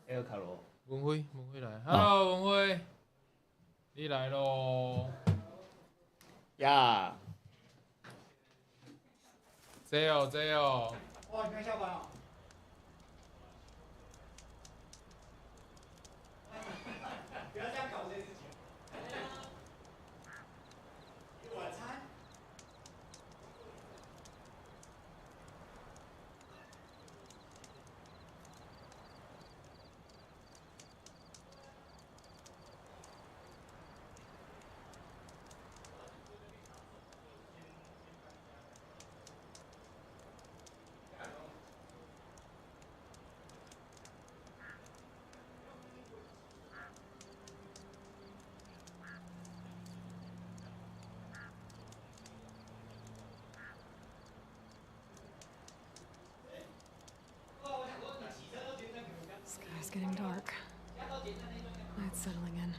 埃爾卡羅。文輝，文輝來，Hello，文輝，你來咯。呀。坐哦，坐哦。哇，你剛下班啊？不要這樣搞這件事情。晚餐。 Sky's getting dark. Night's settling in.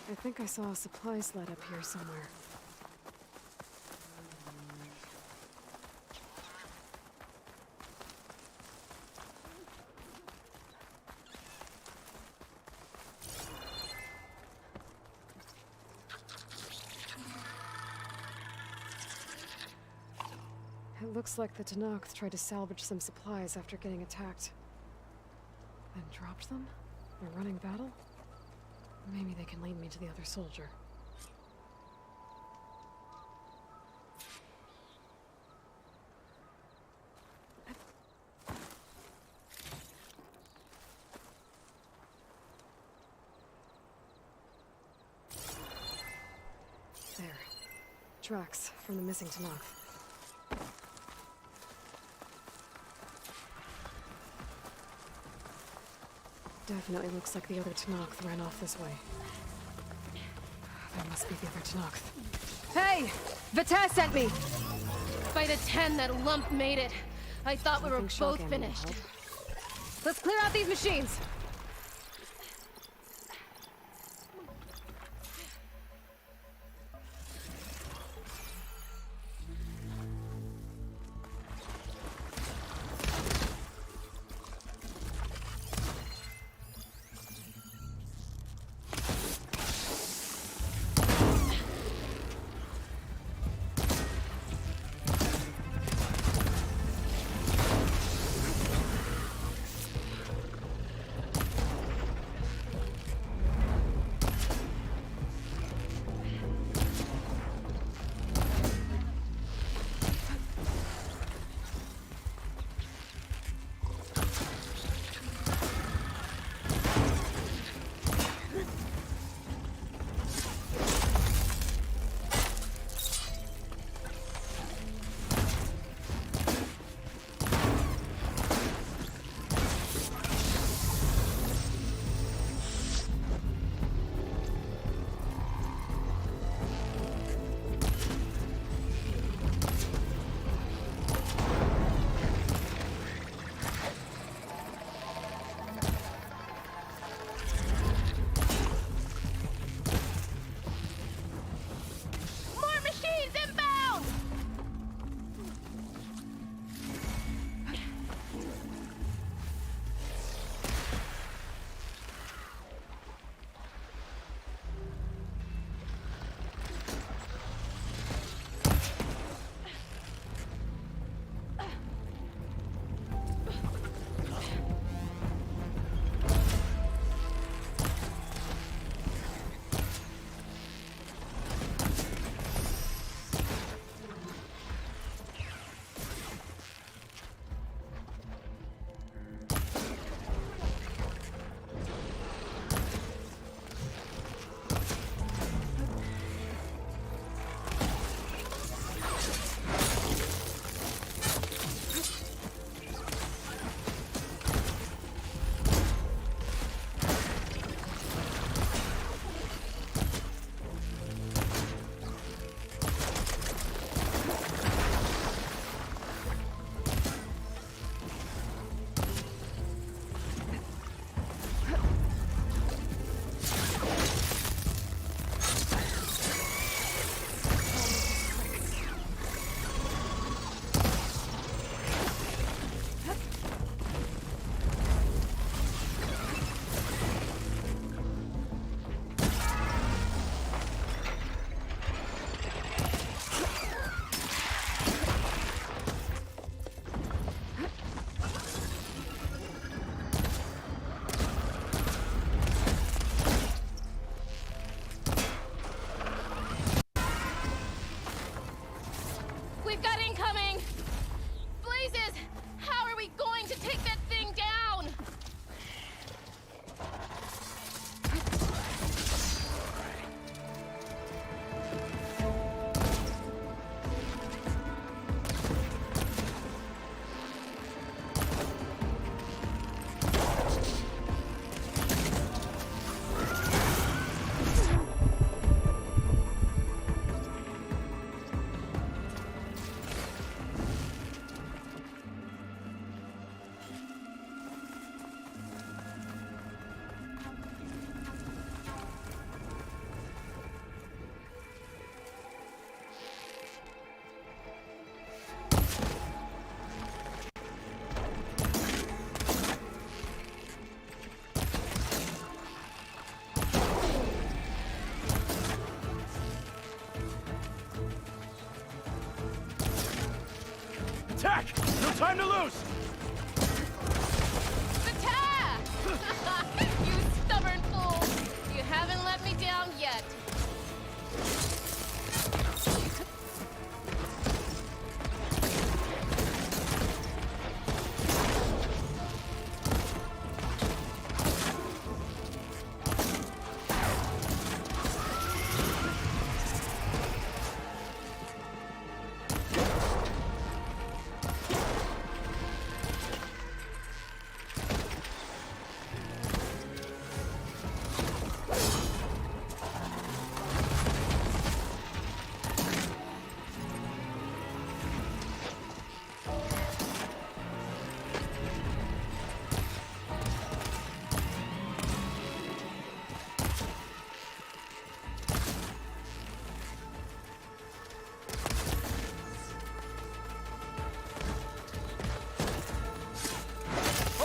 I think I saw a supply sled up here somewhere. It looks like the Tenakth tried to salvage some supplies after getting attacked. Then dropped them? In a running battle? Maybe they can lead me to the other soldier. There. Tracks from the missing Tenakth. Definitely looks like the other Tenakth ran off this way. There must be the other Tenakth. Hey! Vitesse sent me! By the Ten, that lump made it. I thought we were Think shock both ammo will finished. Help. Let's clear out these machines! Time to lose! Bataa! You stubborn fool! You haven't let me down yet.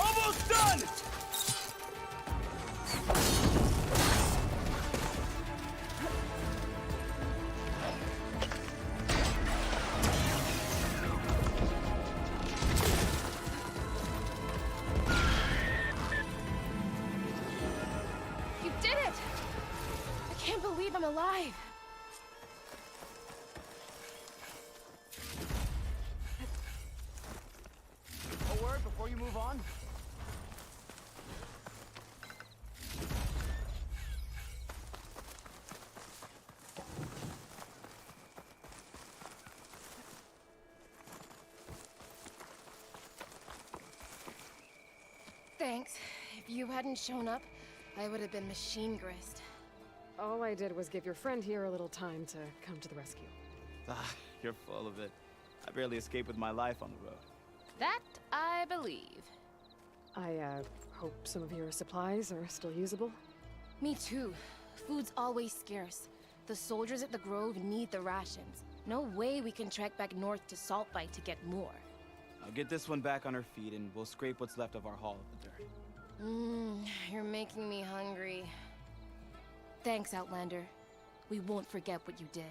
Almost done! You did it! I can't believe I'm alive. A word before you move on? Thanks. If you hadn't shown up, I would have been machine grist. All I did was give your friend here a little time to come to the rescue. Ah, you're full of it. I barely escaped with my life on the road. That I believe. I hope some of your supplies are still usable. Me too. Food's always scarce. The soldiers at the Grove need the rations. No way we can trek back north to Saltbite to get more. I'll get this one back on her feet and we'll scrape what's left of our haul of the dirt. You're making me hungry. Thanks, Outlander. We won't forget what you did.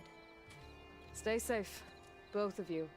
Stay safe, both of you.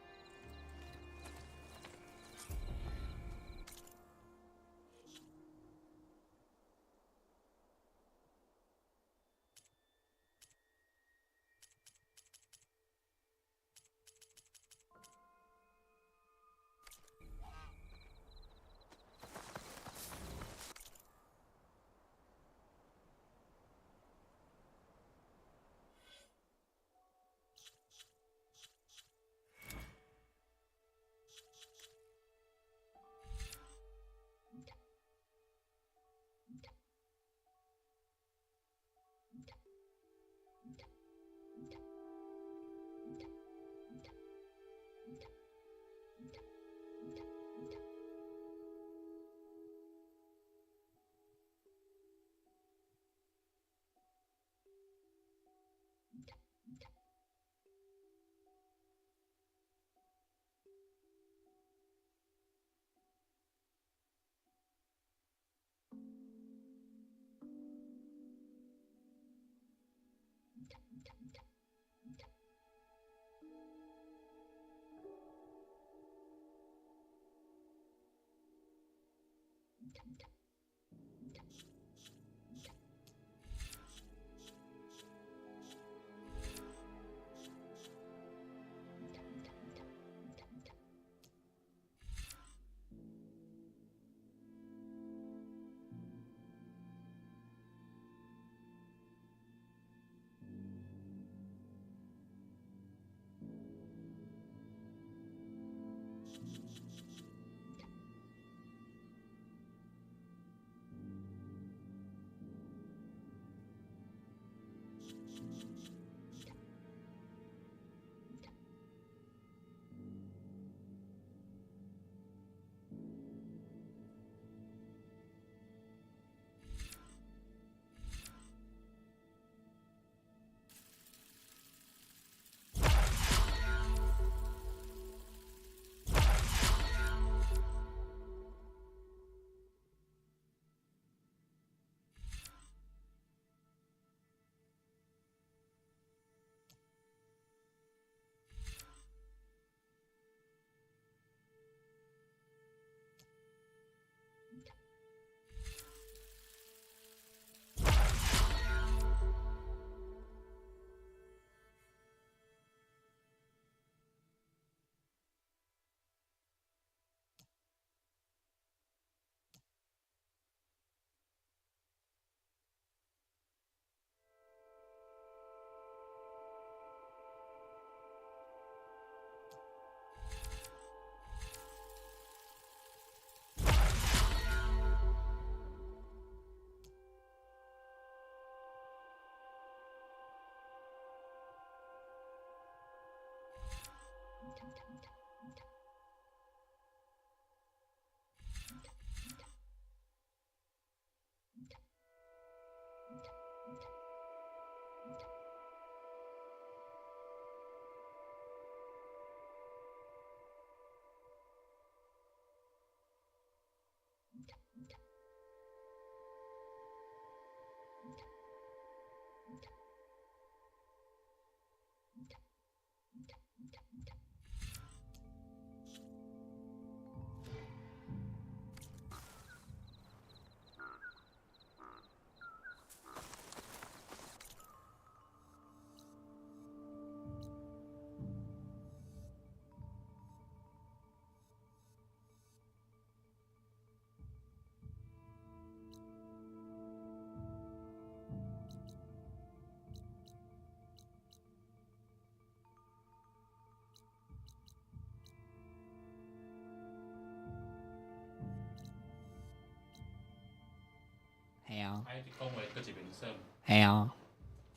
系啊，啊，一直講話，閣一邊耍。系啊。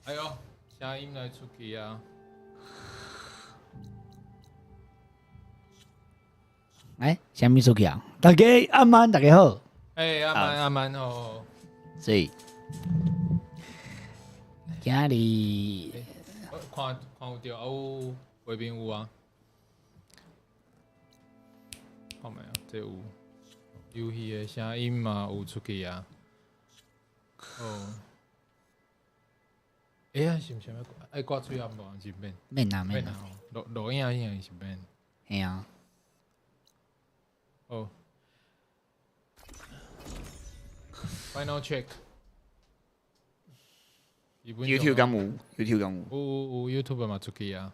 哎喲，聲音來出去啊！哎，啥物出去啊？大家暗安，大家好。欸，阿曼阿曼哦。所以今日看看有著啊有畫面有啊，看覓啊？這有遊戲的聲音嘛有出去啊。哦。欸呀，是毋是愛掛喙罨無？還是免？免啊免啊。錄錄影應該是免。嘿啊。哦。Final check。 YouTube 敢有？YouTube 敢有？有有有 YouTube 嘛出去啊！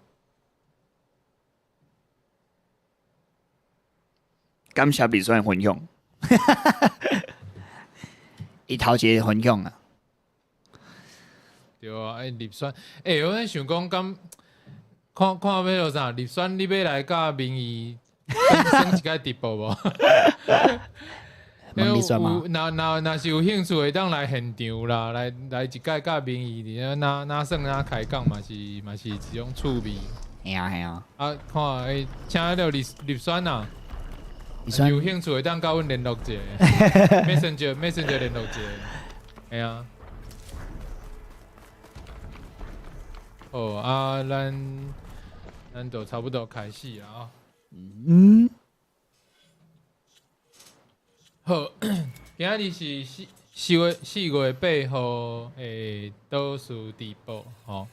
感謝李選分享。伊頭一個分享啊。對啊，欸，立選，欸，我咧想講，敢看看欲落啥？立選，你欲來佮明義耍一擺直播無？問立選嗎？若若若是有興趣，會當來現場啦，來來一擺佮明義佇咧哪哪耍哪開講嘛是嘛是一種趣味。嘿啊嘿啊。啊，看欸，請彼个立立選啊，有興趣會當佮阮聯絡一下，Messenger Messenger 聯絡一下，嘿啊。好啊，咱咱就差不多開始啊。嗯。好，今仔日是四四月四月八號的倒數直播吼。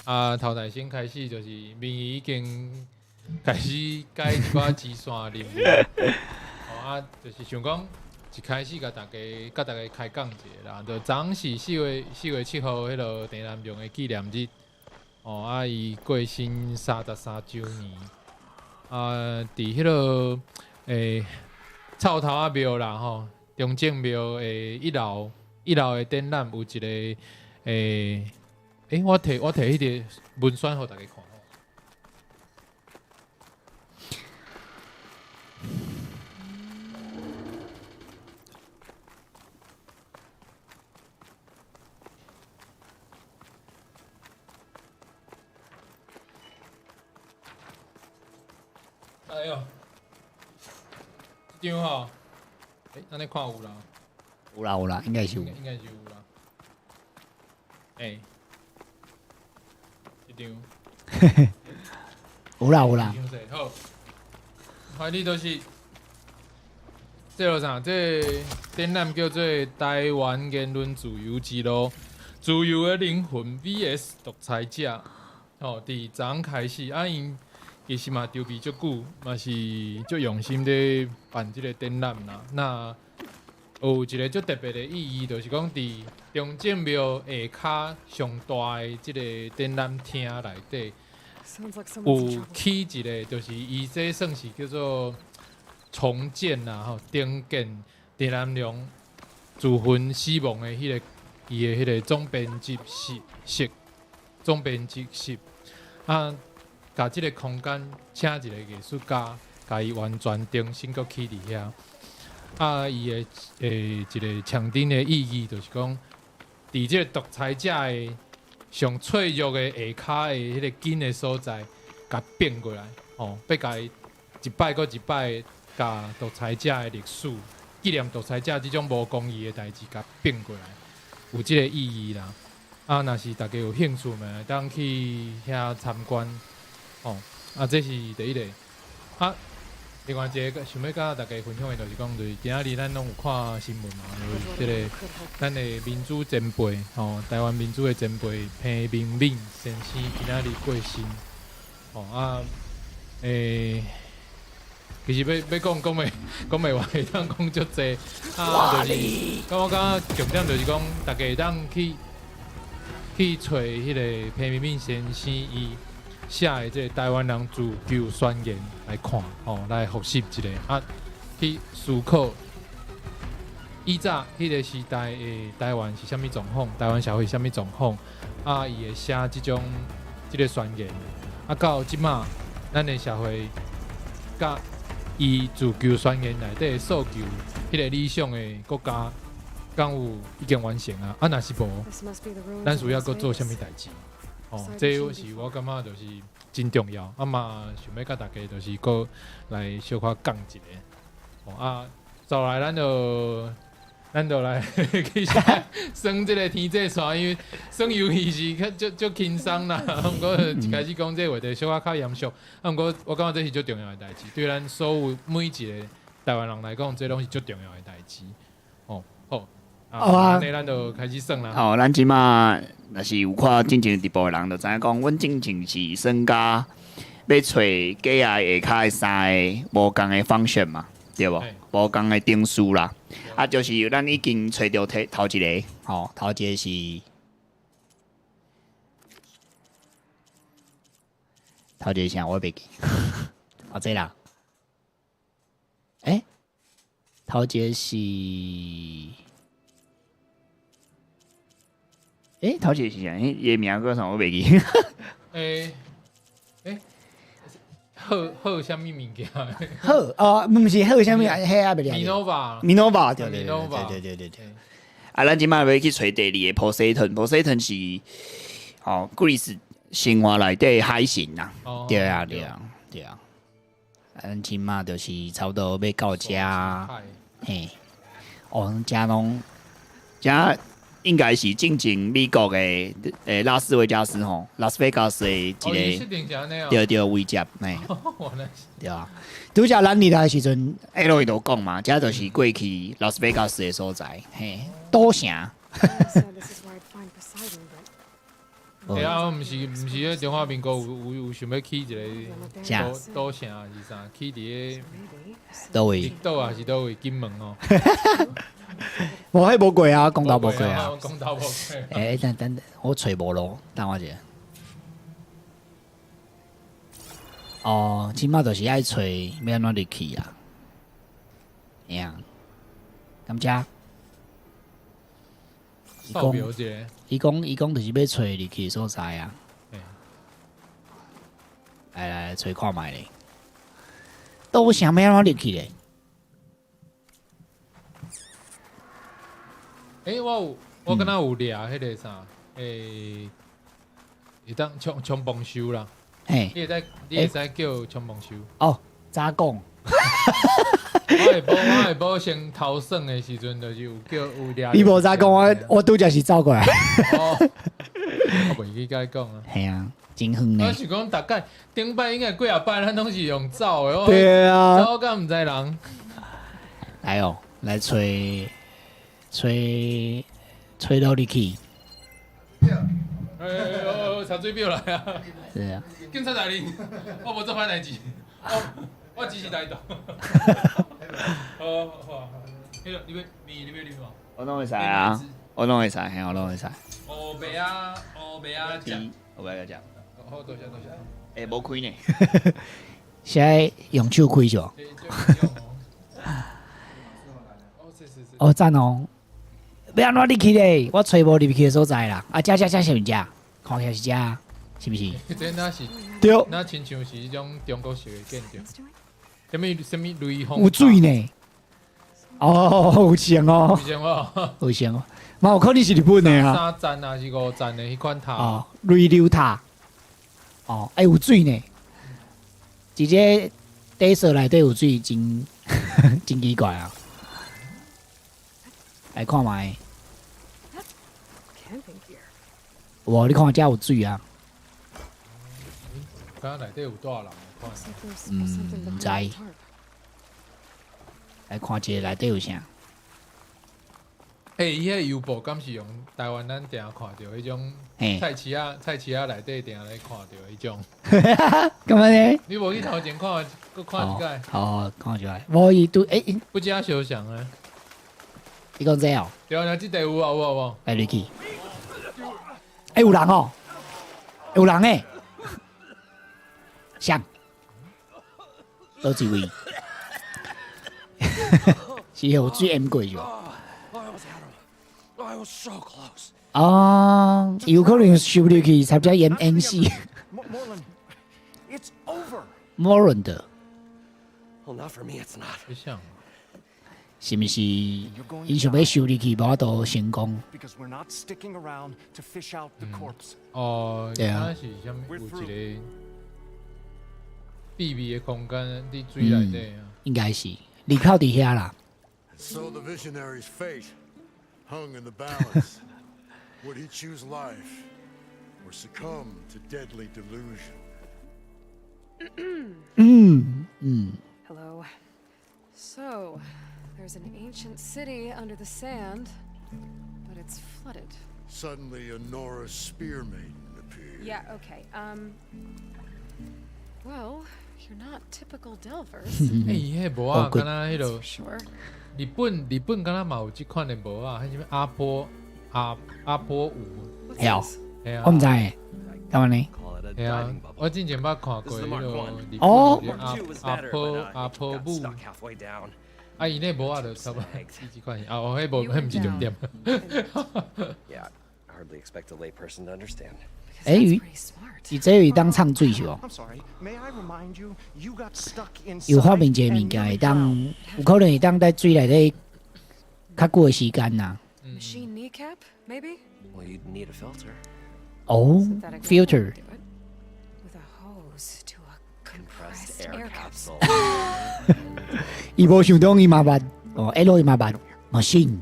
啊，頭台先開始就是明義已經開始改一寡支線任務。吼啊，就是想講一開始共大家佮大家開講一下啦。就昨昏是四月四月七號彼个鄭南榕的紀念日。哦，啊，伊過身33週年。啊，佇彼个欸臭頭仔廟啦吼，中正廟的一樓一樓的展覽有一個欸欸，我提我提彼个文宣予大家看。哎喲，這張吼，欸，按呢看有啦？有啦有啦，應該是有。應該是有啦。欸，這張。有啦有啦。好，反正就是，這个啥？這個展覽叫做《台灣言論自由之路：自由的靈魂 VS 獨裁者》。哦，佇昨昏開始，啊𪜶其實嘛籌備足久，嘛是足用心咧辦這個展覽啦。那有一個足特別的意義，就是講佇中正廟下跤上大的這個展覽廳內底，有起一個，就是伊這算是叫做重建啦，吼，重建鄭南榕自焚死亡的彼個伊的彼個總編輯室室，總編輯室啊。共這個空間請一個藝術家，共伊完全重新閣起佇遐。啊，伊的欸一個象徵的意義，就是講，佇這個獨裁者的上脆弱的下跤的彼個根的所在，共變過來，吼，欲共伊一擺閣一擺，共獨裁者的歷史，紀念獨裁者這種無公義的代誌，共變過來，有這個意義啦。啊，若是大家有興趣嘛，會當去遐參觀。哦，啊，這是第一個。啊，另外一個想欲佮大家分享的，就是講，就是今仔日咱攏有看新聞嘛，就是這個咱的民主前輩，吼，台灣民主的前輩彭明敏先生今仔日過身。吼啊，欸，其實欲欲講講袂講袂完，會當講足濟。啊，就是，我感覺重點就是講，大家會當去去揣彼个彭明敏先生伊寫的這個台灣人自救宣言來看，吼，來複習一下啊，去思考以早彼個時代的台灣是啥物狀況，台灣社會是啥物狀況，啊，伊會寫這種這個宣言，啊，到這馬咱的社會，佮伊自救宣言內底的訴求，彼個理想的國家敢有已經完成啊？啊，若是無，咱需要閣做啥物代誌？哦，這是我感覺就是真重要。啊嘛，想欲佮大家就是閣來小可講一下。哦啊，再來咱就來去耍這个天際線，因為耍遊戲是較足足輕鬆啦。毋過一開始講這个話題小可較嚴肅，啊，毋過我感覺這是足重要的代誌，對咱所有每一个台灣人來講，這攏是足重要的代誌。哦，好，好啊，按呢咱就開始耍啦。好，咱這馬若是有看進前直播的人，就知影講，阮進前是耍甲欲揣假仔下跤的三个無仝的方式嘛，對無？無仝的程序啦。啊，就是咱已經揣著頭頭一个，吼，頭一个是頭一个啥？我袂記。哦，這啦。欸，頭一个是，欸，頭一个是啥？伊的名叫啥？我袂記。欸欸，好好啥物物件？好哦，毋是好啥物，彼啊袂米諾瓦，米諾瓦，對對對對對對對。啊，咱這擺欲去揣第二个 Poseidon，Poseidon 是吼 Greece 神話內底海神啦。對啊對啊對啊。咱這擺就是差不多欲到遮，嘿，哦，遮攏遮應該是進前美國的拉斯維加斯吼，拉斯維加斯的一個對對位置，嘿，對啊。拄才咱入來的時陣，L 伊就講嘛，這就是過去拉斯維加斯的所在，嘿，賭城。對啊，毋是毋是，咧中華民國有想欲起一个賭賭城還是啥？起佇个佗位？島還是佗位？金門哦。無彼無過啊，公道無過啊。公道無過。欸，等等，我揣無路，等我一下。哦，這擺就是愛揣欲按怎入去啊？會啊，感謝。伊講，伊講，伊講，就是欲揣入去的所在啊。來來來，揣看覓咧。賭城欲按怎入去咧？欸，我有，我敢若有掠彼个啥，欸，會當衝衝鋒獸啦。嘿，你會使叫衝鋒獸。哦，早講。我下晡先頭耍的時陣，就是有叫有掠。你無早講，我拄才是走過來。哦，我袂記共你講啊。嘿啊，真遠呢。我是講，逐擺頂擺應該幾仔擺，咱攏是用走的。對啊。走敢毋知人。來哦，來揣揣揣落入去。哎呦，查水表來啊！是啊。警察大人，我無做歹代誌，我只是態度。好好，彼个你欲麵，你欲啉無？我攏會使啊，我攏會使，嘿，我攏會使。烏白仔，烏白仔醬，烏白仔醬。好，多謝多謝。欸，無開呢。現在用手開就。哦，讚哦！欲按怎入去咧？我揣無入去的所在啦。啊，這這這是毋是這？看起來是這，是毋是？這若是對，若親像是彼種中國式的建築。啥物啥物雷鋒？有水呢。哦，有像哦，有像無？有像哦，嘛有可能是日本的啊。三層還是五層的彼款塔？哦，雷流塔。哦，欸，有水呢。直接底色內底有水，真真奇怪啊！來看覓。哇，你看遮有水啊！敢若內底有住人？嗯，毋知。來看一下內底有啥？欸，伊彼个油布敢是用台灣咱定看著彼種菜市仔菜市仔內底定咧看著彼種？敢按呢？你無去頭前看，閣看一擺。好，看一擺。無伊拄欸，不加相像啊！你講這哦？對啊，這塊有啊有啊無？來入去。欸，有人哦，有人欸，誰？佗一位？是予水淹過去。哦，有可能收入去，差不多淹淹死。莫倫的。是毋是伊想欲收入去，無法度成功？ Because we're not sticking around to fish out the corpse. 哦，對啊。敢是啥物有一個秘密的空間佇水內底啊。應該是入口佇遐啦。 And so the visionary's fate hung in the balance. Would he choose life or succumb to deadly delusion? Hello. So, there's an ancient city under the sand, but it's flooded. Suddenly, a Nora spear maiden appeared. Yeah, okay. Well, you're not typical delvers. 欸，伊彼帽仔，敢若彼 That's 个 for sure. 日本敢若嘛有這款的帽仔，彼啥物阿波舞， What's 會 this? 嘿啊。我毋知，敢按呢？嘿啊，我之前捌看過彼个日本哦有一個阿波舞，啊，伊那帽仔就差不多這款啊，哦，彼無彼毋是重點。 Yeah, I hardly expect a layperson to understand. Because 欸 that's pretty smart. 伊這會當唱水是無？ I'm sorry. May I remind you, you got stuck inside 有發明一個物件會當，有可能會當佇水內底較久的時間啦。 Machine kneecap, maybe? Well, you'd need a filter. 哦 Synthetic rubber ，filter would do it. With a hose to a Compressed compressed air air capsule. capsule. 伊無想到伊嘛捌，哦，Aloy 嘛捌，machine。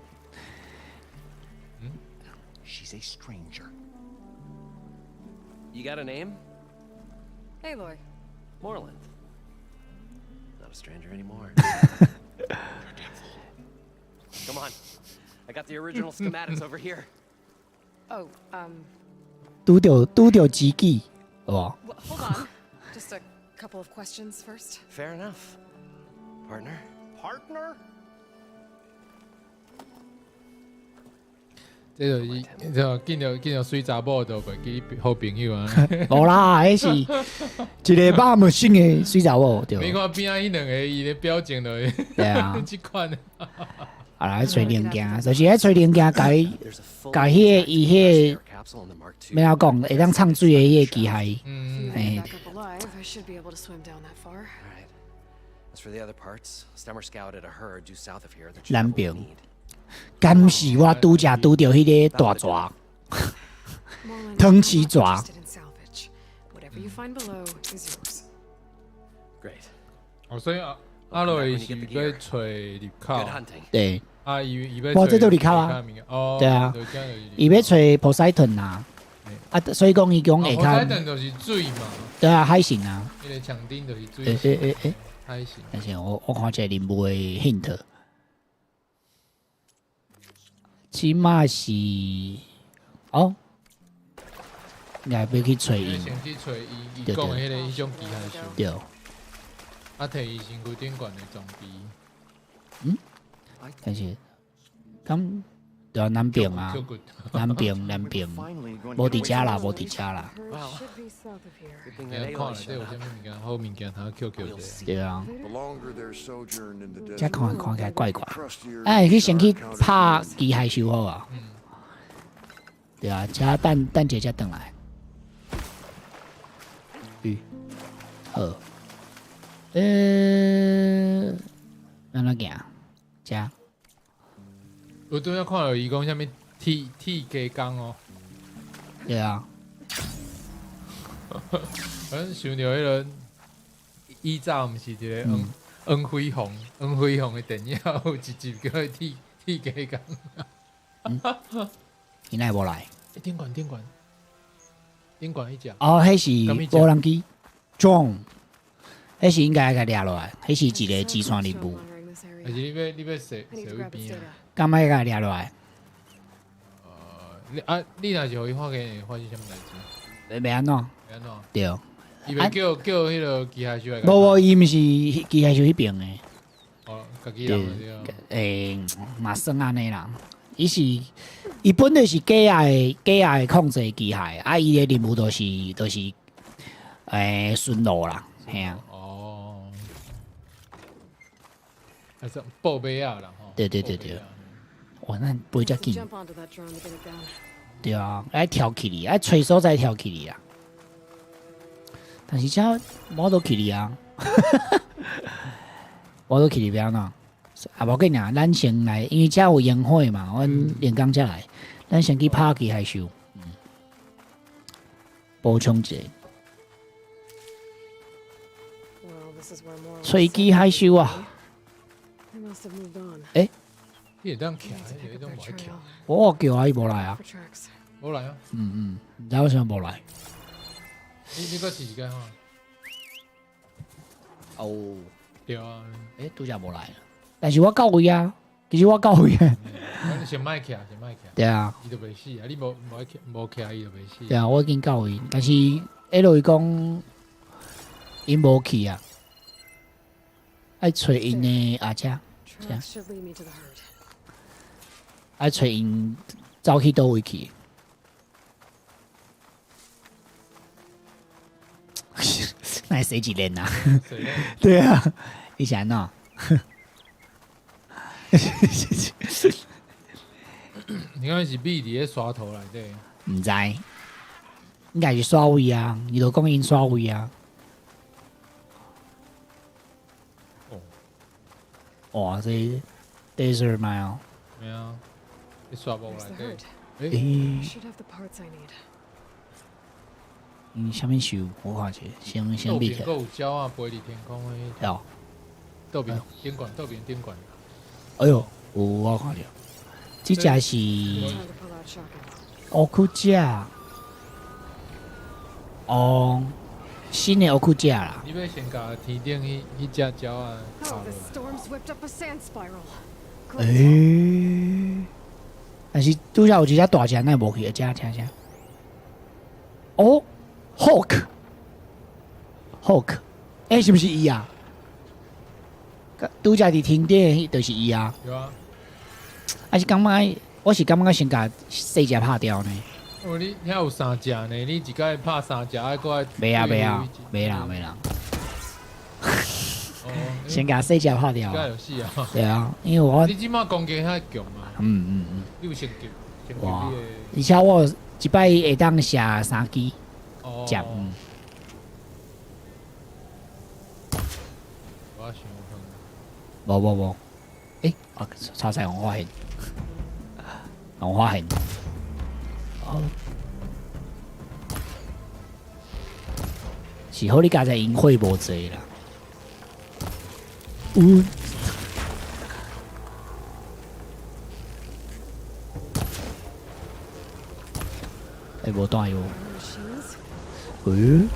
She's a stranger. You got a name? Aloy. Morlund. Not a stranger anymore. Come on. I got the original schematics over here. Oh, 拄著知己，有無？ Well, hold on. Just a couple of questions first. Fair enough. Partner? Partner? 這就是就見著媠查某就袂記好朋友啊。無啦，彼是一個捌 machine 的媠查某，對。你看邊仔彼兩个伊的表情就對啊。這款。啊來揣零件，就是愛揣零件，共伊共彼个伊彼個，欲按怎講，會當唱水的彼個機械。嗯。嘿。 Back up alive, I should be able to swim down that far. All right. As for the other parts, Stemmer scouted a herd due south of here that 南邊。敢是我拄才拄著彼个大蛇，湯匙蛇。 Interested in salvage. Whatever you find below is yours. Great. 哦，所以啊，Aloy 是欲揣入口。對。啊，伊欲無，這都入口啊。哦，對啊。伊欲揣波塞頓啊。啊，所以講伊講下跤。波塞頓就是水嘛。對啊，海神啊。彼个牆頂就是水。欸欸欸欸。海神。等下，我看一下任務的 hint。起碼是哦，應該欲去揣伊。先去揣伊，伊講的彼个彼種機械獸。對。啊，提伊身軀頂懸的裝備。嗯？但是，敢對啊，南邊啊，南邊南邊，無佇遮啦，無佇遮啦。看內底有啥物物件，好物件通抾抾者。對啊。這看看起來怪怪。哎，去先去拍機械獸好啊。對啊，遮等等者才轉來。嗯，好。按怎行？遮。我拄才看著伊講啥物鐵雞公哦。對啊。反正想著彼个以早毋是一个黃飛鴻的電影，有一集叫做鐵雞公。伊哪會無來？欸，頂懸頂懸頂懸彼隻。哦，彼是無人機，drone，彼是應該共掠落來，彼是一個支線任務。還是你欲踅踅去邊啊？敢欲共掠落來？你啊，你若是予伊發現，會發生啥物代誌？欲按怎？欲按怎？對。伊欲叫彼个機械獸來？無無，伊毋是機械獸彼爿的。哦，家己人對。欸，嘛算按呢啦。伊是伊本來是假的控制機械，啊，伊的任務就是巡邏啦，嘿啊。哦。還是報備仔啦吼。對對對對。哇，咱飛遮緊。對啊，愛跳起哩，愛揣所在跳起哩啊。但是遮無得去哩啊，無得去哩欲按怎？啊，無緊啊，咱先來，因為遮有營火嘛，阮連江才來，咱先去拍機械獸，補充一下。 Well, this is where more 吹機械獸啊！ They must have moved on. 欸，你會當徛，你攏無愛徛。我叫啊，伊無來啊。 For tracks. 無來啊？嗯嗯，毋知為啥無來。你閣試一下看。哦，對啊。欸，拄才無來，但是我到位啊，其實我到位啊。你先莫徛，先莫徛。對啊。伊就袂死啊！你無愛徛，無徛伊就袂死。對啊，我已經到位，但是一路伊講𪜶無去啊，愛揣𪜶的阿車， Tracks should lead me to the herd. 愛揣𪜶走去佗位去。那會洗一輪啊？對啊，你是按怎？你敢是秘佇咧沙塗內底？毋知，應該是煞位啊！伊就講𪜶煞位啊。哦。哇，這 Desert Mile。咩啊？你沙漠 There's 內 the 底 herd. 欸欸 Should have the parts I need. 𪜶啥物樹？我看一下，先倒閉起來。邊閣有鳥仔飛佇天空的。哦。倒邊頂懸，倒邊頂懸。哎喲，有我看著，這隻是 Time to pull out shotgun. 烏曲鳥。哦，新的烏曲鳥啦。你欲先共天頂彼隻鳥仔 Oh, 拍 the 落來。 storm's whipped up a sand spiral. 欸，但是拄才有一隻大隻，哪會無去？這聽聲。哦，Hawk，Hawk，欸，是毋是伊啊？拄才佇天頂的，就是伊啊。有啊。啊是感覺，我是感覺先共細隻拍掉呢。哦，你遐有三隻呢，你一擺拍三隻，還閣愛袂啊袂啊，袂啦袂啦。哦，先共細隻拍掉。應該有死啊。對啊，因為我你這馬攻擊較強啊。你有升級，升級哇你的！而且我一擺會當射三支箭。我想無無無，欸，啊，超載予發現，予發現。哦，是好你佳哉𪜶火無濟啦。有。欸，無帶藥。 Machines? 欸？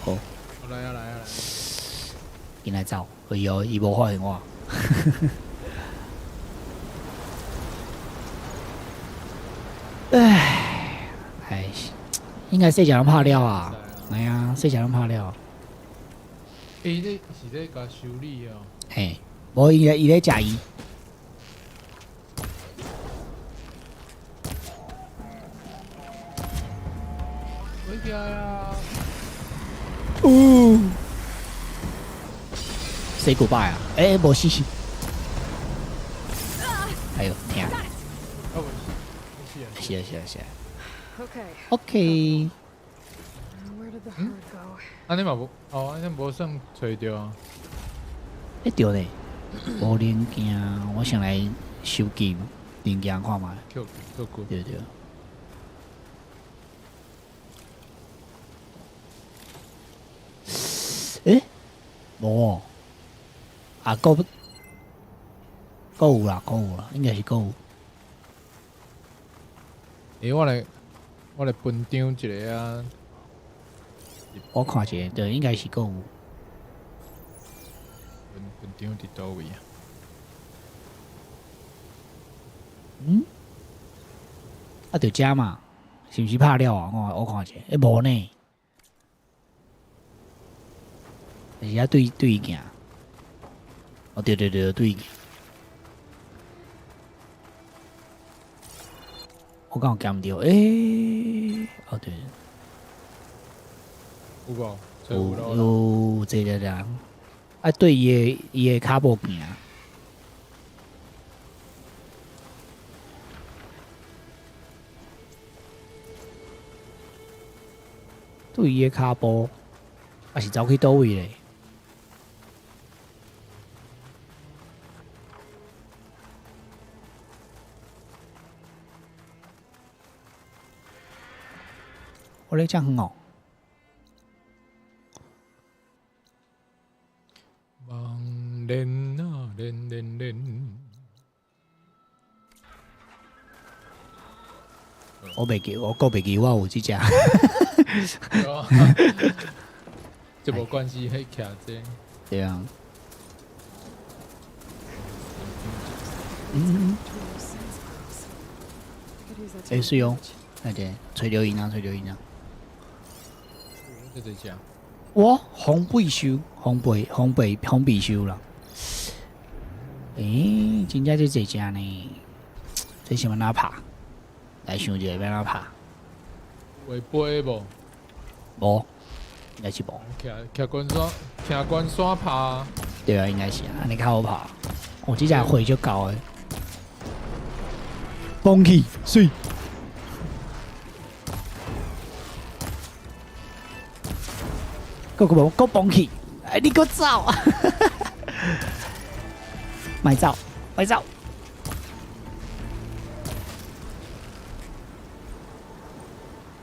好。來啊來啊來！緊來走，哎喲，伊無發現我。唉，唉，應該細隻攏拍了啊，哎呀，細隻攏拍了。欸，這是咧共修理哦。嘿，無伊咧食伊。回起來啊！哦，say goodbye 啊！欸，無死。哎喲，疼。哦，無死，是啊是啊是啊。 Okay. OK。 Where did the herd go? 按呢嘛無，哦，按呢無算揣著啊。欸對咧，無零件，我先來收集零件看覓。扣扣骨。對對。欸，無哦，啊，閣有啦，閣有啦，應該是閣有。欸，我來分張一下啊。我看一下，對，應該是閣有。分張佇佗位啊？嗯？啊，就遮嘛，是毋是拍了啊？我看一下，欸，無呢。是遐對伊行。哦，對對對，對伊行。我敢有兼著？欸，哦對。有無？有有這個人，啊，對伊的跤步行。對伊的跤步，啊是走去佗位咧？我咧遮遠哦。網連啊連連連，我袂記，我閣袂記我有這隻。這無關係，彼徛這。對啊。嗯。欸，是哦，來者吹流音啊，吹流音啊。這這隻。我防備獸，防備防備防備獸啦。欸，真正這濟隻呢？這是欲按怎拍？來想一下欲按怎拍？會飛無？無，應該是無。徛徛關山，徛關山拍。對啊，應該是啊，按呢較好拍。哦，這隻血足夠的。崩去，媠。閣閣無，閣崩去，哎，你閣走，莫走，莫走。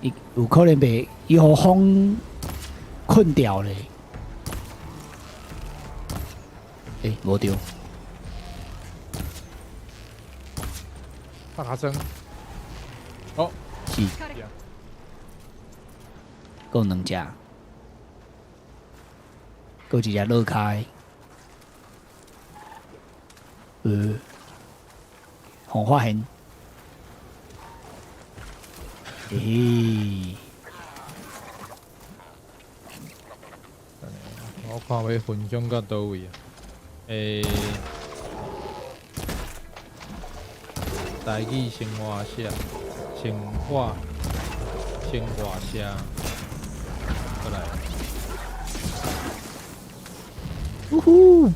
伊有可能袂，伊予風困掉咧。欸，無著。拍卡聲。哦，是。閣有兩隻，閣有一隻落跤的。予發現。欸。我看欲分享到佗位啊？欸，台語生活社，生活，生活社，過來。嗚呼！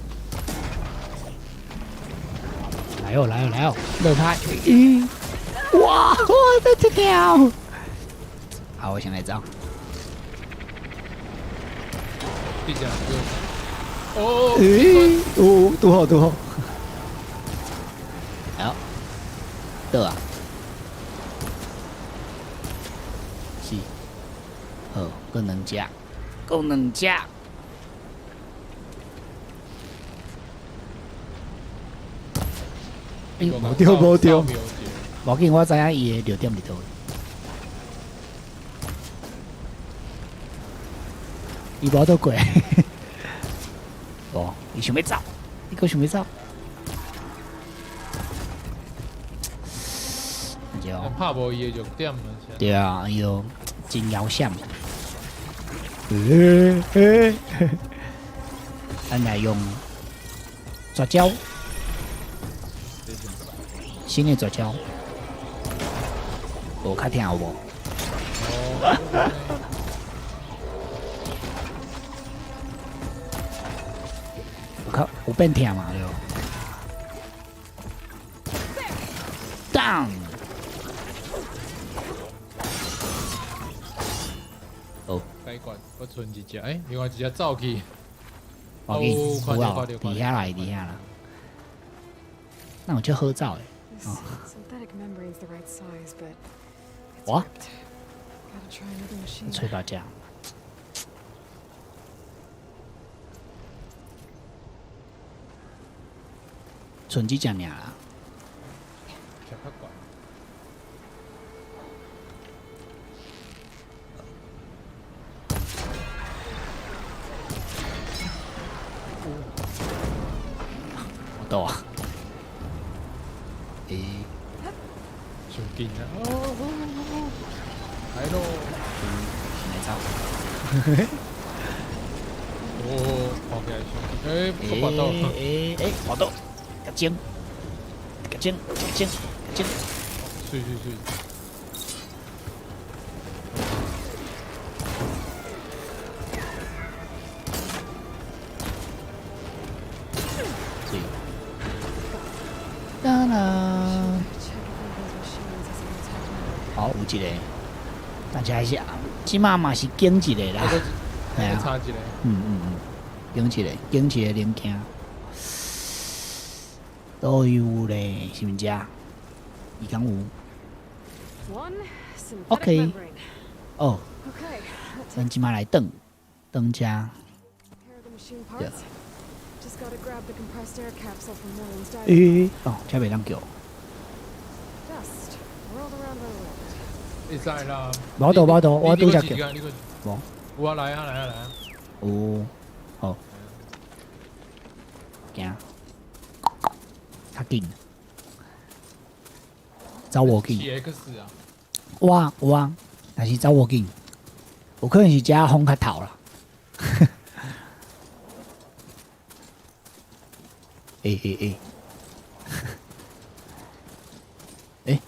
來哦來哦來哦，落跤！咦！哇！我這這條。好，我先來走。這隻哦。欸！哦，拄好拄好。好，倒啊。是。好，閣兩隻，閣兩隻。欸，無著無著，無要緊，我知影伊的弱點佇佗位。伊無法度過，無，伊想欲走，伊閣想欲走。拍無伊的弱點。對啊，伊就真枵險。欸欸，咱來用絕招，新的絕招，無較疼有無？有較有變疼嘛？對。Down。好。解決，我賰一隻，欸，另外一隻走去。無緊，有啊，佇遐啦，佇遐啦。那有足好走的。哇！揣別隻。賰這隻爾啦。我倒啊！欸，傷緊啊！來咯！來走。哦，看起來傷緊，欸，跋倒。欸欸，跋倒，較精，較精，較精，較精。媠媠媠。媠。哒啦。好，有一個，但是還是這馬嘛是揀一個啦。係啊。差一個。嗯嗯，揀一個，揀一個零件。都有咧，是毋是這？伊講有。OK。哦， Okay, 咱這馬來轉轉遮。 Here are the machine Yeah. parts. Just gotta grab the compressed air capsule from Warren's dive. 欸，哦，這袂當叫。 Dust whirled around by wind. 會使啦。無度無度，我拄則叫。叫。你無。有啊，來啊來啊來啊！有，好，行，較緊，走無緊。 X 啊。有啊有啊，但是走無緊，有可能是遮風較透啦。欸欸欸，欸，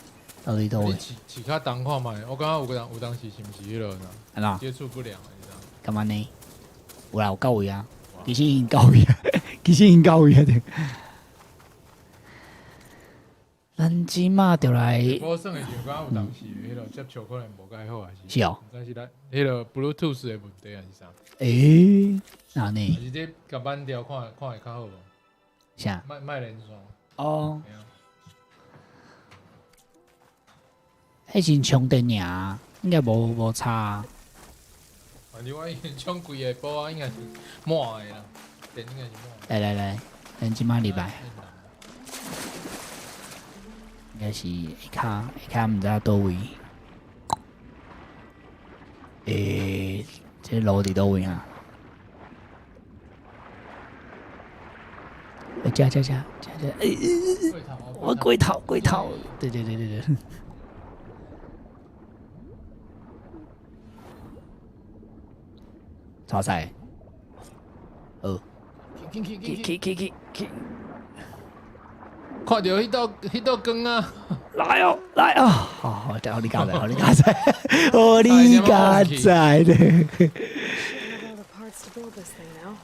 到底佗位？你試試較重看覓，我感覺有個人有當時是毋是彼落呢？按怎？接觸不良，你知道？敢按呢？有啦，有到位啊，其實已經到位啊，其實已經到位啊。咱這馬就來。我算的時候，感覺有當時彼落接觸可能無介好，還是？是哦。毋知是咱彼落 Bluetooth 的問題，還是啥？欸，哪呢？還是這共扳掉看看會較好無？啥？莫莫連線。哦。彼陣充電爾，應該無無差。反正我已經充規下晡啊，應該是滿的啦，電應該是滿。來來來，咱這馬入來。應該是下跤下跤毋知佗位。欸，這路佇佗位啊？欸，這這這這這，欸，我過頭過頭，對對對對對。超賽，好，去去去去去去去，看著彼道彼道光啊！來哦來哦，好好，好你加載，好你加載，好你加載咧，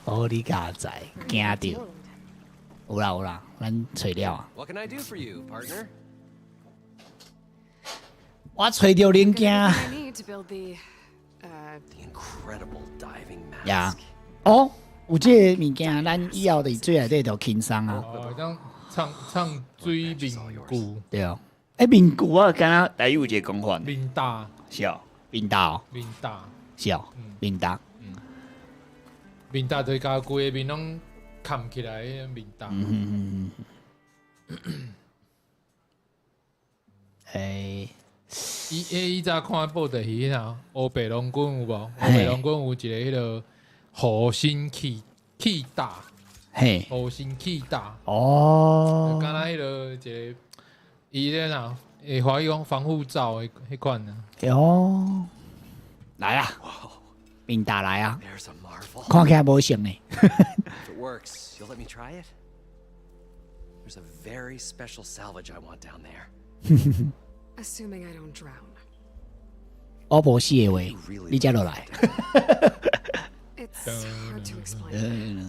好你加載，驚著，有啦有啦，咱揣了啊。 What can I do for you, partner? 我揣著零件。呀，哦，有這個物件，咱以後佇水內底就輕鬆啊。哦，當唱唱水面具。對哦，欸，面具我敢若台語有一個講法。面罩。是哦，面罩。面罩。是哦，面罩。面罩就是共規個面攏崁起來的面罩。嗯嗯嗯。欸。伊欸以早看報道是彼啥烏白龍軍有無？烏白龍軍有一個彼個護身氣氣罩，嘿，護身氣罩。哦，敢若彼個一個伊咧啥？會華語講防護罩的彼款啊。哦，來啊，面罩來啊，看起來無像呢。 If it works, you'll let me try it? There's a very special salvage I want down there. Assuming I don't drown. 我無死的話，你才落來。 It's hard to explain.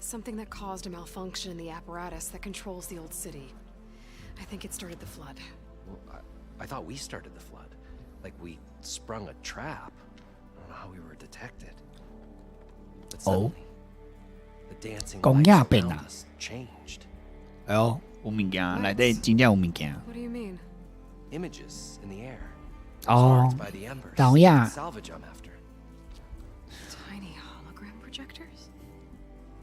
Something that caused a malfunction in the apparatus that controls the old city. I think it started the flood. Well, I thought we started the flood. Like we sprung a trap. I don't know how we were detected. But 哦 suddenly, the dancing 公 lights 鴨變 around 啊 us changed. 哎喲，有物件，內底真正有物件。 What do you mean? Images in the air. 哦 Sparked by the embers. 導演 Salvage I'm after. Tiny hologram projectors?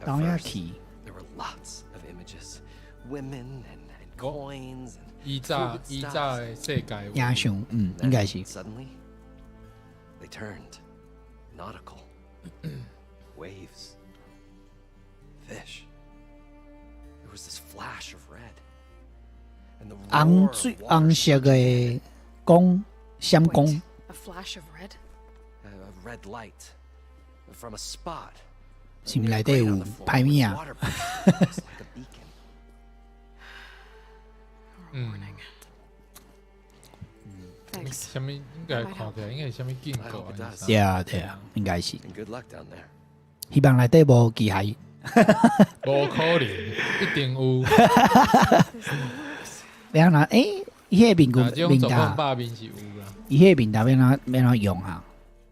At 導演 first, 去 there were lots of images. Women and coins and 以早以早的世界，影像，嗯，應該是。 Suddenly, they turned nautical. Waves. Fish. There was this flash of red. And the 紅 roar of 水 water 紅色的光閃光。 A flash of red? A red light from a spot. 是毋內底有歹物啊？ Water pressure was like a beacon. 嗯， Thanks. 啥物應該看起來應該是啥物警告啊？對啊對啊，應該是。 And good luck down there. 希望內底無機械。無可能，一定有。欲按怎？欸，伊彼個面具面這種狀況罩，百面是有啦。伊彼個面罩欲按怎欲按怎用啊？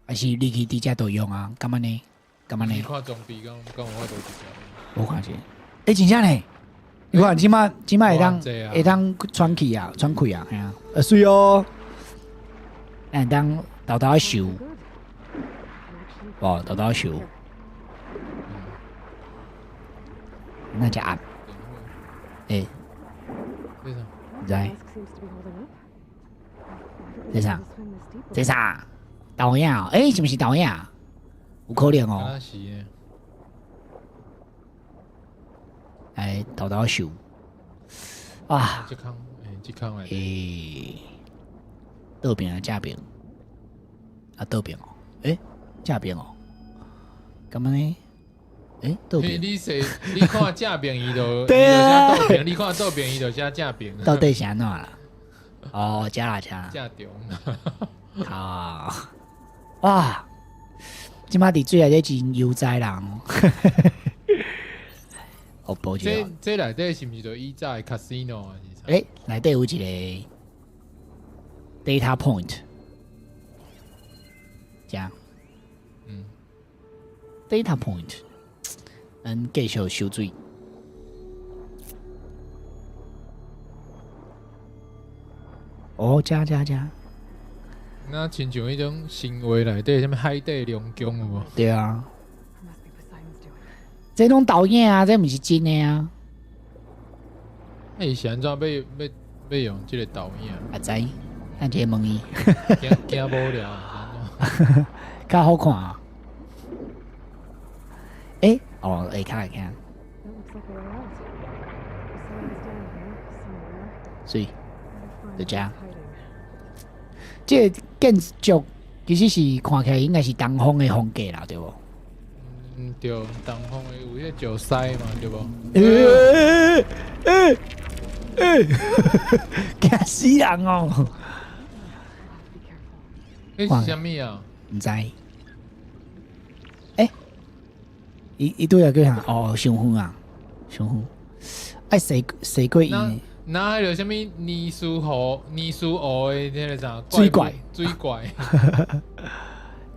還是你去佇遮都用啊？敢按呢？敢按呢？你看裝備敢敢有法度直接？無看者。欸，真正呢？你看這馬這馬會當會當喘氣啊，喘氣啊，嘿啊，水哦。咱当沓沓收，哦，沓沓收。那只暗，欸，毋知？这啥？这啥？投影？欸，是毋是投影？有可能哦。来，沓沓收。啊！这空，欸，这空来。欸，倒边啊，正边？啊，倒边哦。欸，正边哦。敢按呢？欸，倒边。你说，你看正边伊就，对啊。倒边，你看倒边伊就写正边。到底是按怎啦？哦，遮啦遮啦。正中。啊！哇！这摆伫水内底真悠哉人。哦，报一这这内底是毋是就以早的 casino 啊？欸，内底有一个 data point，这，data point，咱继续收水。哦，遮遮遮。那亲像彼种神话内底，啥物海底龙宫有无？对啊。这拢投影啊，这毋是真的啊。那伊是按怎欲欲欲用这个投影？阿知，咱一个问伊。惊惊无聊，较好看啊。欸，哦，下跤下跤。水，就遮。这个建筑其实是看起来应该是东方的风格啦，对无？嗯，对，东方的有彼个石狮嘛，对无？欸欸欸！惊死人哦！彼是啥物啊？毋知。欸，伊伊拄仔叫啥？哦，伤远啊，伤远。爱踅踅过伊。那彼个啥物尼斯湖、尼斯湖的彼个啥水怪？水怪。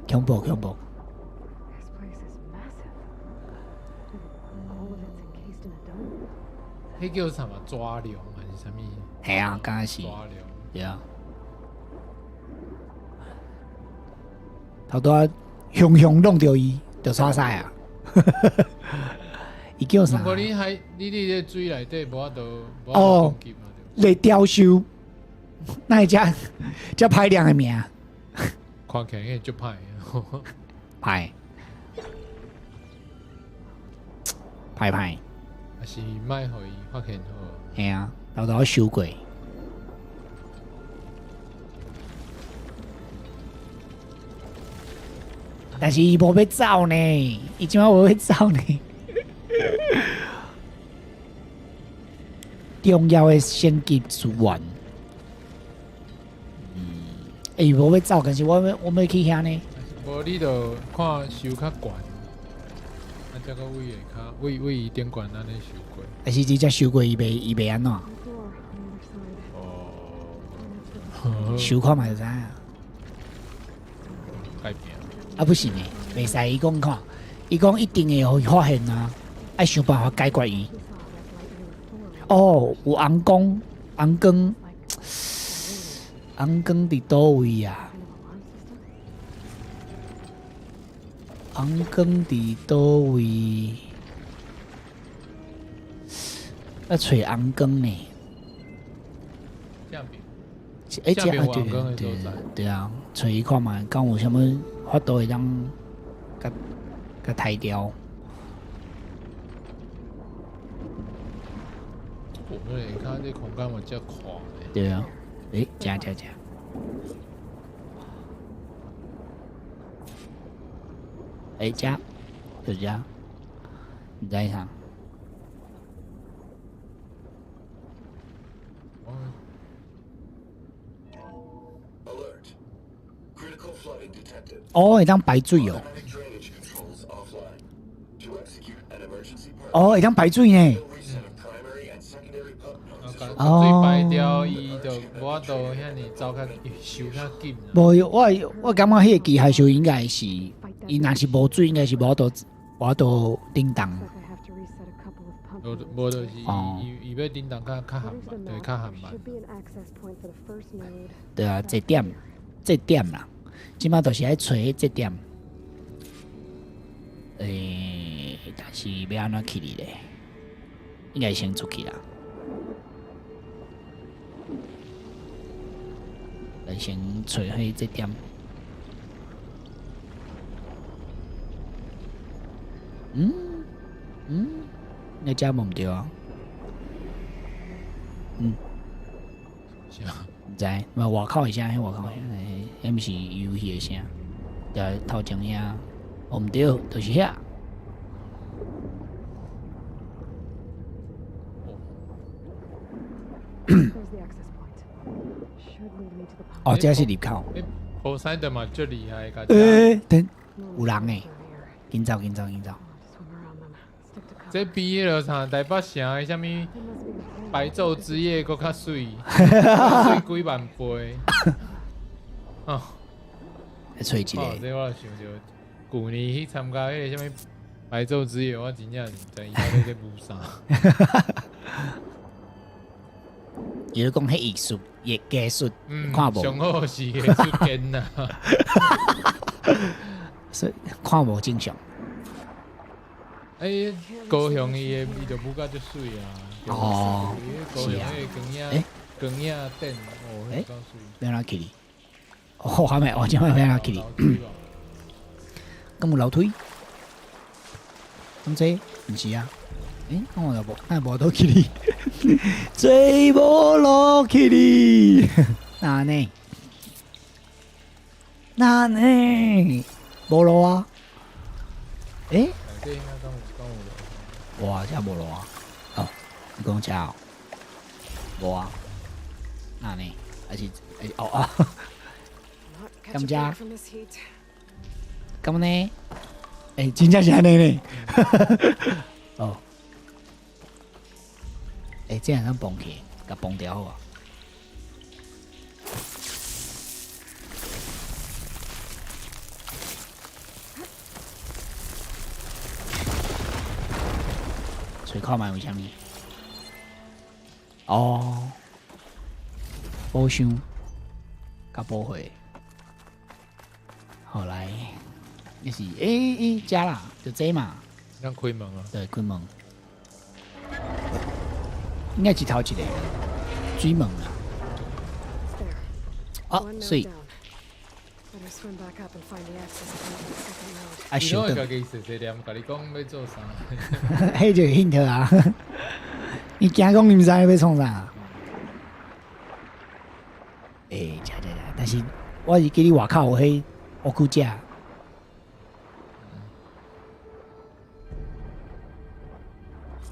恐怖恐怖。彼叫啥物？抓龙还是啥物？系啊，敢若是。抓龙。对啊。头拄仔雄雄弄著伊，就煞屎啊！伊叫啥？无你海，你伫咧水内底无法度，无法度攻击嘛？咧雕兽，哪会遮遮歹念的名？看起来应该足歹。歹。歹歹。还是莫予伊发现好。嘿啊，沓沓收过。但是伊无欲走呢，伊这摆无欲走呢。重要的升级资源，伊无欲走，但是我欲我欲去遐呢。无你就看收较悬，啊，才阁位下跤，位位伊顶悬按呢收过。还是直接收过伊袂伊袂按怎？哦，收看嘛就知影。改变。啊，不是呢，袂使伊讲看，伊讲一定会予伊发现啊，爱想办法解决伊。哦，有红光，红光，红光伫佗位啊？红光伫佗位？要揣红光呢？正边。欸，这啊对对对啊，揣伊看觅，敢有啥物法度会当共共刣掉？我们下跤这空间嘛遮宽呢。对啊，欸，遮遮遮。欸，遮，就遮，毋知啥。哦，会当排水哦。哦，会当排水呢。哦，水排掉，伊就无法度遐尔走较收较紧。无，我我感觉彼个机械兽应该是，伊若是无水，应该是无法度无法度振动。无无就是伊伊欲振动较较缓慢，对，较缓慢。对啊，这点节点啦。这马就是爱揣彼节点。欸，但是欲按怎去哩咧？应该先出去啦。来先揣彼节点。嗯嗯，你遮无毋对啊？嗯，是啊，毋知，嘛外口的声，彼外口的声，彼毋是游戏的声，对，头前遐，哦毋对，就是遐。 There's the access point. Should lead me to the pond. 哦，這是入口。波塞德嘛足厲害，共欸，等 Normally 有人 down 欸 here. 緊走緊走緊走。 I'll have to swim around them. Stick to cover. 這比彼个啥台北城的啥物 There must be a 白晝之夜閣較媠，媠幾萬倍。哦，來揣一個。哦，這我就想著，舊年去參加彼个啥物白晝之夜，我真正是毋知伊到底咧舞啥。伊咧講彼藝術，藝藝術，看無，上好是藝術根呐。所以看無正常。欸，高雄伊的伊就舞甲足媠啊。哦，高雄彼个光影，光影展，哦，彼够媠。欲按怎去哩？哦，還沒，哦，這擺欲按怎去哩？敢有樓梯？敢這毋是啊？欸，我就無，哪會無倒去哩？這無落去哩？哪呢？哪呢？無路啊？欸？哇，這無路啊！哦，你講這哦？無啊？哪呢？還是還是哦啊？ Not catch 敢 a 這 break from this heat. 敢呢？欸，真正是按呢呢？哦，欸，這樣通綁起，共綁掉好啊。揣看覓有啥物？哦，寶箱，佮寶貨。好來，這是欸欸，遮啦，就這嘛。咱開門啊！對，開門。應該是頭一個水門啦。 There. 哦， One 媠 node down. Better swim back up and find the access point to the second node. 啊，伊攏稍等會家己細細念，共你講欲做啥？彼就是 hint 啊！你驚講你毋知欲創啥？欸，遮遮遮，但是我是記得外口有彼烏龜食。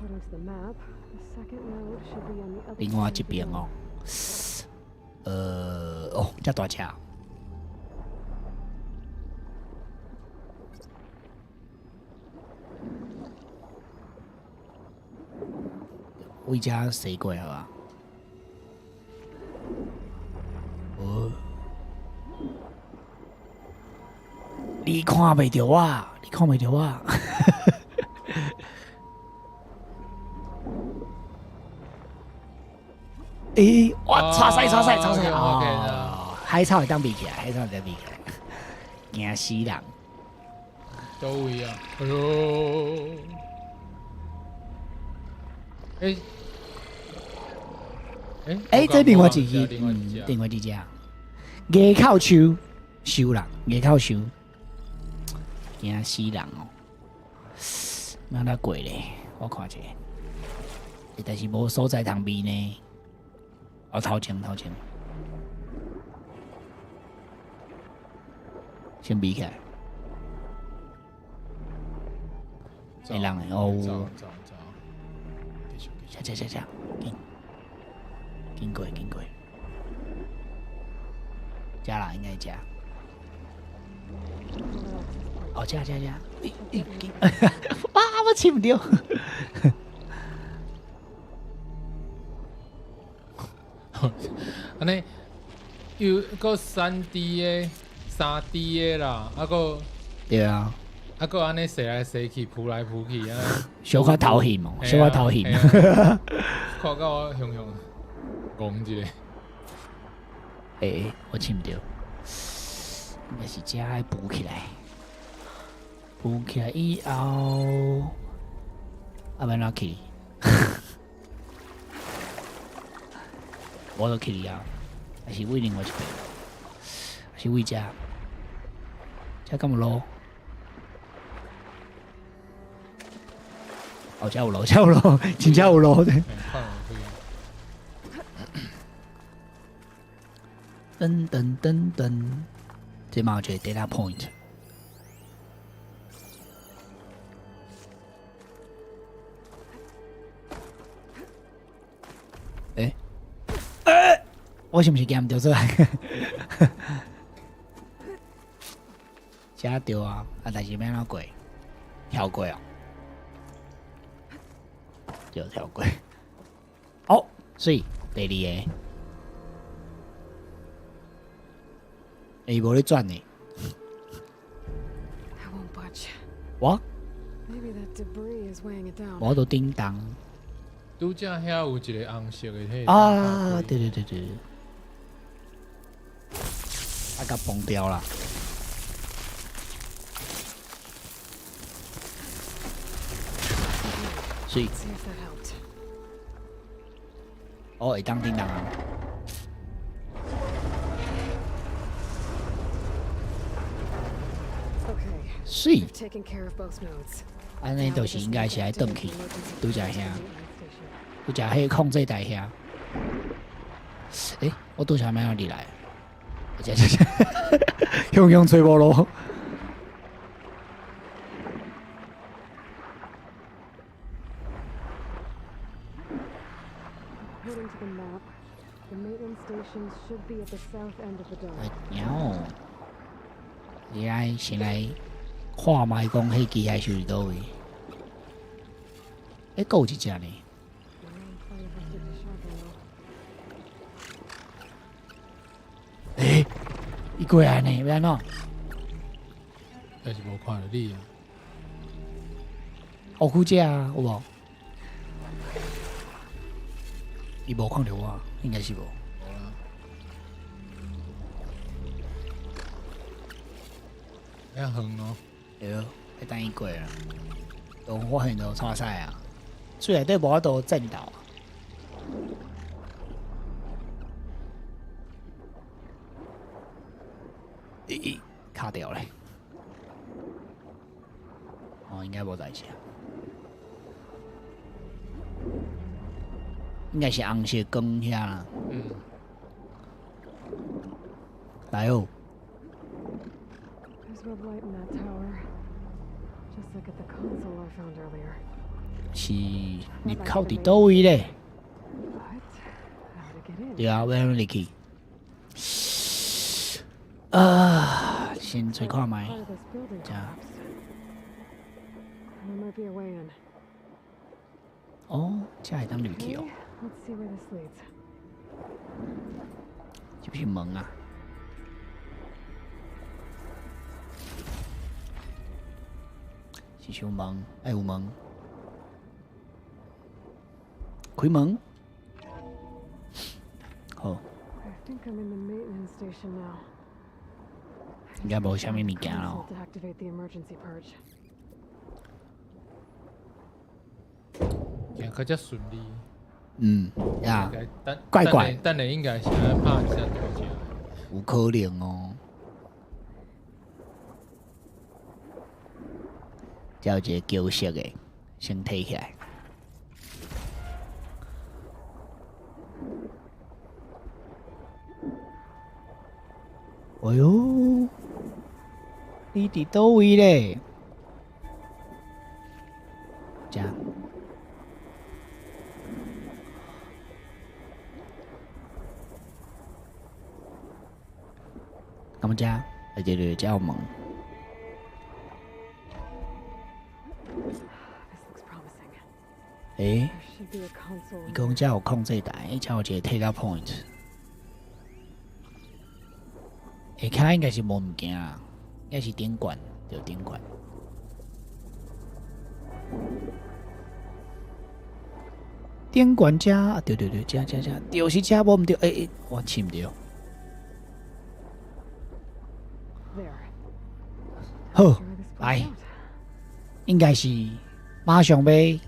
According to the map, the second node should be on the other 另外 side of 一 the 邊 dome. 哦，哦，遮大隻。為遮踅過好啊？哦，你看袂著我，你看袂著我。欸，哇！插屎插屎插屎啊！海草會當避起來，海草會當避起來，驚死人！佗位啊？哎喲！欸欸欸，這另外一支，另外一隻，另外一隻，牙口樹收人，牙口樹，驚死人哦！欲按怎過咧？我看一下，但是無所在通避呢。哦，頭前頭前，先避起來。欸，人的哦，走走走，繼續繼續。遮遮遮遮，緊，緊過緊過，遮啦應該遮。哦，遮遮遮，欸欸緊，哇！我飼毋著。按呢，有閣3D 的、3D 的啦，啊閣對啊，啊閣按呢踅來踅去、撲來撲去，按呢小可頭眩哦，小可頭眩。看到我雄雄戇一下。欸，我飼毋著。應該是遮愛補起來，補起來以後，啊，欲按怎去？無就去啊，還是為另外一邊？還是為遮？遮敢有路？哦，遮有路，遮有路，真正有路的。看我可以。噔噔噔噔，這嘛有一個 data point。欸欸，我是毋是行毋著出來？遮對啊，啊，但是欲按怎過？跳過哦，對，跳過。哦，媠，第二个。欸，伊無咧轉呢。 I won't budge. 我 Maybe that debris is weighing it down. 我都叮當。拄才遐有一個紅色的彼個啊，對對對對，啊，共崩掉啦。媠。 See if that helped. 哦，會當叮當啊。 Okay. 媠。 I've taken care of both nodes. 按呢就是應該是愛轉去，拄才遐，拄才彼控制台遐。欸，我拄才欲按怎入來？這這這，雄雄揣無路。 According to the map, the maintenance station should be at the south end of the dock. 然後，你愛先來看覓講彼機械獸佇佗位？欸，閣有一隻呢。 We're in plenty of Dishevelled. 欸，伊過來呢，欲按怎？但是無看著你啊。哦，久這啊，有無？伊無看著我，應該是無。無啦。遐遠哦。對，欲等伊過啦。都發現就挫賽啊！雖然底無法度戰鬥。咦，卡掉咧！哦，應該無代誌啊。應該是紅色光遐啦。嗯。來哦。 There's red light in that tower. Just like at the console I found earlier. 是入口佇佗位咧？ But how to get in? 對啊，欲按怎入去？啊，先揣看覓。 Part of this building 這 collapsed. There might be a way in. 哦，這會當入去哦。 Okay, let's see where this leads. 這不是門啊？是想門，愛有門。開門。好。 I think I'm in the maintenance station now. 應該無啥物物件咯。 To activate the emergency purge. 行較遮順利。嗯，呀，等怪怪。等下應該是愛拍一下大隻。有可能哦。這有一個膠色的，先提起來。哎喲，你佇佗位咧？這。敢這？啊對對，這有門。 This looks promising. 欸， There should be a console. 伊講這有控制台，這有一個 data point。下跤應該是無物件啦，應該是頂懸，對頂懸。頂懸遮，啊對對對，遮遮遮，就是遮無毋對，欸欸，我試毋著。There. 好， Try this place 來 out.，應該是馬上欲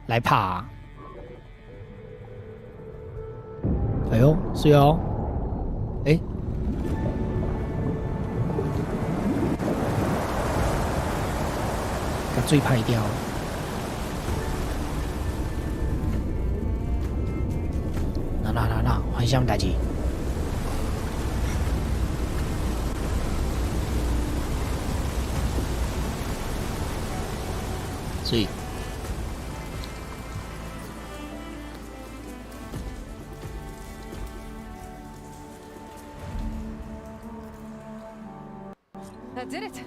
來拍啊。哎喲，媠哦，欸，共水歹掉。那那那那，發生啥物代誌？媠。 That did it.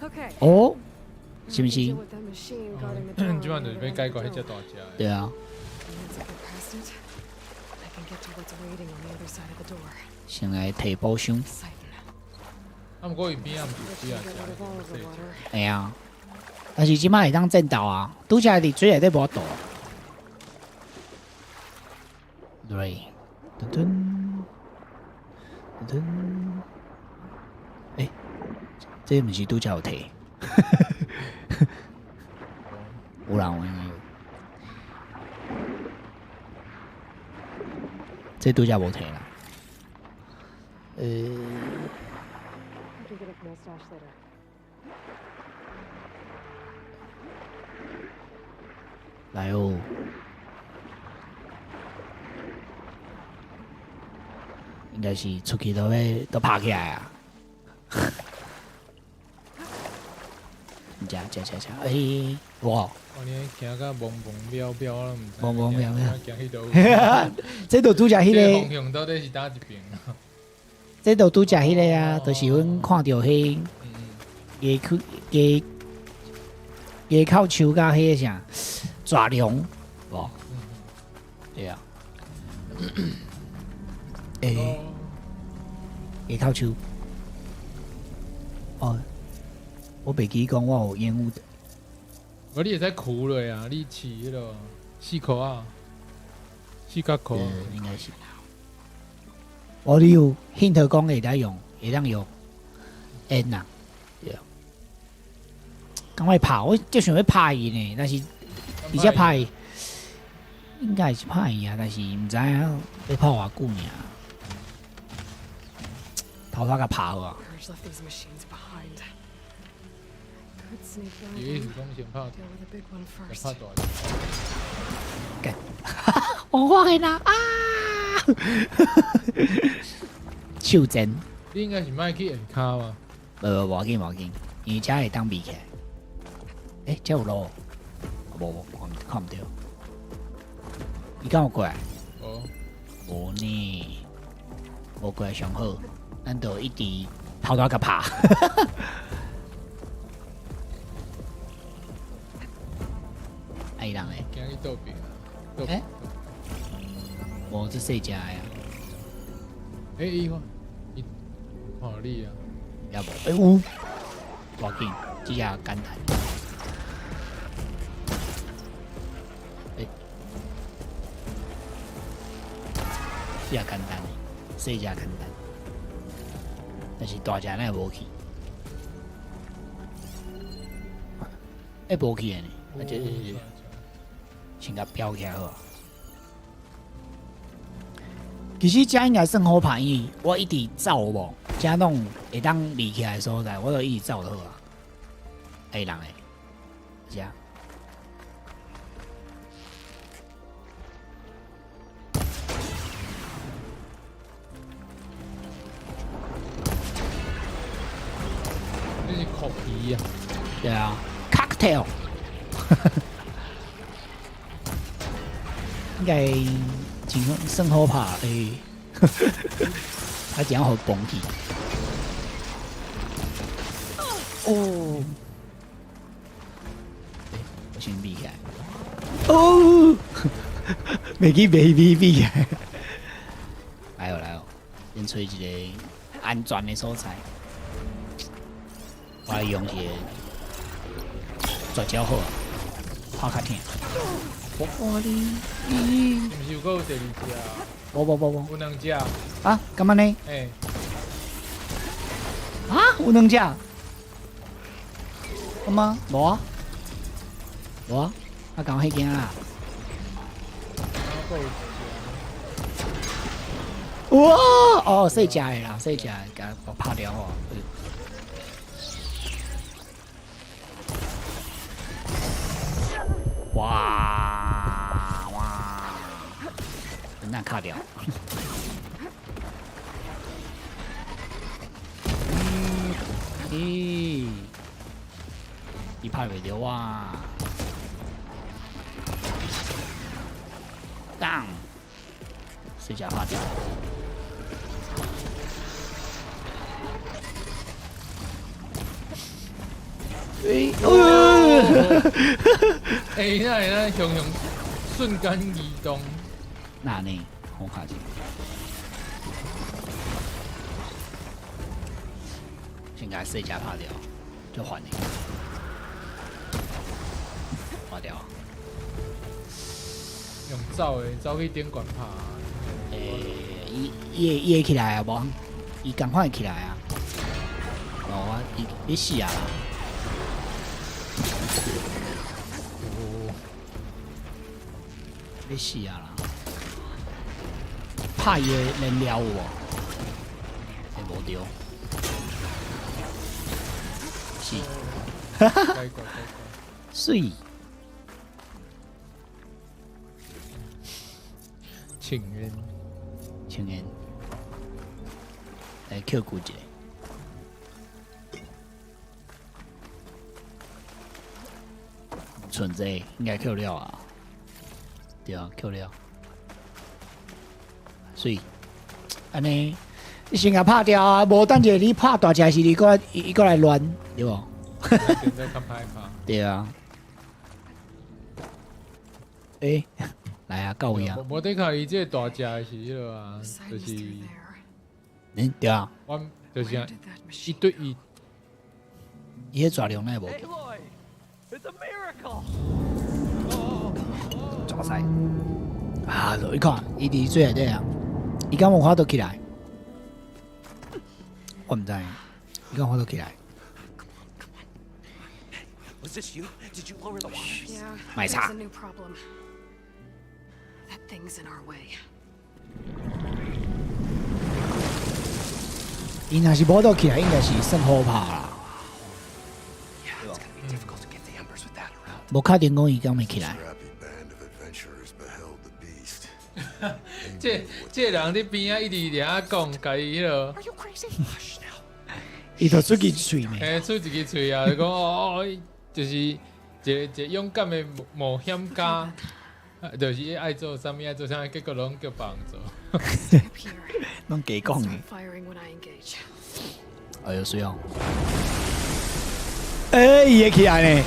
Okay. 哦，是毋 Now 是 we？deal with that machine guarding the door 這擺就是 on the 欲 other 解 end 決 of 彼 the 隻 dome. 大隻的。對啊， And once I get past it, I can get to what's waiting on the other side of the door. 先來提寶箱。 Siphon. 啊，毋過伊邊仔毋是有 That 幾 should 仔 get rid of all of 隻 the 細隻。 water. 會啊，但是這擺會當戰鬥啊，拄才佇水內底無法度。對，噔噔噔噔，欸，這毋是拄才有提？有啦，有應該有。這拄才無提啦。 I can get it from my stash later. 來哦，應該是出去都欲都拍起來啊！食食食食，欸，哇！哦，你行甲茫茫渺渺，我攏毋知。茫茫渺渺行去佗位？這就拄才彼這個個，方向到底是佗一邊啊？這就拄才彼個啊，就是阮看著彼牙口牙牙口樹佮彼個啥蛇龍，無？對啊。欸，牙口樹。哦，我袂記講我有煙霧。無你會使跍落啊！你飼彼個四箍仔，四角箍。應該是。我你有 hint 講會當用，會當用煙啊，對。敢欲拍，我就想欲拍伊呢，但是而且拍伊，應該是拍伊啊，但是毋知影欲拍偌久爾。頭拄共拍好啊。 Purge left these machines behind. Could sneak by 伊意思 them. 講先拍， Deal with the big one 先 first. 拍大隻。幹，我發現啦啊！手賤。你應該是莫去下跤嘛？無無無要緊無要緊，因為遮會當避起來。欸，遮有路？無無，看毋著。伊敢有過來？無。無呢，無過來上好，咱就一直頭拄共拍。啊伊人咧？行去倒邊啊？倒欸？無，這細隻的啊。欸，伊看，伊看你啊。也無，欸有，無要緊，這隻簡單。欸，這隻簡單的，細隻簡單，但是大隻哪會無去？欸，無去的呢，啊這先共標起來好啊。其實這應該算好拍，因為我一直走無，遮攏會當離起來的所在，我就一直走就好啊。欸，人咧，遮。這是酷皮啊！對啊，cocktail。應該真算好拍，欸，啊，這樣予崩去。哦，欸，我先避起來。哦，袂記袂避避起來。來哦來哦，先揣一個安全的所在。我來用一個絕招好啊，拍較疼。我看你，是毋是有閣有第二隻？無無無無。有兩隻。啊，敢按呢？欸。啊，有兩隻？咁嗎？無啊，無啊，啊，講彼間啊。哇！哦，細隻的啦，細隻的，共我拍掉哦。哇哇！那卡掉。咦？伊拍袂著我。當，細隻拍掉。欸！欸，那那熊熊瞬间移动，那呢？我看者。先共细只拍掉，就烦的。拍掉。用走的，走去顶悬拍。欸，伊会起来啊？无？伊仝款会起来啊？哦，伊你死啊！欲死啊啦！拍伊的燃料有无？欸，无著。是。哈哈哈。媠。请愿。请愿。来扣骨一下。存这应该扣了啊。对啊，扣了。所以，按呢，你先共拍掉啊，无等者你拍大只时，伊阁伊阁来乱，对无？对啊。欸，来啊，到位啊！无得看伊这个大只的是彼落啊，就是。嗯，对啊。我就是啊，一对一。伊彼抓量哪会无？抓塞啊！你看，伊伫水内底啊，伊敢有法度起来？我毋知，伊敢有法度起来？买茶。伊若是无倒起来，应该是算好拍啦。无确定讲伊敢会起来。这人伫边仔一直伫遐讲，共伊彼落。伊就出一喙呢。嘿，出一支喙啊！就讲哦，就是一个一个勇敢的冒险家，就是爱做啥物爱做啥物，结果拢叫别人做。拢假讲的。哎哟，水哦！欸，伊会起来呢？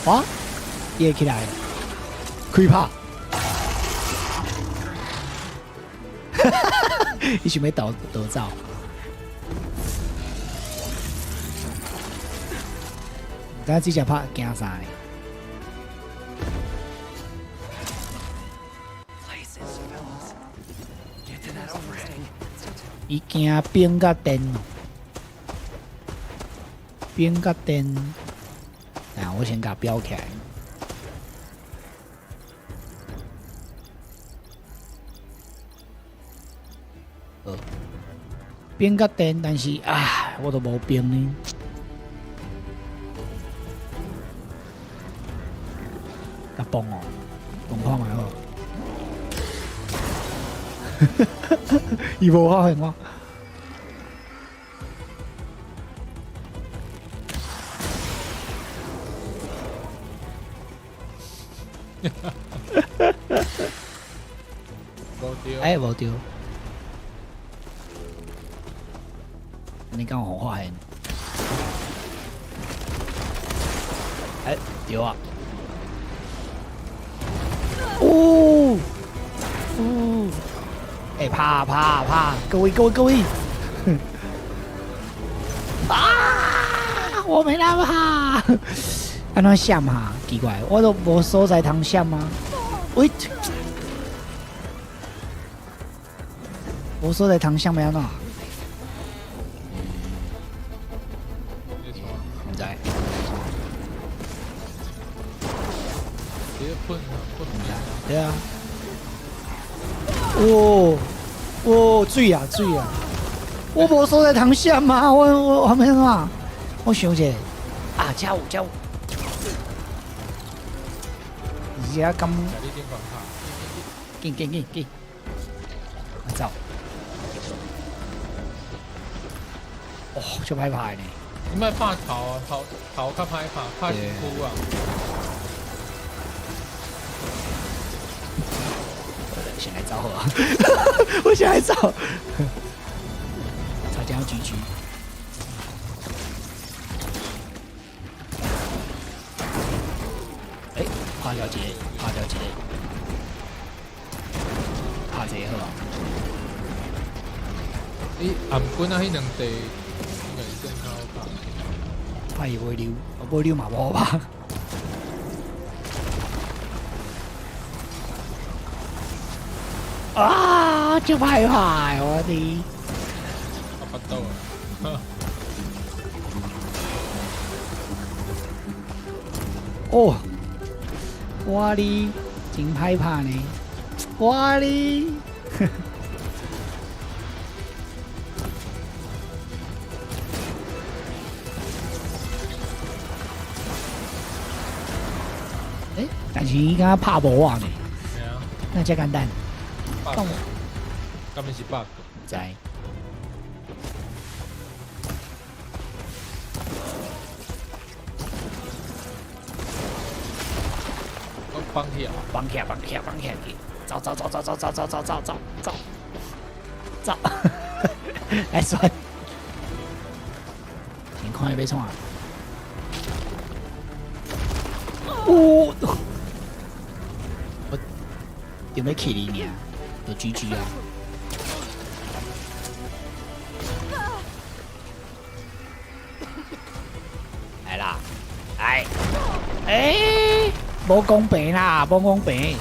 哇，伊会起来，开拍！伊想欲逃逃走。毋知这只拍惊啥呢？伊惊冰佮电哦，冰佮电。啊，我先共标起来。好，冰佮电，但是啊，我都无冰呢。甲崩哦，崩看觅好。伊无发现我。无著。欸，无著。你敢有予发现？欸，著啊！哦，哦，欸，拍拍拍！各位各位各位！啊！我没那么怕，按怎闪哈？奇怪，我都无所在通闪啊！喂，无所在通闪欲按怎？直接噴啊噴。對啊。哦哦，水啊水啊！我無所在通閃啊！我我咩啊？我想者啊，遮有遮有。而家咁，緊緊緊緊，走！哦，足歹拍呢。你莫拍頭啊，頭頭較歹拍，拍身軀啊。先來走好啊！我先來走。差點要 GG。欸，拍掉一個，拍掉一個，拍這個好啊。你頷棍啊，彼兩塊應該是算較好拍。拍伊袂溜，無溜嘛無好拍。啊！足歹拍我的。我腹肚啊！哦，我哩真歹拍呢，我哩。欸，但是伊敢若拍無我呢？那遮簡單。敢毋是 bug？知。我綁起來，綁起來，綁起來，綁起來去！走走走走走走走走走走走走，來算。先看伊欲創啊！哦，我準備去你爾，就 GG 啊！來啦，來，欸，無公平啦，無公平！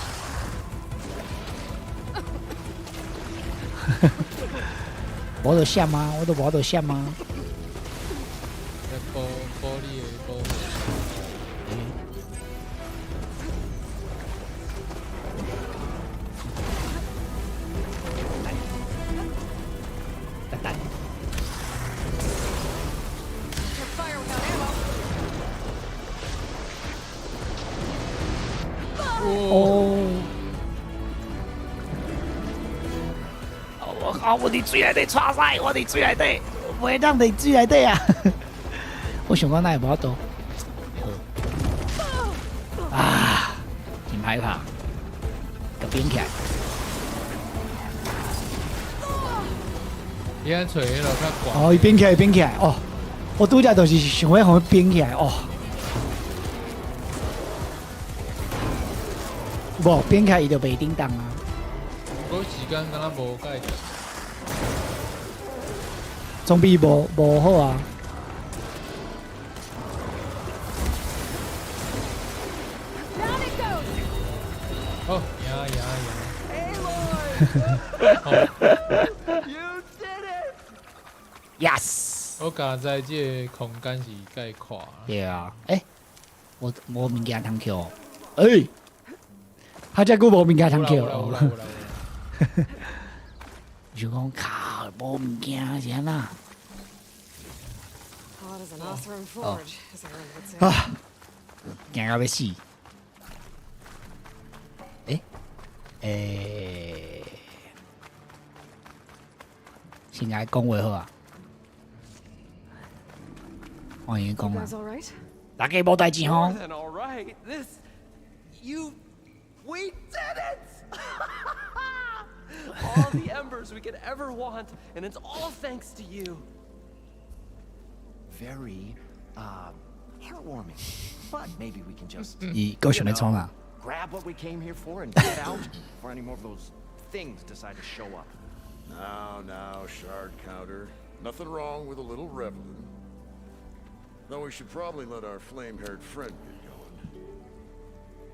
無得閃啊，我都無得閃啊！保保你的保護。等等。哦！我靠！我伫水內底掣屎，我伫水內底，袂當佇水內底啊！我想講哪會無法度。好啊，真歹拍，共變起來。伊按揣彼落較懸。哦，伊變起來，變起來哦！我拄則就是想欲予伊變起來哦。無變起來，伊就袂叮當啊。無時間敢若無解。總比無無好啊。好，贏贏贏！ You did it! Yes！我剛才這個空間是蓋闊。對啊，欸，我無物件通捡。欸，他遮久無物件通抾。有啦有啦有啦。就講靠，無物件是按怎？哦。啊！驚到欲死！欸欸，先共伊講話好啊。歡迎講啊！大家無代誌吼。 We did it! All the embers we could ever want, and it's all thanks to you. Very, heartwarming. But maybe we can just 伊閣想欲創啊 grab what we came here for and get out before any more of those things decide to show up. Now, now, shard counter. Nothing wrong with a little reveling. Though we should probably let our flame-haired friend get going.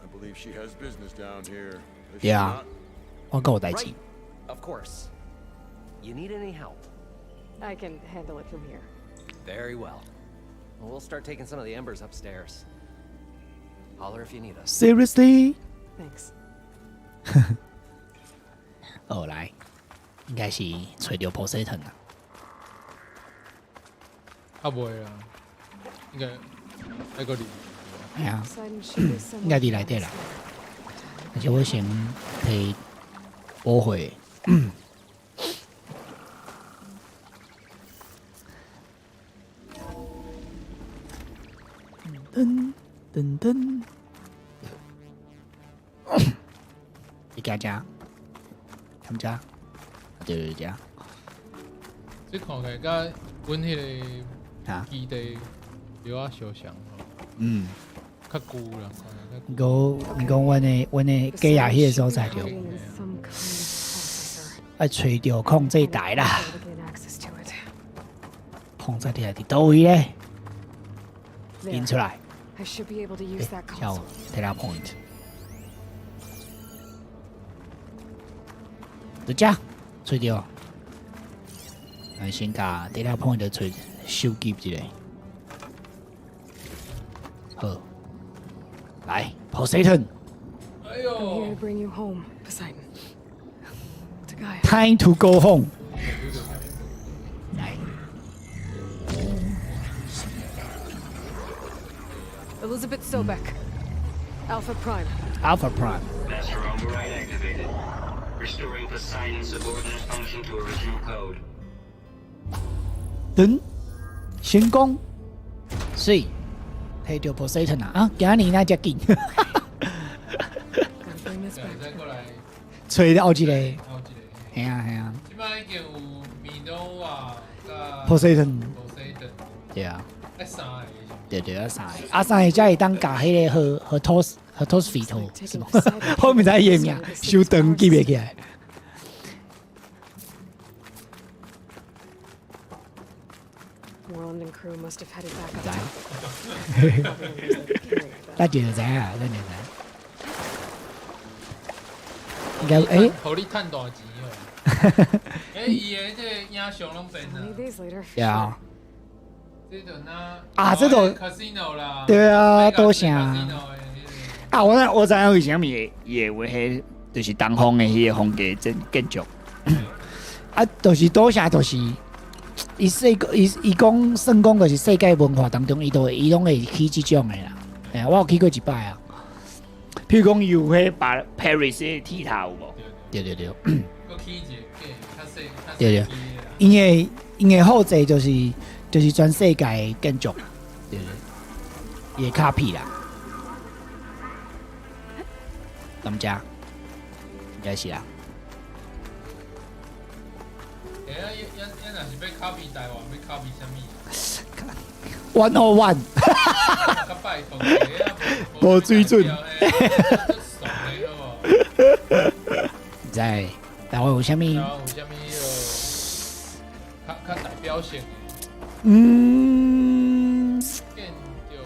I believe she has business down here. Does she Yeah. not? 我閣有代誌 Right. Of course. You need any help? I can handle it from here. Very well. Well, we'll start taking some of the embers upstairs. Holler if you need us. Seriously？ Thanks. 哦，來，應該是揣著 Poseidon 啊。啊袂啦，應該愛閣入。係啊， Poseidon should be somewhere 應該佇內底啦。但是我先提補貨。噔噔噔，你加加，他們家，對對對，這看起來佮阮彼個基地有仔相像吼。較舊啦，看起來較你講你講，阮的假牙彼個所在就 Hiding in some kind of processor. 愛揣著控制台啦， Able to gain access to it. 控制台佇佗位咧？ There. 引出來， I should be able to use that 叫 console. Data Point。就這揣著，咱先共 Data Point 揣收集一下。好，來 Poseidon。哎 I'm 呦 here to bring you home, Poseidon. To Gaia. Time to go home。來， Elisabet Sobeck. Alpha Prime. Alpha Prime。 Master override activated. Restoring Poseidon's subordinate function to original code. 等成功，水，提著 Poseidon 啊！啊，今年那遮緊， Gotta bring this 對 back. 再過來揣後一個，後一個。係啊係啊這擺已經有米諾瓦佮，Poseidon， Poseidon，對啊，愛三個是對對啊三個，啊三個才會當共彼個和和托斯和托斯菲托是無？我毋知伊的名，傷長記袂起來。 Morlund and crew must have headed back up 知 top. Probably gonna use the carrier, though. 咱就知影，咱就知。應該欸，予你趁大錢哦！欸，伊的這個影像攏變 We'll 啦 need，these later. 對啊，這就若啊這就 casino 啦，對啊賭城 casino 的啊，我知影為啥物會伊會有彼，就是東方的彼個風格建建築。啊，就是賭城，就是伊世伊伊講算講，就是世界文化當中，伊都會伊攏會起這種的啦。欸，我有去過一擺啊。譬如講，有彼把 Paris 的鐵塔有無？對對對，閣起一個假，較細較細對對的啦。𪜶的複製就是全世界的建築，對對，伊的 copy 啦。踮遮應該是啦。欸，啊，咱若是欲 copy 台灣，欲 copy 啥物？ 101，較拜託者啊，無水準。足俗的好無？毋知台灣有啥物？台灣有啥物彼个較較代表性的建築？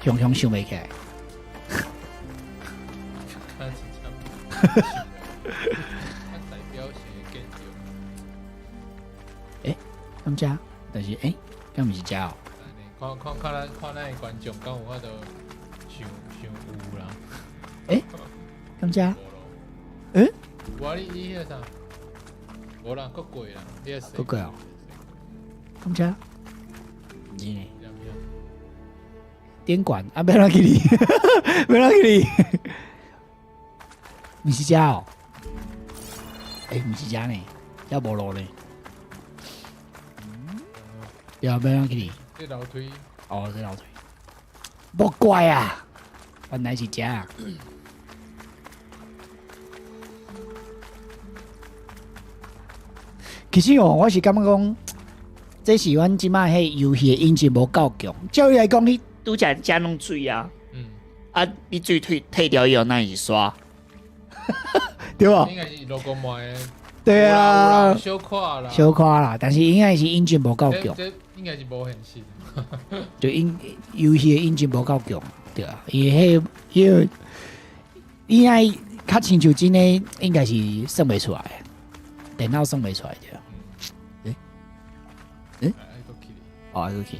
雄雄想袂起來。較真正較代表性的建築。欸，踮遮，但是欸，敢毋是遮哦？看看看咱看咱的觀眾，敢有法度想想有啦？欸，踮遮？欸？無啊，你彼個啥？無啦，閣過啦，你個閣過哦？踮遮？毋是呢？頂懸啊，欲按怎去哩？欲按怎去哩？毋是遮哦？欸，毋是遮呢，遮無路呢。對啊，欲按怎去哩？這樓梯。哦，這樓梯。無怪啊，原來是遮。其實哦，我是感覺講，這是阮這擺彼遊戲的引擎無夠強。照理來講，你拄才遮攏水啊，啊，你水退退掉以後，咱是沙，對無？應該是落過麥的。對啊，小可啦，小可啦，但是應該是引擎無夠強。這應該是無現實。就引遊戲的引擎無夠強，對啊，伊彼彼個應該較親像真的，應該是算袂出來，電腦算袂出來對啊。欸欸，哦，閣去，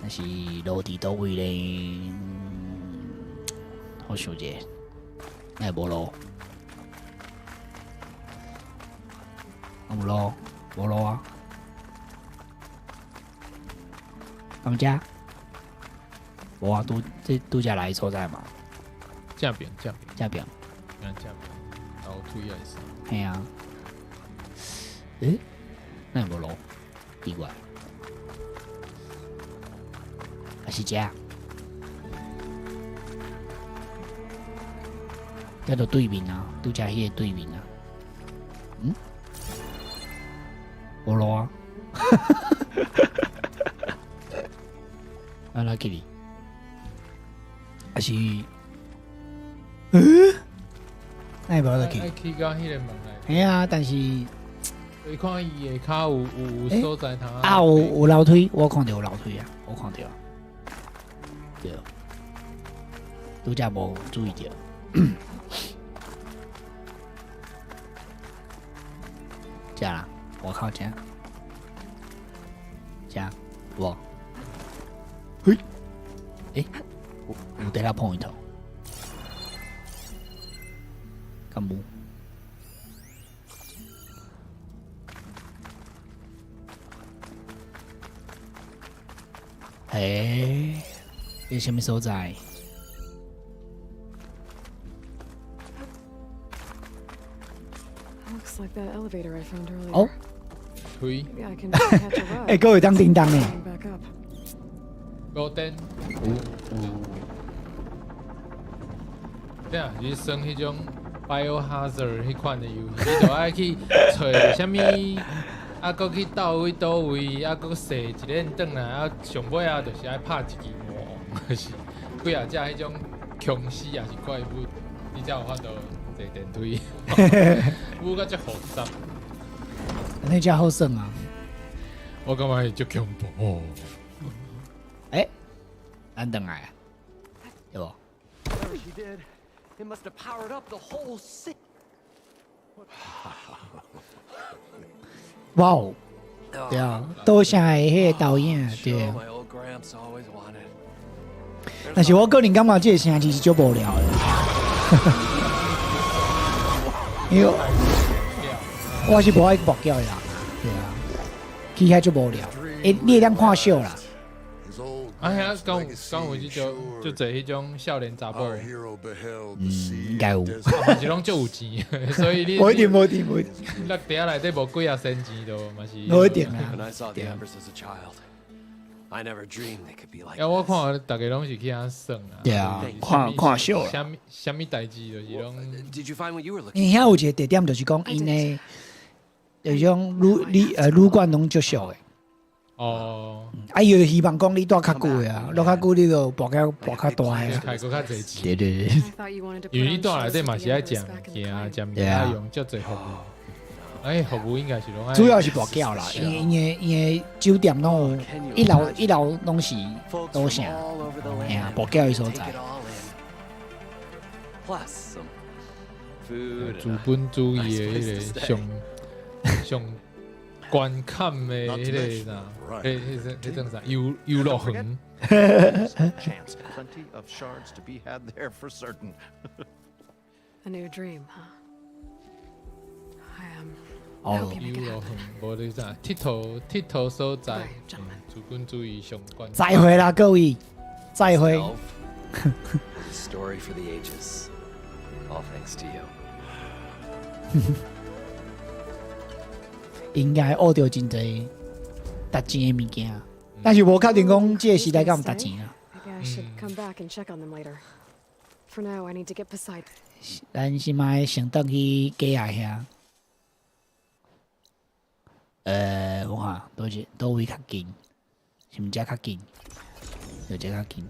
但是路佇佗位咧？我想者，那會無路？啊有路？無路啊？敢遮？無啊，拄這拄才來的所在嘛。正邊正邊。正邊。正邊，樓梯還是？嘿啊。欸？那會無路？奇怪。還是遮？這就對面啊，拄才彼個對面啊。嗯？無路啊？按怎去哩？還是？欸？那會無得去？愛去到彼個門內。嘿啊，但是你看伊下跤有所在通啊，有樓梯，我看著有樓梯啊，我看著。對，拄才無注意著。遮啦，外口遮，遮有無？嘿，欸，有 data point，敢無？欸，這是啥物所在？ Looks like that elevator I found earlier. 哦。推。 Maybe I can catch a ride. 欸，閣會當叮當呢？ Back up. 無電。對啊，是耍彼種 Biohazard 彼款的遊戲，你就愛去揣啥物，啊，閣去佗位佗位，啊，閣踅一輪轉來，啊，上尾啊，就是愛拍一支魔王，就是幾仔隻彼種殭屍抑是怪物，你才有法度坐電梯。舞甲遮複雜。那遮好耍啊！我感覺足恐怖。欸，咱轉來啊，對無？ Whatever she did, it must have powered up the whole city. 哇哦！對啊，多城的彼個導演對。 My old gramps always wanted. 但是我個人感覺這個城市是足無聊的，因為我是無愛跋筊的啦，對啊，去遐足無聊。欸，你會當看秀啦。啊，遐敢有敢有這種足濟彼種少年查某？嗯，應該有。嘛是攏足有錢，所以你無一定，無一定，無一定。落地仔內底無幾仔仙錢就嘛是。無一定啊。 When I saw the embers as a child, I never dreamed they could be like 啊，我看逐家攏是去遐耍啊。對啊，看看秀啦。啥物啥物代誌就是攏。 Did you find what you were looking 因遐有一個特點，就是講𪜶的，就是種旅館攏足俗的。哦。啊，伊就希望講你蹛較久的啊，蹛較久你就跋較跋較大的。開閣較濟錢。對對對。因為你蹛內底嘛是愛食物件，食物件用足濟服務。哎，服務應該是攏愛。主要是跋筊啦，因𪜶的酒店攏有一樓一樓攏是賭城，嘿啊，跋筊的所在。資本主義的彼個上上觀看的彼個啥，彼種啥遊樂園。 Chance, plenty of shards to be had there for certain. A new dream, huh? I 哦，遊樂園無你啥，𨑨迌𨑨迌所在，資本主義上懸。再會啦，各位，再會。 Story for the ages, all thanks to you. 應該學著真濟值錢的物件，但是無確定講這個時代敢有值錢啊。 Maybe I should come back and check on them later. For now, I need to get Poseidon. 咱先莫先轉去雞仔遐。我看佗一佗位較近，是毋遮較近？就這較近。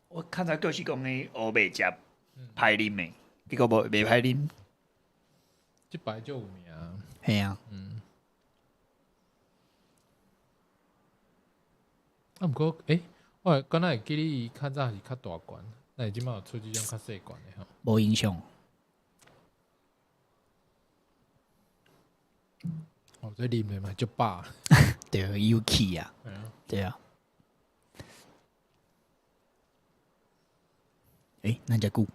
我較早就是講的烏白食歹啉的，結果無袂歹啉。這擺足有名。嘿啊。嗯。啊，毋過，欸，我敢若會記得伊較早是較大罐，那伊這擺有出這種較細罐的吼。無影響。哦，這啉的嘛足飽。對，有氣啊。嘿啊。對啊。欸，咱遮久，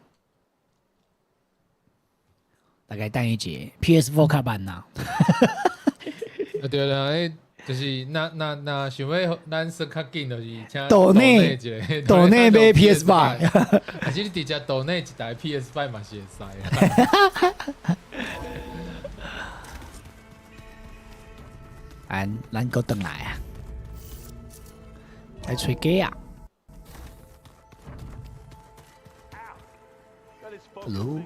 大概等一下 PS4 較慢啦。啊對啦，彼就是若想欲咱說較緊，就是請抖內一個抖內買 PS5，還是你直接抖內一台 PS5 嘛是會使。咱咱閣轉來啊，來揣雞啊。Hello。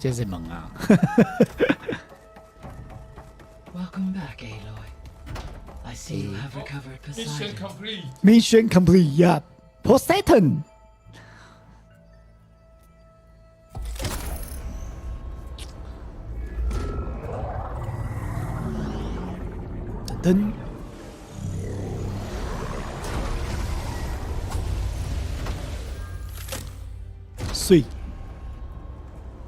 這是門啊。 Welcome back, Aloy. I see you have recovered Mission Poseidon. complete. Mission complete. Yeah. Poseidon. 噔。水。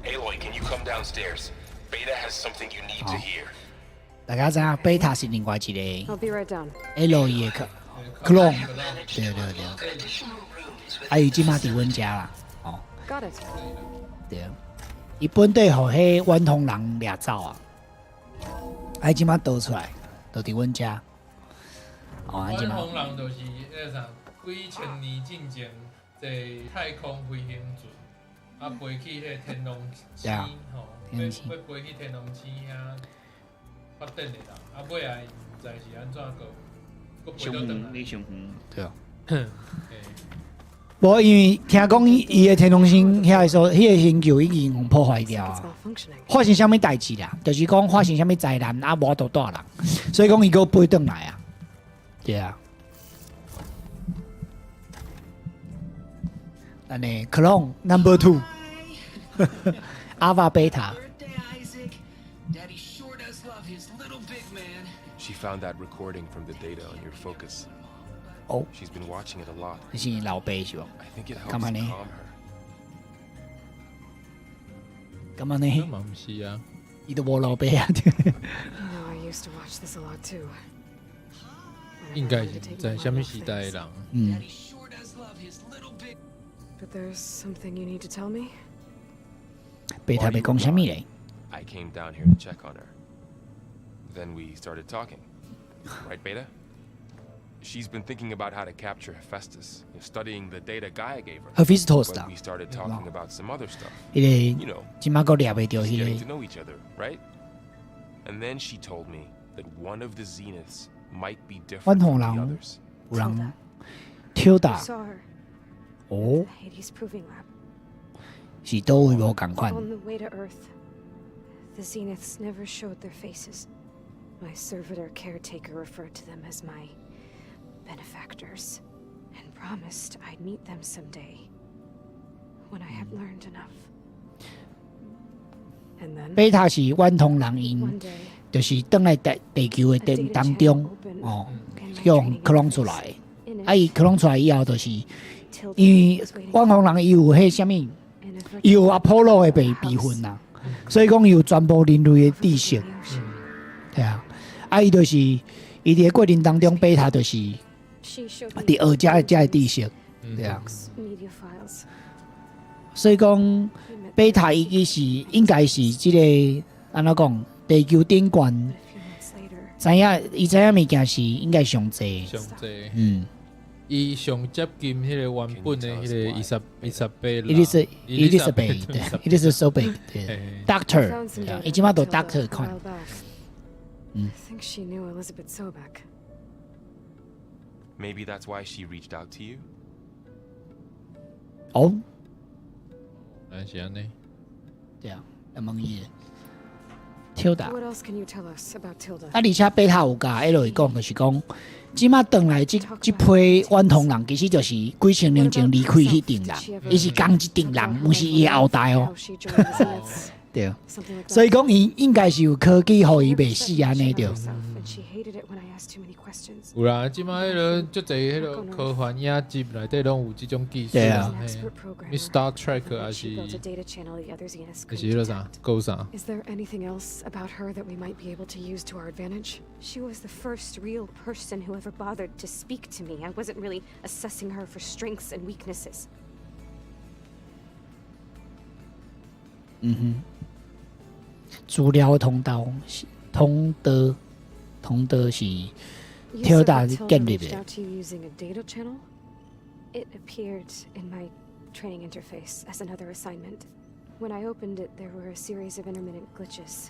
Aloy, can you come downstairs? Beta has something you need to hear. 大家知影貝塔是另外一個 I'll be right down. Aloy 的 clone，對對對。啊，伊這馬佇阮遮啦，哦。 Got it. 對，伊本底予彼遠方人掠走啊，啊，伊這馬逃出來，就佇阮遮。哦，啊，這遠馬方人就是彼個啥，幾千年進前坐太空飛行船，啊，飛去彼個天狼星吼，欲飛去天狼星遐發展的人，啊，尾仔毋知是按怎閣飛倒轉來。你上遠，對啊。無，因為聽講伊的天狼星遐個所，彼個星球已經予破壞掉啊。發生啥物代誌啦？就是講發生啥物災難啊，無法度帶人，所以講伊閣飛轉來啊。對啊。按呢，clone number two，Alpha Beta。 She found that recording from the data on your focus. Oh. She's been watching it a lot. 這是老爸是無？ I think it helps 幹嘛呢？ calm her. 幹嘛呢？嘛毋是啊。伊都無老爸啊。 You know, I used to watch this a lot too. 應該是毋知啥物時代的人。嗯。 But there's something you need to tell me. 貝塔欲講啥物咧？ I came down here to check on her. Then we started talking. Right, Beta? She's been thinking about how to capture Hephaestus, studying the data Gaia gave her. Hephaestus But we started talking about some other stuff. 彼個 這馬閣掠袂著 Just 彼 getting 個 to know each other, right? And then she told me that one of the Zeniths might be different 遠方 from the 人 others. 有人挑打 I saw her. 哦， Hades Proving Lab. 是佗位無仝款。 On the way to Earth, the Zeniths never showed their faces. My servitor caretaker referred to them as my benefactors and promised I'd meet them someday when I had learned enough. And then 貝塔是遠方人𪜶，就是轉來地地球的當當中，哦，叫予克隆出來。啊，伊克隆出來以後，就是因為遠方人伊有彼啥物，伊有阿波羅的備備份啦，所以講伊有全部人類的知識。對啊，啊，伊就是伊佇個過程當中，貝塔就是佇學遮遮的知識，對啊。 media files. 所以講，貝塔伊其實應該是這個按怎講，地球頂懸知影伊知影物件是應該上濟，上濟，伊上接近彼個原本的彼個伊莎伊莎貝拉，伊麗伊麗莎白，對，伊麗莎貝，對，Doctor，伊這馬都 Doctor 款。 I think she knew Elisabet Sobeck. Maybe that's why she reached out to you. 哦，原來是按呢。對啊，來問伊。Tilda。 What else can you tell us about Tilda? 啊，而且貝塔有共 Aloy 講，就是講，這馬轉來這這批遠方人，其實就是幾千年前離開彼陣人，伊是仝一陣人，毋是伊的後代哦。對，所以講伊應該是有科技予伊袂死按呢對。Questions. 有啦，這擺彼个足濟彼个科幻影集內底攏有這種技術對啊嘿 Expert programmer. Star Trek 還 She 是 built a data channel the other Zeniths 還 couldn't 是彼个啥，閣有啥？ Is there anything else about her that we might be able to use to our advantage? She was the first real person who ever bothered to speak to me. I wasn't really assessing her for strengths and weaknesses. 嗯哼，資料通道是通道，通道是 You 跳 said 大 that Tilda 建立 reached 的。 out to you using a data channel? It appeared in my training interface as another assignment. When I opened it, there were a series of intermittent glitches.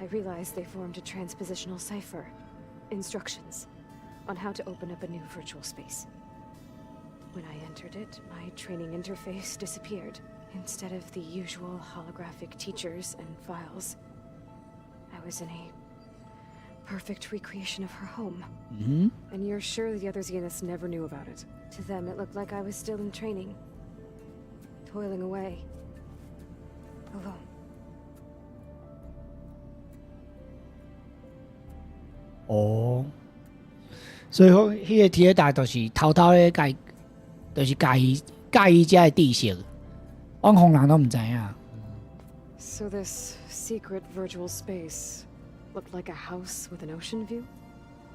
I realized they formed a transpositional cipher. Instructions on how to open up a new virtual space. When I entered it, my training interface disappeared. Instead of the usual holographic teachers and files, I was in a perfect recreation of her home. 嗯 And you're sure the other Zeniths never knew about it? To them, it looked like I was still in training, toiling away. Alone. 哼，哦，所以講，彼个鐵達就是偷偷咧共，就是教伊教伊遮的知識，遠方人攏毋知影。 So this secret virtual space looked like a house with an ocean view?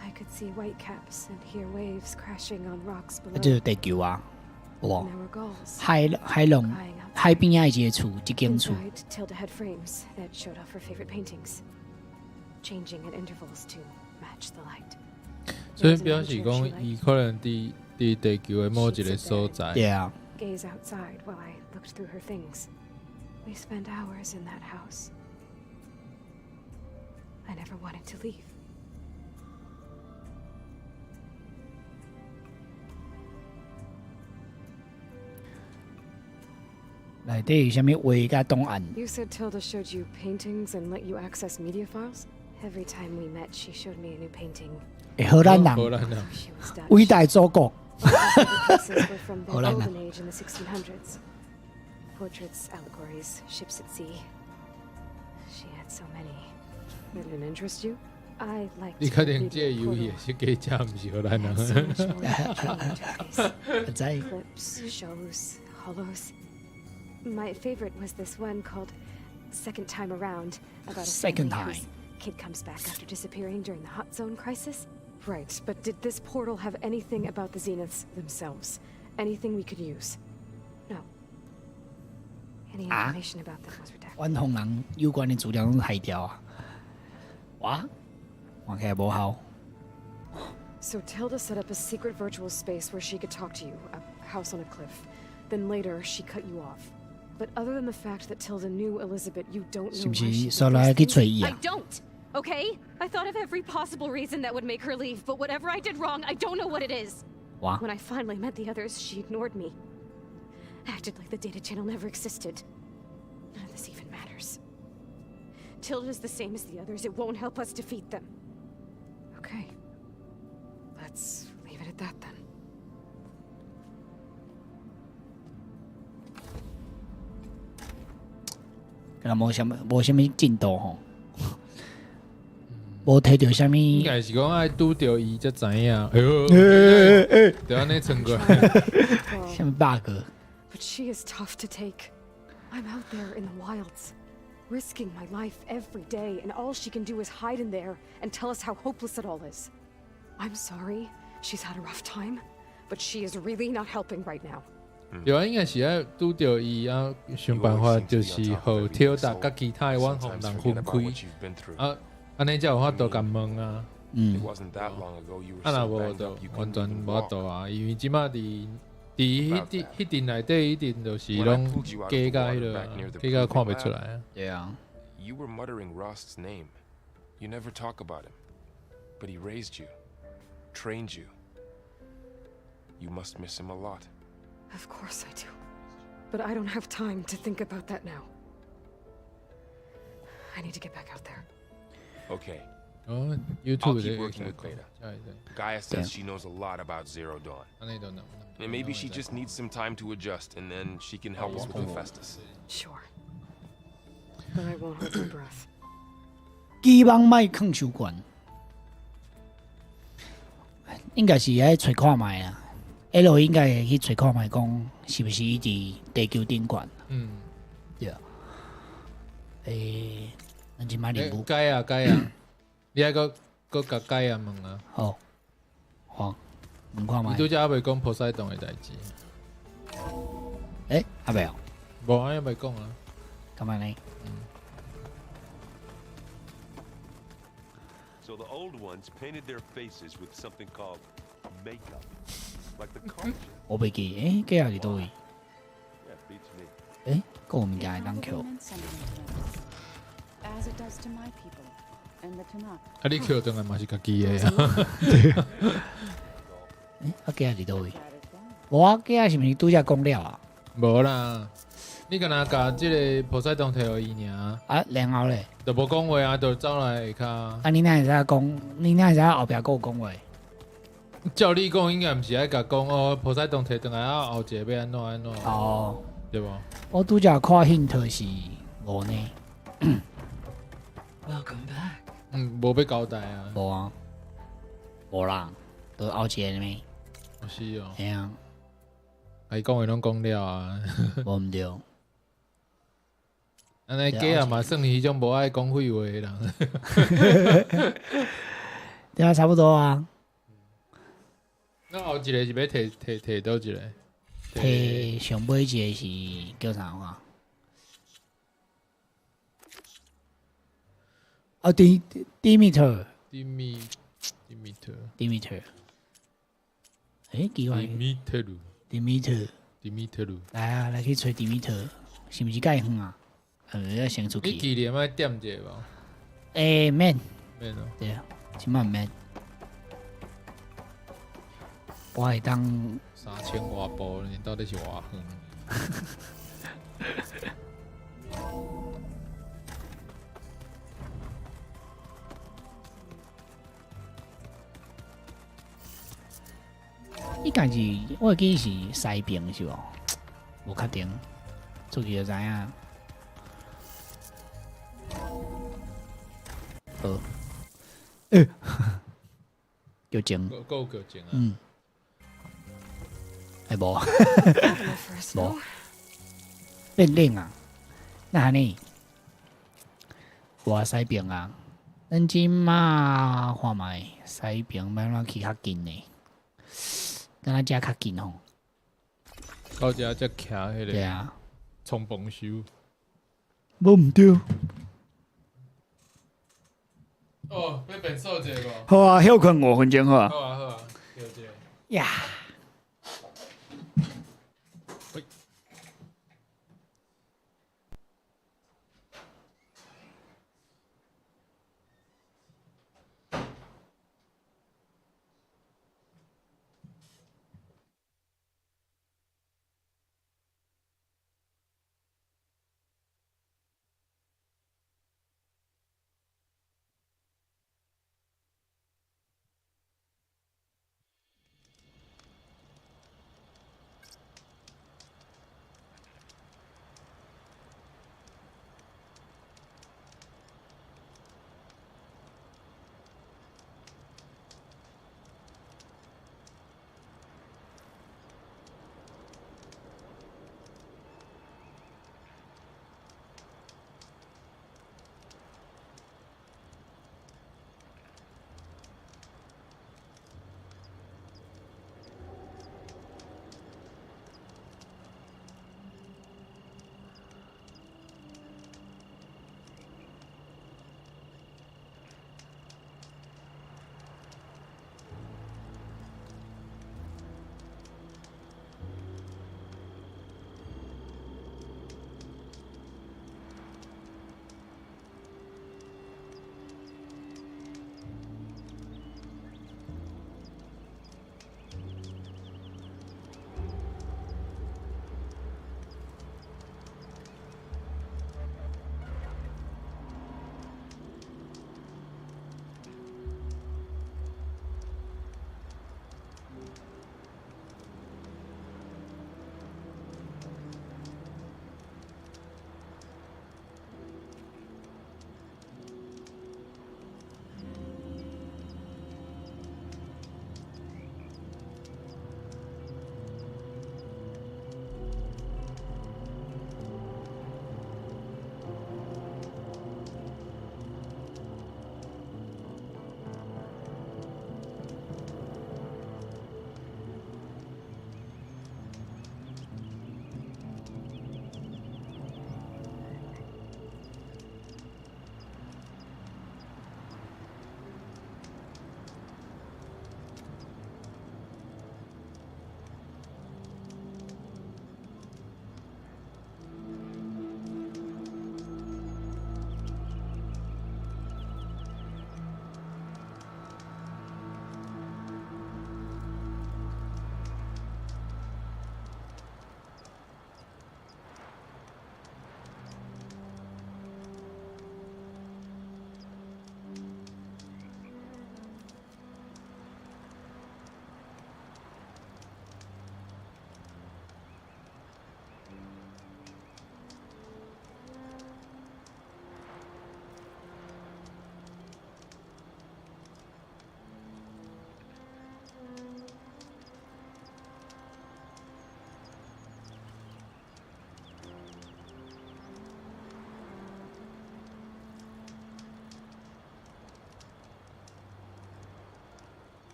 I could see whitecaps and hear waves crashing on rocks 啊， below. 這就是地球啊，有無 And there were gulls. 海海浪海邊仔的一个厝，一間厝。 Inside, Tilda had frames that showed off her favorite paintings, changing at intervals to match the light. 所以表示講，伊可能佇佇地球的某一个所在。對啊。 Gaze outside while I looked through her things. We spent hours in that house. I never wanted to leave. 內底有啥物畫佮檔案？ You said Tilda showed you paintings and let you access media files? Every time we met, she showed me a new painting. 欸，荷蘭人，荷蘭人 She was Dutch. 偉大祖國。 All her favorite pieces were from the 荷蘭人。 golden age in the 1600s. Portraits, allegories, ships at sea. She had so many. Did it interest you? I liked 你確定 the 這個 media 遊戲 portal. 的設計者毋是荷蘭 Had so 人？ much more than a training interface. 知 Clips, shows, hollows. My favorite was this one called Second Time Around, about a Second family whose Time. kid comes back after disappearing during the Hot Zone crisis. Right, but did this portal have anything about the Zeniths themselves? Anything we could use? No. Any 啊 information about them was redacted. 遠方人有關的資料攏害掉啊！哇，看起來無效。 So Tilda set up a secret virtual space where she could talk to you, a house on a cliff. Then later, she cut you off. But other than the fact that Tilda knew Elisabet, you don't know 是毋 why 是 she 煞 did 來 those 去 things? 揣伊 I 啊？ don't! Okay? I thought of every possible reason that would make her leave, but whatever I did wrong, I don't know what it is. 哇 When I finally met the others, she ignored me. Acted like the data channel never existed. None of this even matters. Tilda's the same as the others. It won't help us defeat them. Okay. Let's leave it at that then. 敢若無啥物無啥物進度吼，無提著啥物。應該是講愛拄著伊才知影。哎喲，欸欸就按呢賰過來。啥物 bug？ But she is tough to take. I'm out there in the wilds, risking my life every day, and all she can do is hide in there and tell us how hopeless it all is. I'm sorry, she's had a rough time, but she is really not helping right now. 對啊，應該是愛拄著伊啊，想辦法就是予 Tilda 佮其他的遠方人分開。啊，按呢才有法度共問啊。嗯 It wasn't that long ago you were 啊， so 若無 banged 就 up you 完 couldn't 全 even 無法 walk. 度啊，因為這擺佇佇彼陣彼陣內底一定就是攏假甲彼落，假甲看袂出來啊。對啊。 You were muttering Rost's name. You never talk about him. But he raised you, trained you. You must miss him a lot. Of course I do. But I don't have time to think about that now. I need to get back out there. Okay. 哦 I'll ，YouTube keep 這個 working with Beta. 會使。 Gaia says she knows a lot about Zero Dawn. 按呢就能。 And maybe she just needs some time to adjust, and then she can help us with Hephaestus. Sure. But I won't hold my breath. 期望莫囥傷懸。應該是愛揣看覓啦。Aloy 應該會去揣看覓，講是毋是伊佇地球頂懸？對啊。咱這擺任務改啊改啊，你愛閣閣共改啊問啊。好，好，問看覓。伊拄才猶未講波西頓的代誌。欸，猶未哦？無啊，猶未講啊。敢按呢？ So the old ones painted their faces with something called makeup, like the culture. 我袂記，欸，蓋仔佇佗位？ Yeah, beats me. 欸，閣有物件會當抾。 As it does to my people and the Tenakth. 啊，你抾轉來嘛是家己的啊。欸，啊，蓋仔佇佗位？無啊，蓋仔是毋是拄才講了啊？無啦，你敢若共這个波西頓提予伊爾。啊，然後咧？就無講話啊，就走來下跤。啊，你哪會知影講？你哪會知影後壁閣有講話？照你講，應該毋是愛共講哦，波西頓提轉來啊，後一個欲按怎按怎？哦，對無？我拄才看 hint 是無呢。 Welcome back. 嗯，無欲交代啊。無啊，無啦，都後一个呢。是哦。嘿啊。伊講的攏講了啊。無毋對。按呢假啊嘛，算是彼種無愛講廢話的人。對啊，差不多啊。那後一个是欲提提提佗一個？提上尾一个是叫啥啊？啊，Demeter。 Demeter。 Demeter。欸，奇怪。 Demeter。 Demeter。 Demeter。來啊，來去揣 Demeter，是毋是蓋遠啊？要先出去。你記得愛點一下無？欸，免。免哦。對啊，這擺毋免。我會當 3000外步，你到底是偌遠？伊家己我會記是西爿是無？無確定，出去就知影。好，欸，叫靜。閣有叫靜啊？嗯。欸，無，無，變冷啊！那按呢？我西爿啊，咱這馬看覓西爿欲按怎去較近呢？敢若遮較近吼。到遮才徛彼个。對啊。衝鋒舟。無毋對。哦，欲變數一下無？好啊，歇睏5分鐘好啊。好啊好啊，對對。呀。喂。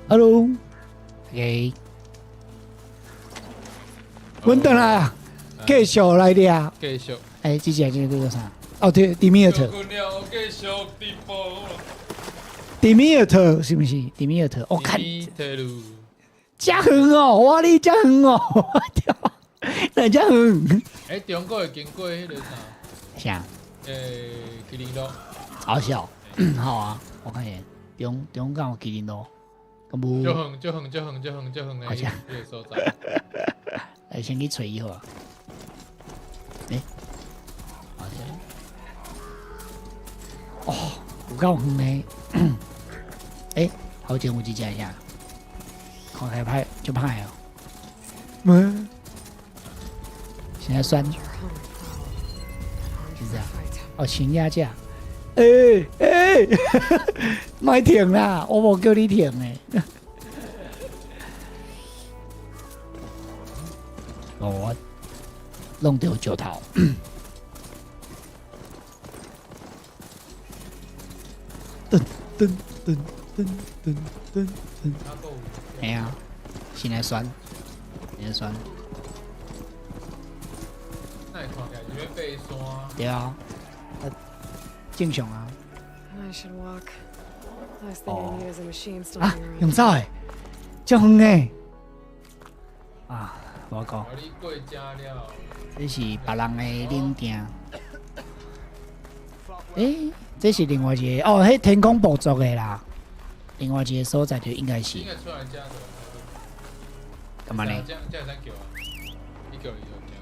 Hello，OK，阮转来啊，继续来掠。继续。欸，这只这个叫做啥？哦，对，迪米尔特。继续直播。迪米尔特是毋是？迪米尔特，我看。遮远哦，哇你遮远哦，我跳，哪遮远？欸，中国会经过彼个啥？啥？麒麟路。好笑，好啊，我看下，中中港有麒麟路，敢无？足远，足远，足远，足远，足远的彼个所在。来，先去揣伊好啊。欸，好像。哦，有够远的。欸，头前有一只啥？看起来歹，足歹哦。嗯。现在酸。是这样。哦，青鸭架。欸欸，莫停啦！我无叫你停的。哦，我弄著石头。噔噔噔噔噔噔噔。嘿啊，先来酸，先来酸。那会看起来是欲爬山？对啊，正常啊。哦。啊，用走的，遮远的。啊，我讲。这是别人的领地。欸，这是另外一个哦，彼天空部族的啦。另外一个所在就应该是。干嘛呢？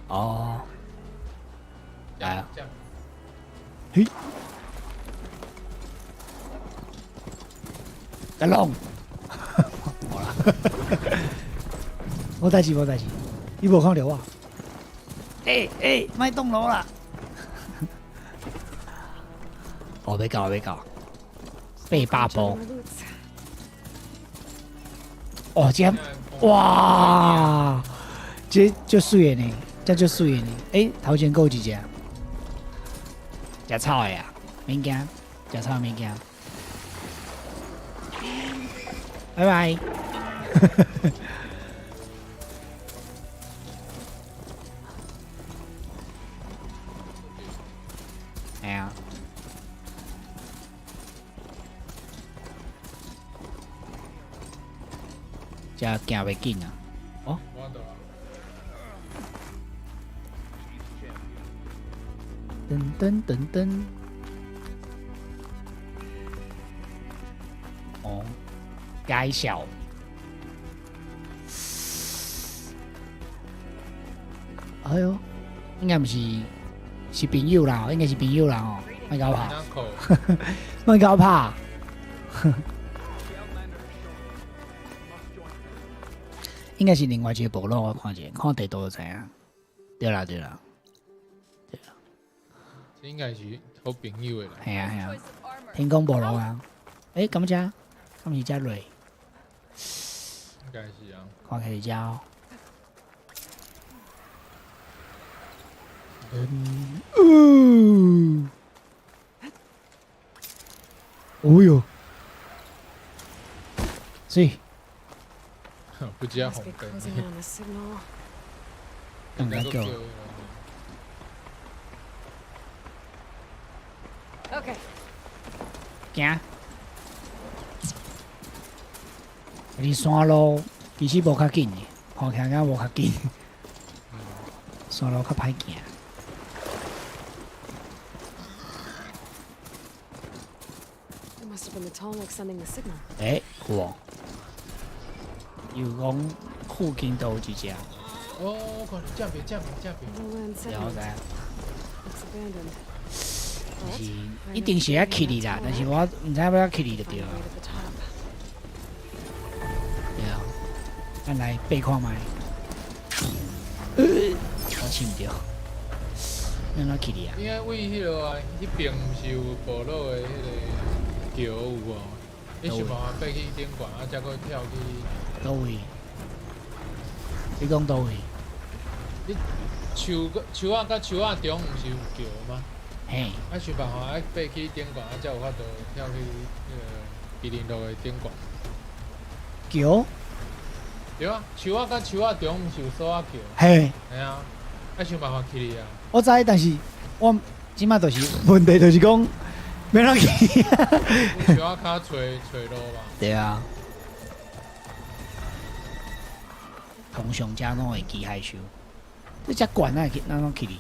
哦。来啊。嘿。来弄。无啦。无代志，无代志。你无看著我？欸欸，莫动炉啦！哦，欲到，欲到，800步。哦，这哇，这足媠的呢，这足媠的呢。欸，头前阁有一只，食草的啊，免惊，食草免惊。拜拜。哎呀，这行袂紧啊！哦。噔噔噔噔。哦，介绍。哎哟，应该毋是是朋友啦，应该是朋友啦吼，莫共我拍，莫共我拍。应该是另外一个部落，我看者，看地图就知影。对啦对啦，对啦。这应该是好朋友的啦。嘿啊嘿啊，天空部落啊。欸，敢遮？敢是遮落？应该是啊。看起来是遮哦。嗯，哦哟，水。不接红灯。更加叫。 Okay. 行。离山路其实无较紧的，看起来敢无较紧。山路较歹行。 It must have been the Tallneck sending the signal. 欸，有哦。又讲附近都有一只。哦，我看这边，这边，这边。 Lowland 了 settlement. 解。 Looks abandoned. 但是一定是爱去哩啦，但是我毋知影欲按去哩就对了。 Right at the top. 对啊，咱来爬看觅。我试毋著，按怎去哩啊？应该位彼落啊，彼边毋是有部落的彼个桥有无？你想办法爬去顶悬，啊，才阁跳去。佗位？你讲佗位？你树树仔佮树仔中毋是有桥吗？嘿。啊，想办法爱爬去顶悬，啊，才有法度跳去彼个麒麟路的顶悬。橋？對啊，樹仔佮樹仔中毋是有索仔橋？嘿。嘿啊，愛想辦法去哩啊。我知，但是我這擺就是問題，就是講欲按怎去。樹仔跤揣揣路吧。對啊。通常遮攏會機械獸，這遮懸哪會去？哪怎去哩？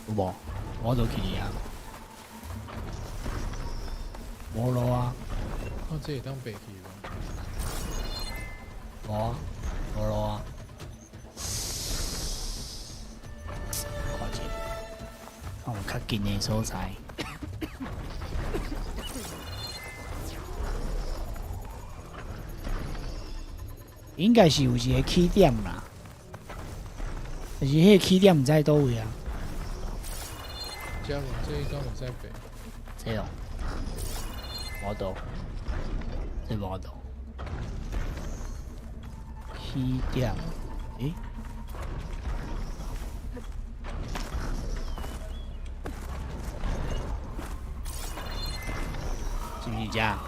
有無？我都去哩啊。無路啊。看這會當爬去無？無啊，無路啊。看者，看有較近的所在。應該是有一個起點啦，但是彼個起點毋知佗位啊。這無，這敢會使爬？這哦，無度，這無度。起點，欸？是毋是這？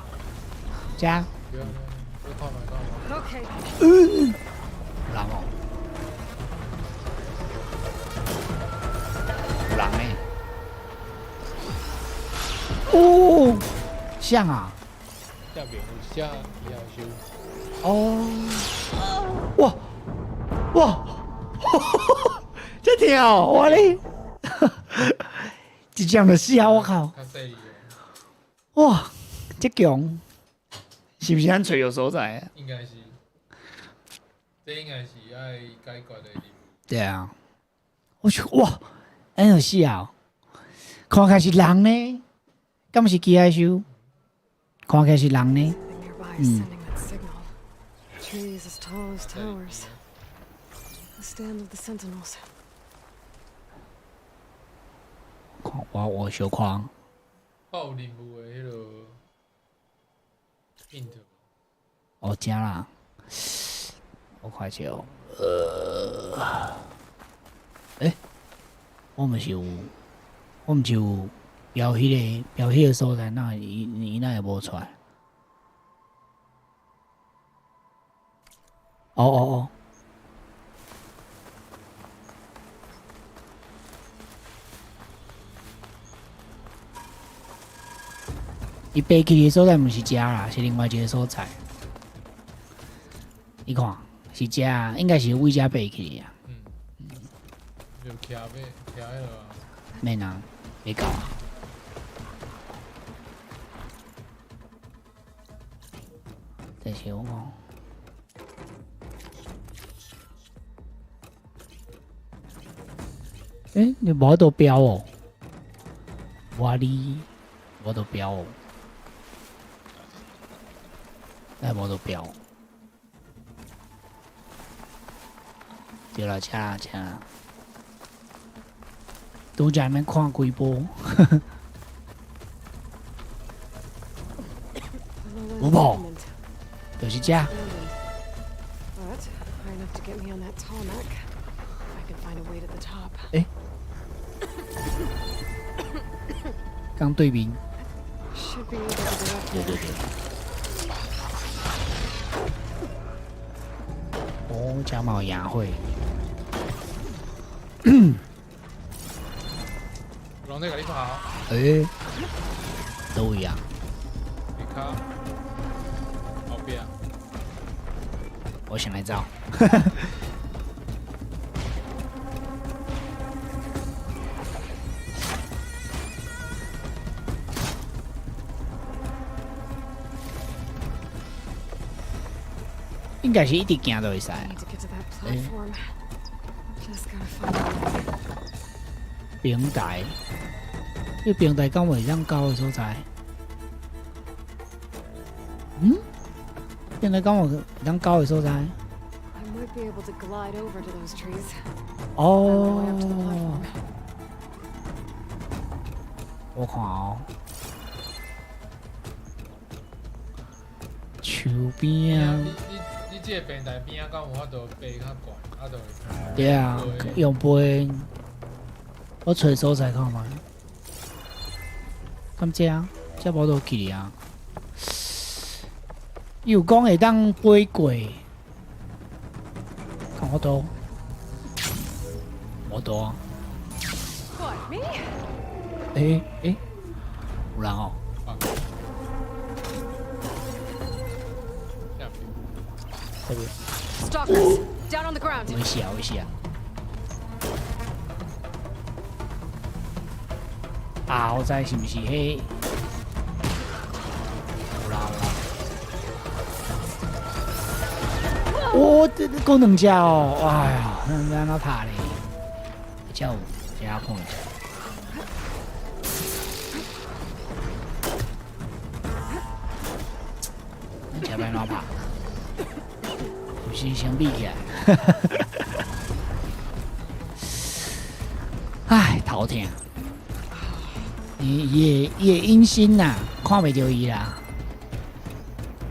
這？嗯，有人哦，有人呢。哦，像啊。下邊有一隻野獸。哦。哇哇，這疼我咧，一掌就死啊！我靠。哇，這強，是毋是咱揣著所在啊？應該是，這應該是愛解決的。對啊，我去哇，按呢就死啊！看起來是人呢，敢是機械獸？看起來是人呢。嗯。 Trees as tall as towers. The stand of the sentinels. 看我我小看。我有任務的彼个 hint。哦，遮啦，我看下哦，欸，我毋是有，我毋是有標彼个標彼个所在，哪伊伊哪會無出來？哦哦哦。伊爬起的所在毋是遮啦，是另外一个所在。你看，是遮，應該是為遮爬起的啊。嗯。就騎馬，騎彼落啊。免啊，袂到啊。但是我講，欸，你無法度標哦？我哩無法度標哦。那無法度標。對啦，車啦車啦，拄才免看幾波。有無？就是這。 But high enough to get me on that Tallneck. If I can find a way to the top. 欸？剛對面。 Should be able to get up 對對對。哦，這嘛有野火。有人在共你拍。欸？佗位啊？下跤後壁。我先來走。應該是一直行就會使。 I need to get to that platform. Just gotta find a way. 平台，這平台敢會當高的所在？嗯？平台敢有會當高的所在？ I might be able to glide over to those trees. 哦 Find my way up to the platform. 我看哦，樹邊啊，你你你這個平台邊仔敢有法度爬較懸，啊就會對啊，用飛，我揣所在看覓。敢這啊？這無都去啊？伊有講會當飛過，看我多，無多啊。 What, me? 欸欸，有人哦。這邊。 Stalkers, down on the ground. 危險啊！危險啊！啊，我知是毋是彼？有啦有啦。哦，這這兩隻哦，哎呀，那按怎拍咧？這有，這看一下。這欲按怎拍？有先避起來。唉，頭痛。伊伊的隱身呐，看袂著伊啦，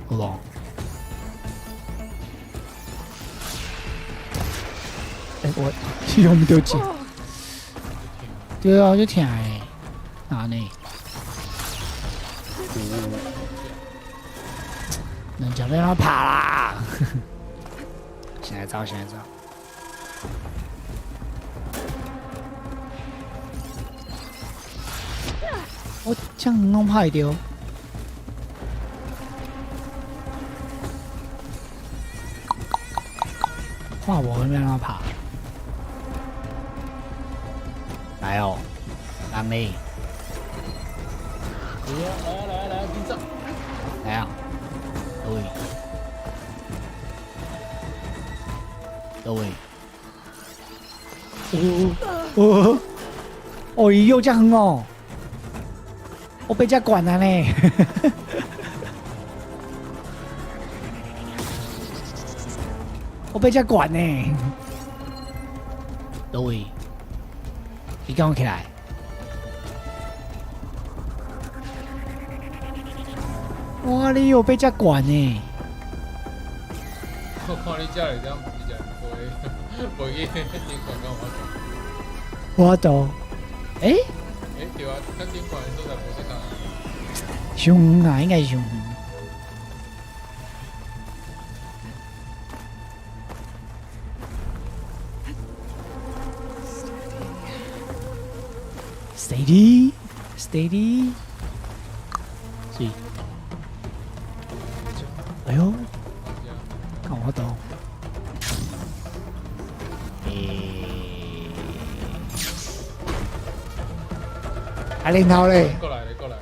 有無？欸，我用毋著箭。對啊，就疼的，按呢？兩隻欲按怎拍啦？現在走，現在走。我這樣攏拍會著。看無欲按怎拍？來哦，人呢？來啊來啊來啊，緊走！來啊！佗位？佗位？哦哦哦！伊又遮遠哦！我爬遮懸啊呢！我爬遮懸呢！佗位？你敢有起來？哇！你又爬遮懸呢？我看你遮會當直接飛，飛去頂懸敢有法度？無法度。欸？欸，對啊，較頂懸的所在無這工。傷遠啊，應該是傷遠。Steady, steady，是。哎喲，敢有法度？欸，啊，然後咧？過來咧，過來。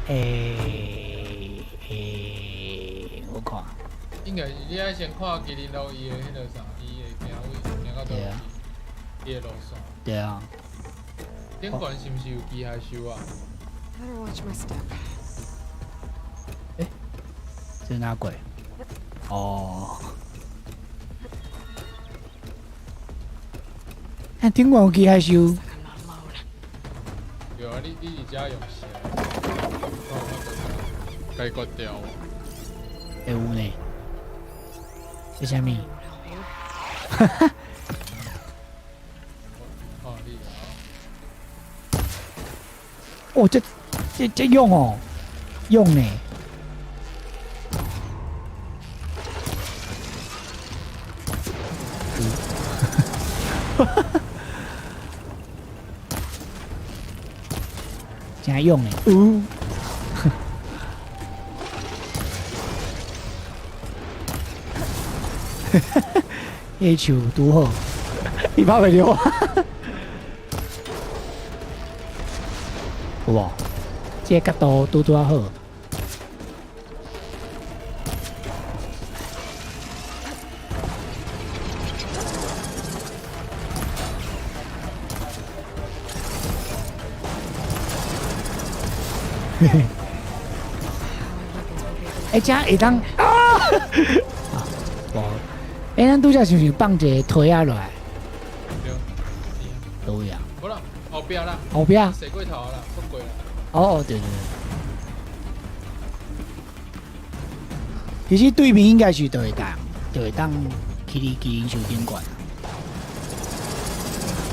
欸欸，我看。應該是你愛先看麒麟路伊的彼個啥，伊會行位行到佗位去，伊的路線。對啊。頂懸是毋是有機械獸啊？ Better watch my step. 欸，這是哪鬼？哦。看頂懸有機械獸。對啊，你佇遮用啥？解決掉。會有呢？這啥物？哦，你哦，這用哦，用呢。真用呢，有。彼樹拄好，伊拍袂著我。有無？這個角度拄拄仔好。嘿嘿。欸，這會當啊！無，欸，咱拄才是毋是放一个推仔落來？對，佗位啊？無啦，後壁啦。後壁。踅過頭啦，出過啦。哦，對對對。其實對面應該是就會當，就會當去你麒麟樹頂懸。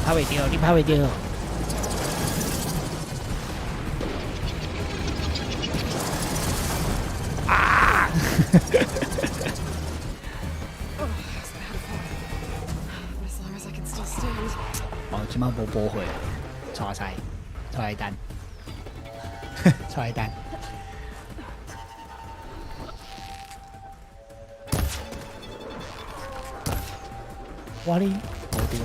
拍袂著，你拍袂著。Oh, it's a bad fall. But as long as I can still stand. 哦，這擺無保血，錯晒，錯來等，錯來等。我哩無對。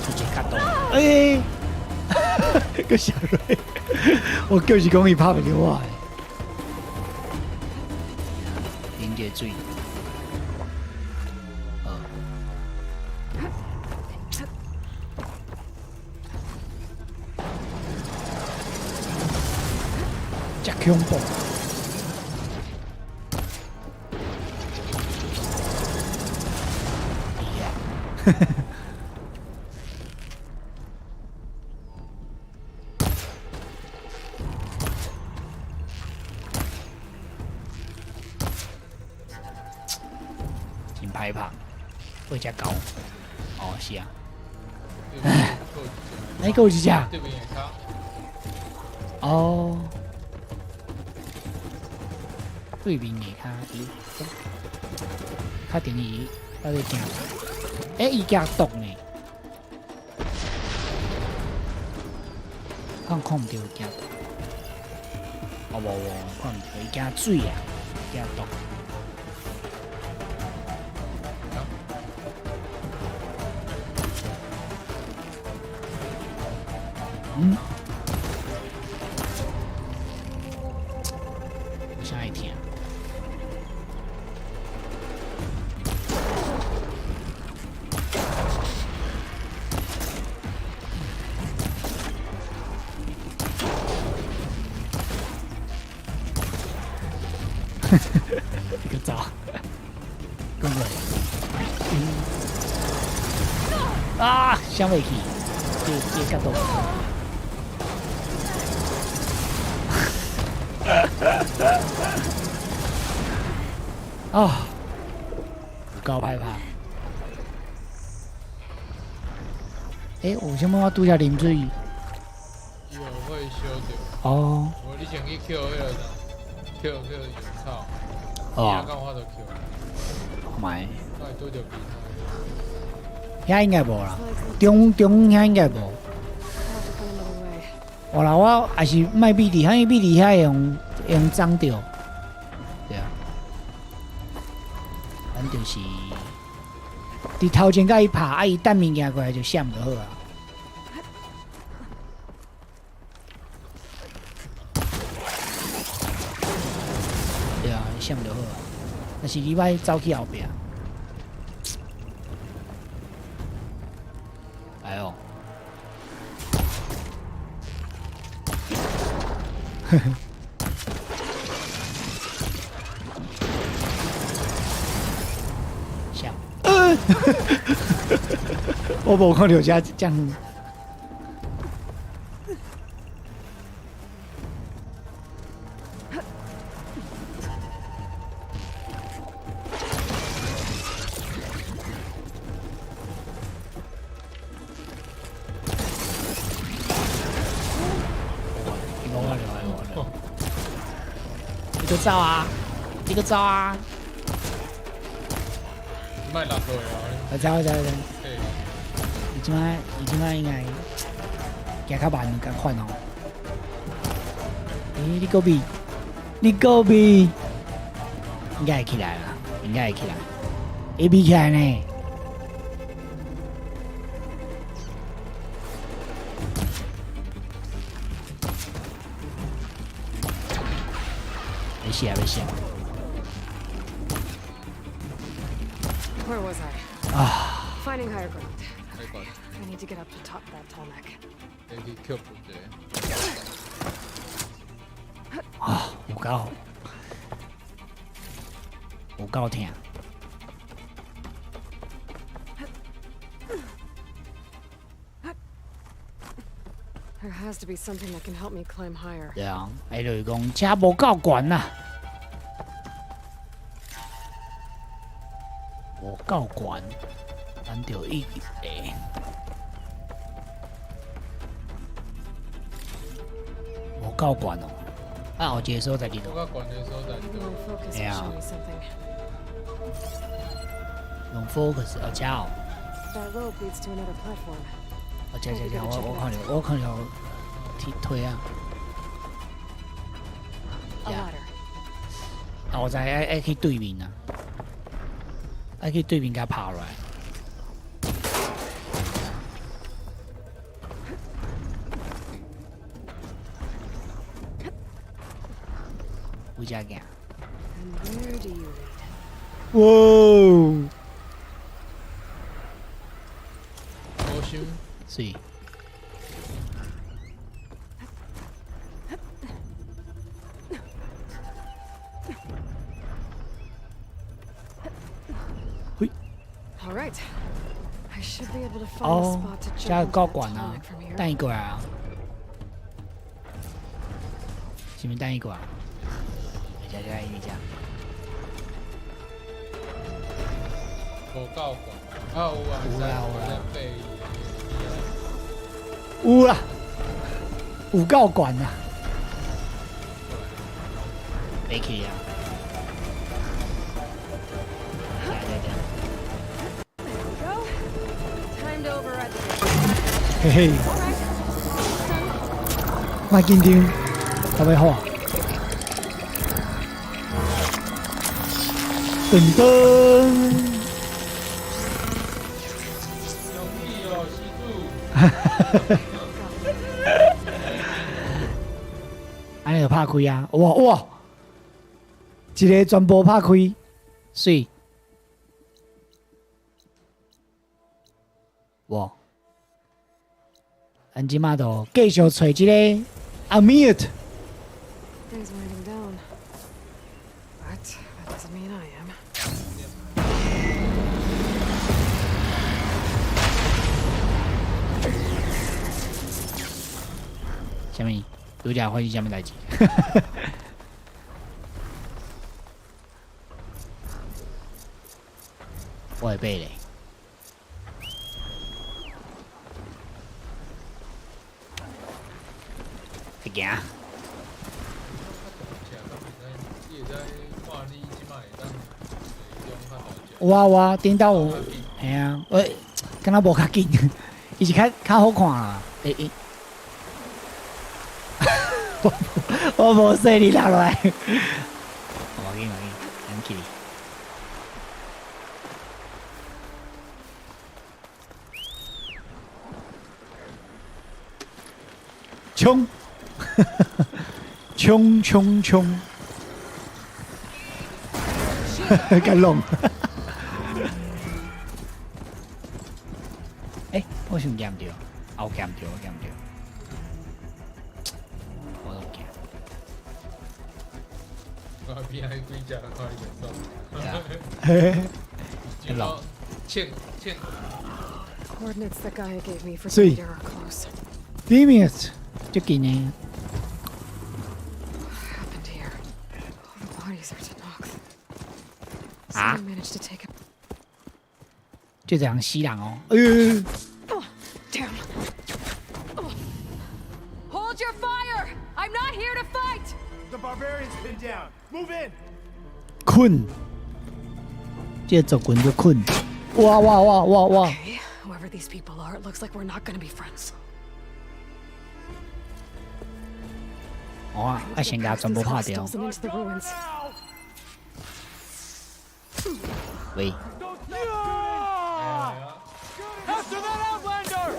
出一個角度，欸，閣下落，我就是講伊拍袂著我的。啉一個水。好。遮恐怖！哎呀，真歹拍，会遮高。哦，是啊。哎，閣有一隻。對面下跤。哦。對面下跤，伊較定伊到底驚？欸，伊驚毒呢？看看毋著驚毒。哦，無無，看毋著，伊驚水啊，驚毒。嗯？有啥會疼？你閣走，滾過來！啊，閃袂去，這這角度。啊，有夠歹拍。欸，為啥物我拄才啉水？伊有會燒著。哦。無，你先去抾彼个啥？抾抾油草。哦。敢有法度抾？看覓。我會拄著其他。遐應該無啦，中中遐應該無。有啦，我也是莫避佇遐，因為避佇遐會用會用髒著。對啊。咱就是佇頭前共伊拍，啊伊擲物件過來就閃就好啊。對啊，閃就好啊。但是你莫走去後壁。哎喲！呵呵。闪！我無看著遮遮遠。你閣走啊！你閣走啊！莫落落啊！我知我知我知。伊這擺伊這擺應該行較慢，仝款哦。欸，你閣避？你閣避？應該會起來啦，應該會起來，會避起來呢。沒事啊，沒事啊。 Where was I? 啊。 Finding higher ground. I need to get up to top that tall neck. 會去克服一下。啊，有夠，有夠疼。 There has to be something that can help me climb higher. 對啊，伊就是講遮無夠懸啦，無夠懸，咱就一个。无够悬哦，啊，后一个所在伫无够悬的所在伫 Maybe 佗？ my focus will Yeah. show me something. 用 focus 哦，遮哦， That rope leads to another platform. 哦，遮遮遮，我看著，我看著推推啊， A Yeah. ladder. 啊，我知爱去对面啊，爱去对面共拍落来。有遮行， And where do you lead? 哇！无想。水。 All right. I should be able to find a 哦 spot to，遮 jump 有 onto 够 that 悬啊 Tallneck from here.，等伊过来啊，是毋是等伊过来？遮遮伊遮，无够悬，啊有啊，有啦有啦会使爬伊的有啦，有够悬啊，袂去啊，遮遮遮， There we go. Time to override the 嘿嘿， All right. Almost done. 莫紧张，特别好。噔噔，恭喜哦，施主。按呢就拍开啊，哇哇，一个全部拍开，媠，哇，咱这马就继续揣这个 Ammit， Day's winding down. But that doesn't mean I am. 啥物？拄才发生啥物代志？我会爬咧。会行。你会使看你这摆会当用较大只。有啊有啊，顶到有，嘿啊，我敢若无较紧，伊是较较好看啦。欸欸，我无说你落来。无要紧无要紧，咱去。冲，冲冲冲，该弄。欸，我想剑著，啊，有剑著，有剑著，我都惊。我边仔几只看你袂爽。嘿嘿，就讲凊凊 Coordinates that Gaia gave me for 水 Demeter are close. Demeter，足近的。 What happened here? All the bodies are Tenakth. 啊 Someone managed to take a. 就这样死人哦。哎呦， Oh, damn. Oh. Hold your fire! I'm not here to fight! The barbarian's pinned down. Move in. 困，这个族群叫困。哇哇哇哇哇！ Okay, whoever these people are, it looks like we're not gonna be friends. 哦，啊，先共全部拍掉。 Hostiles and into the ruins. 喂， After that outlander!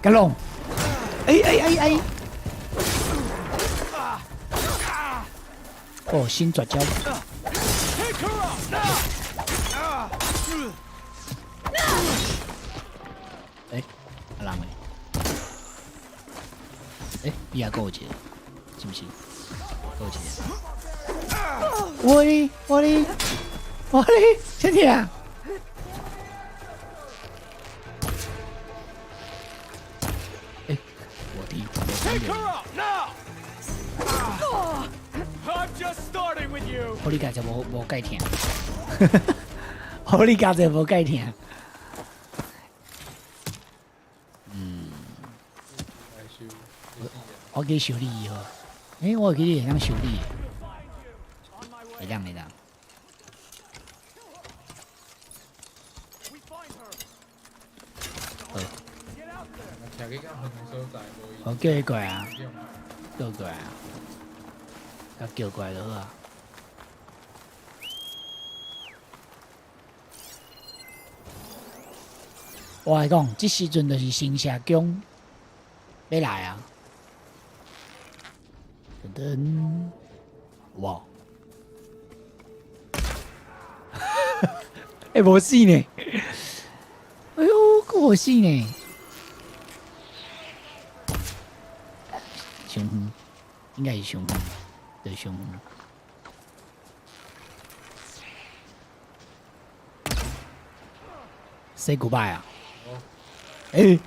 共弄！哎哎哎哎！哦，新绝招！ Pick her up! 欸，啊人咧？欸，伊也阁有一个，是毋是？阁有一个。我哩，我哩，我哩，啥物啊？欸，我的， Pick her up now! I'm just starting with you. 我你家就无无盖疼，好你家者無介疼。嗯，我去修理伊好。欸，我會記你會當修理。會當會當。好。我叫伊過來啊，叫過來啊，甲叫過來就好啊。我來講，這時陣就是新社宮欲來啊！噔噔，哇！欸，無死呢！哎喲，閣無死呢！傷遠，應該是傷遠，對，傷遠。Say goodbye 啊！欸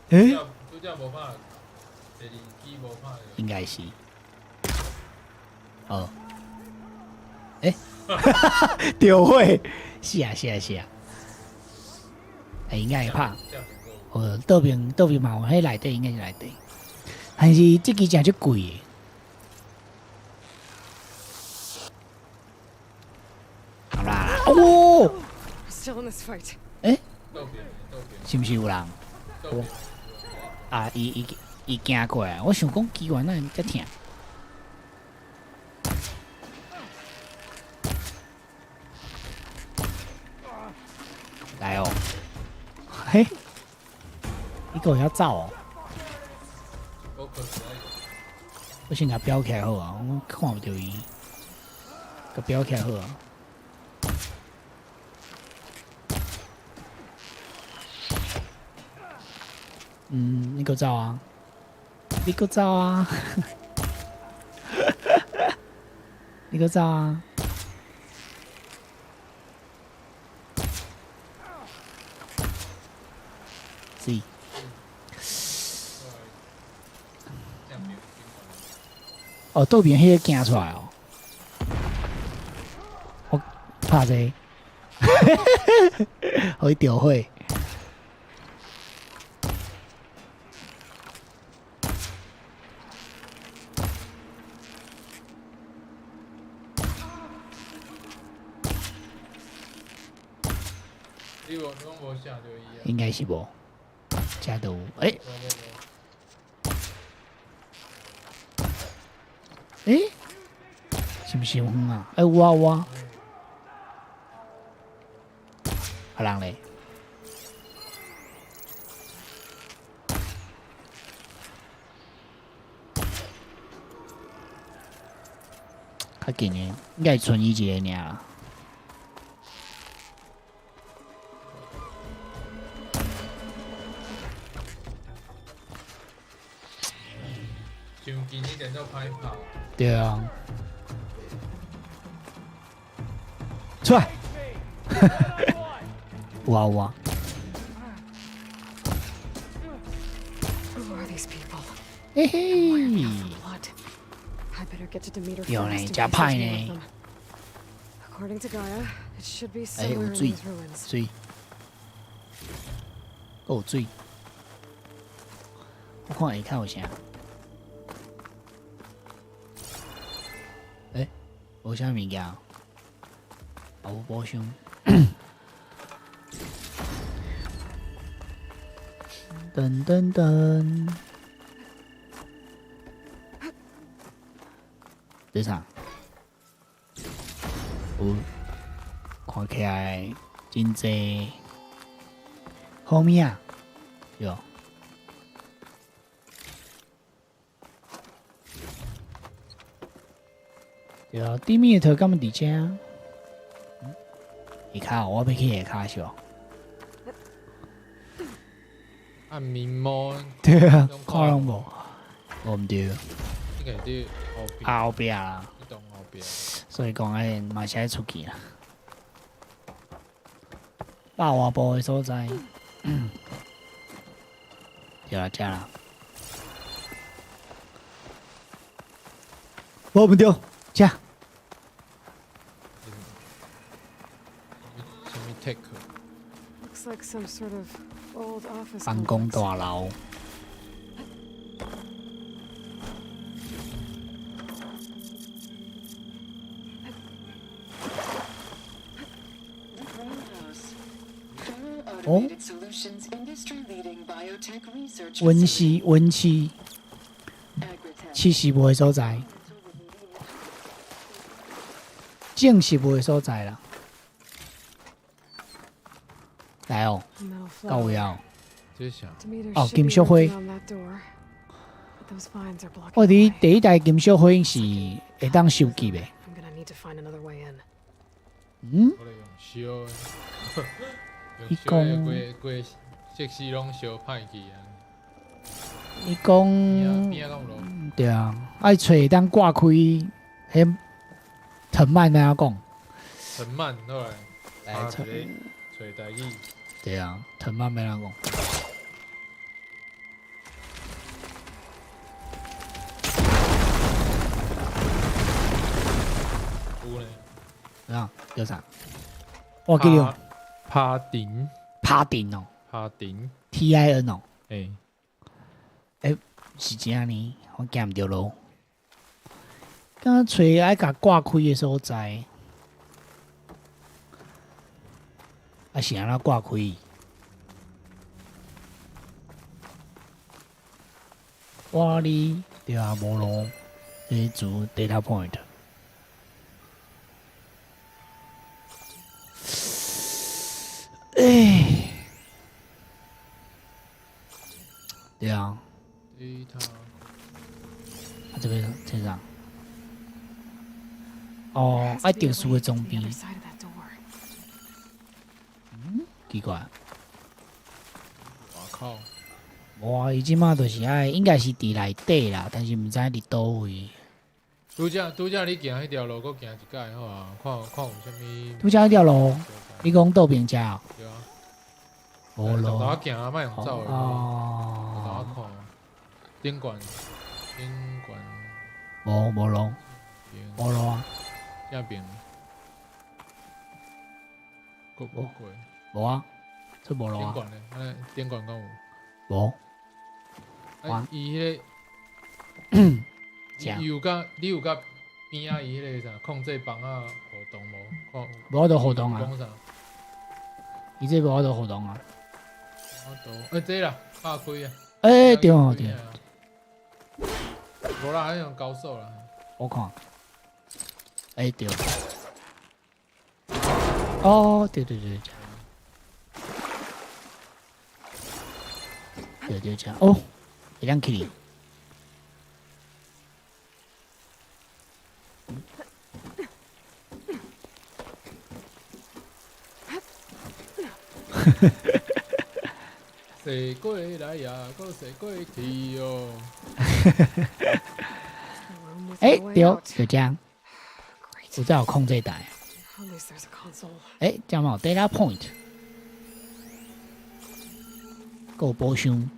欸，應該是。哦，欸，著火，是啊是啊是啊，欸，應該會拍。哦，倒邊倒邊嘛有，彼內底應該是內底，但是這支誠足貴的。好啦，哦，欸，是毋是有人？啊，伊伊伊行過來，我想講機關哪會遮疼？來哦，嘿，你閣會曉走哦？我先共標起來好啊，我看毋著伊，共標起來好啊。嗯，你閣走啊？你閣走啊？你閣走啊？是。哦，倒邊彼個行出來哦。我拍這個，予伊著火。應該是無，遮都有，欸，欸，是毋是有遠啊？欸，有啊有啊，啊人咧？較近的，應該是賰伊一个爾。對啊，出來！有啊有啊。嘿嘿。有呢，真歹呢。欸，有水，水，閣有水。我看下跤有啥。欸，無啥物件，啊，有寶箱。噔噔噔，這啥？有，看起來真濟好物啊，對。對啊，頂面的頭敢毋佇遮？下跤，我欲去下跤是無？按面膜。對啊，看攏無，無毋對。應該佇後壁。後壁啦。後壁。所以講，愛嘛是愛出去啦。百外步的所在。對啦，遮啦。無毋對，遮。Tech？ Looks like some sort of old office 办公 complex. 大樓。 The Grow House. Faro 哦 Automated Solutions industry-leading biotech research 溫室溫室 Agritech. 試食物的所在，種植物的所在啦。來哦， A metal 到位 flower. 啊！這是啥？ Demeter 哦， should 金 be 屬花。 working on that door. But those vines are blocking 我 the 佇 way. 第一代金屬花是會當收集的。 I'm gonna need to find another way in. 嗯，我咧用燒的，用伊燒的講規規設施攏燒歹去啊！伊講邊仔攏無路。對啊，愛揣會當掛開，彼藤蔓按怎講？藤蔓落來，來揣拍一個揣台語。對啊，藤蔓欲按怎講？有呢。啊，叫啥？我記得拍頂，拍頂哦拍頂，，T I N 哦，欸，欸，是這樣呢，我行毋著路。敢揣愛共掛開的所在，啊是按怎掛開？我哩對啊，無路，這做 data point。欸，對啊， data 啊這邊這啥？哦，愛特殊的裝備 The other side of that door. 奇怪。我靠！無啊，伊這馬就是愛，應該是佇內底啦，但是毋知佇佗位。拄則拄則你行彼條路，閣行一擺好啊，看看有啥物。拄則彼條路，你講倒邊遮哦？對啊。無路。沓沓仔行啊，莫用走的。哦。沓沓仔看，頂懸，頂懸。無路，無路啊。這邊。閣過。無啊，這無路啊。頂懸咧，按呢頂懸敢有？無。啊，伊彼個，伊有佮你有佮邊仔伊彼個啥控制房仔互動無？看無法度互動啊講啥？伊這無法度互動啊。無法度，欸，這啦，拍開啊。欸，對哦對。無啦，彼種高手啦。我看。欸，對。哦，對對對，對對對，哦，會當起。踅過來呀，閣踅過去哦。欸，對，就這樣。有才有控制台。 At least there's a console. 欸，這樣嘛有 data point，閣有寶箱。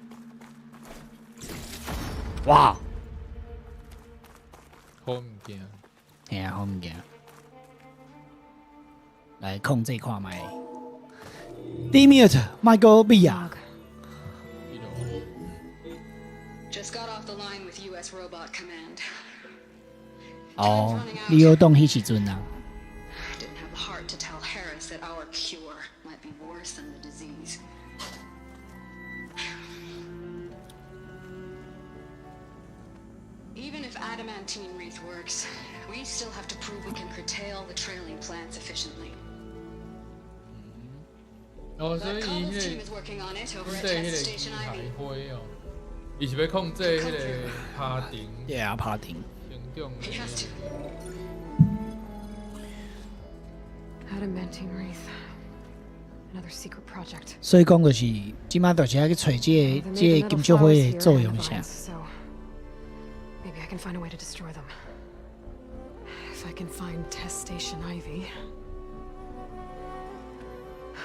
哇！好物件。嘿啊，好物件。來控制看覓。Demeter，莫閣比啊！ Just got off the line with U.S. Robot Command. 哦，你有當彼時陣啊？ Didn't have the heart to tell Harris that our cure might be worse than the disease. Even if adamantine wreath works, we still have to prove we can curtail the trailing plants efficiently. 哦，所以 But 伊 Cole's team 彼 is working on it 個 over 控 at 制 Test 彼個 Station 機 Ivy. 械花哦，伊是欲控制彼個拍頂。對啊，拍頂。成長 He has to. Adamantine wreath. Another secret project. 所以講就是，這馬就是愛去揣這個 They 這 made 個 the 金 metal 屬花 flowers 的 here 作 and 用 the 是啥 vines,？so maybe I can find a way to destroy them. If I can find Test Station Ivy.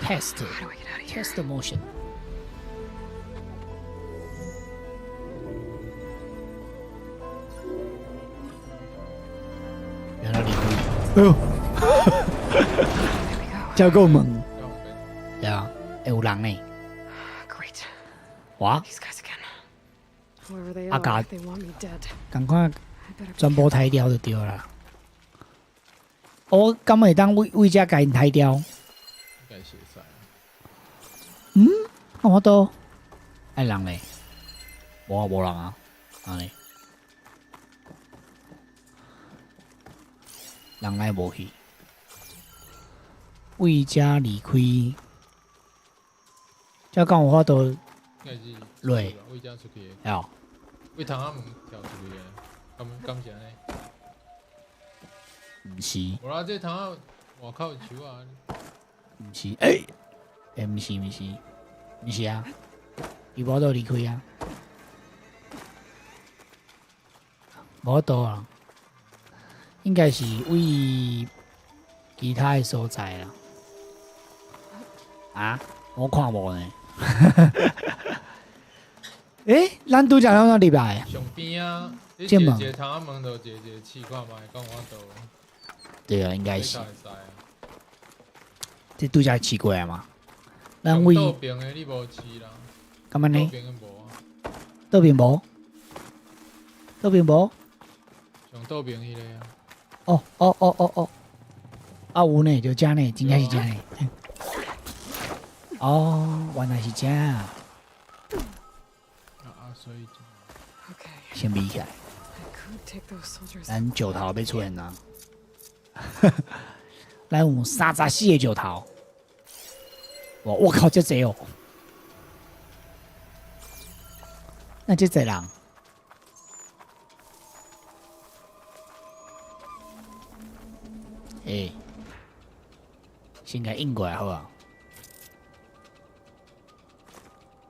Test How do I get out of here? Test motion。原來你哎呦，這夠猛！對啊，會有人呢。 Great. 哇！ These guys again. Whoever they 啊 are, 共 they want me dead. 仝款全部刣掉就對啦。我敢會當為為遮共𪜶刣掉？應該是會使。嗯，我都愛人咧，無啊，無人啊，按呢，人來無去，為遮離開，這敢有法度應該是落？為遮出去的。哦，為窗仔門跳出去的，敢敢是按呢？毋是。無啦，這窗仔外口有樹啊。毋是，欸，欸，毋是，毋是，毋是啊，伊無法度離開啊，無法度啊，應該是為其他的所在啦。啊，我看無呢。欸，咱拄才怎入來？上邊啊，你一這門個一個窗仔門就一個一個試看覓，敢有法度。對啊，應該是這。才會使啊。這拄才試過啊嘛。咱為倒邊的你無試啦。敢按呢？倒邊的無啊。倒邊無？倒邊無？上倒邊彼個啊。哦哦哦哦哦，啊有呢，就這呢，真正是這呢。哦，原來是這。啊啊，所以。先避起來。 I could take those soldiers. 咱石頭欲出現啊！咱有34個石頭。我我靠，這濟哦！那這濟人？欸，先共應過來好啊。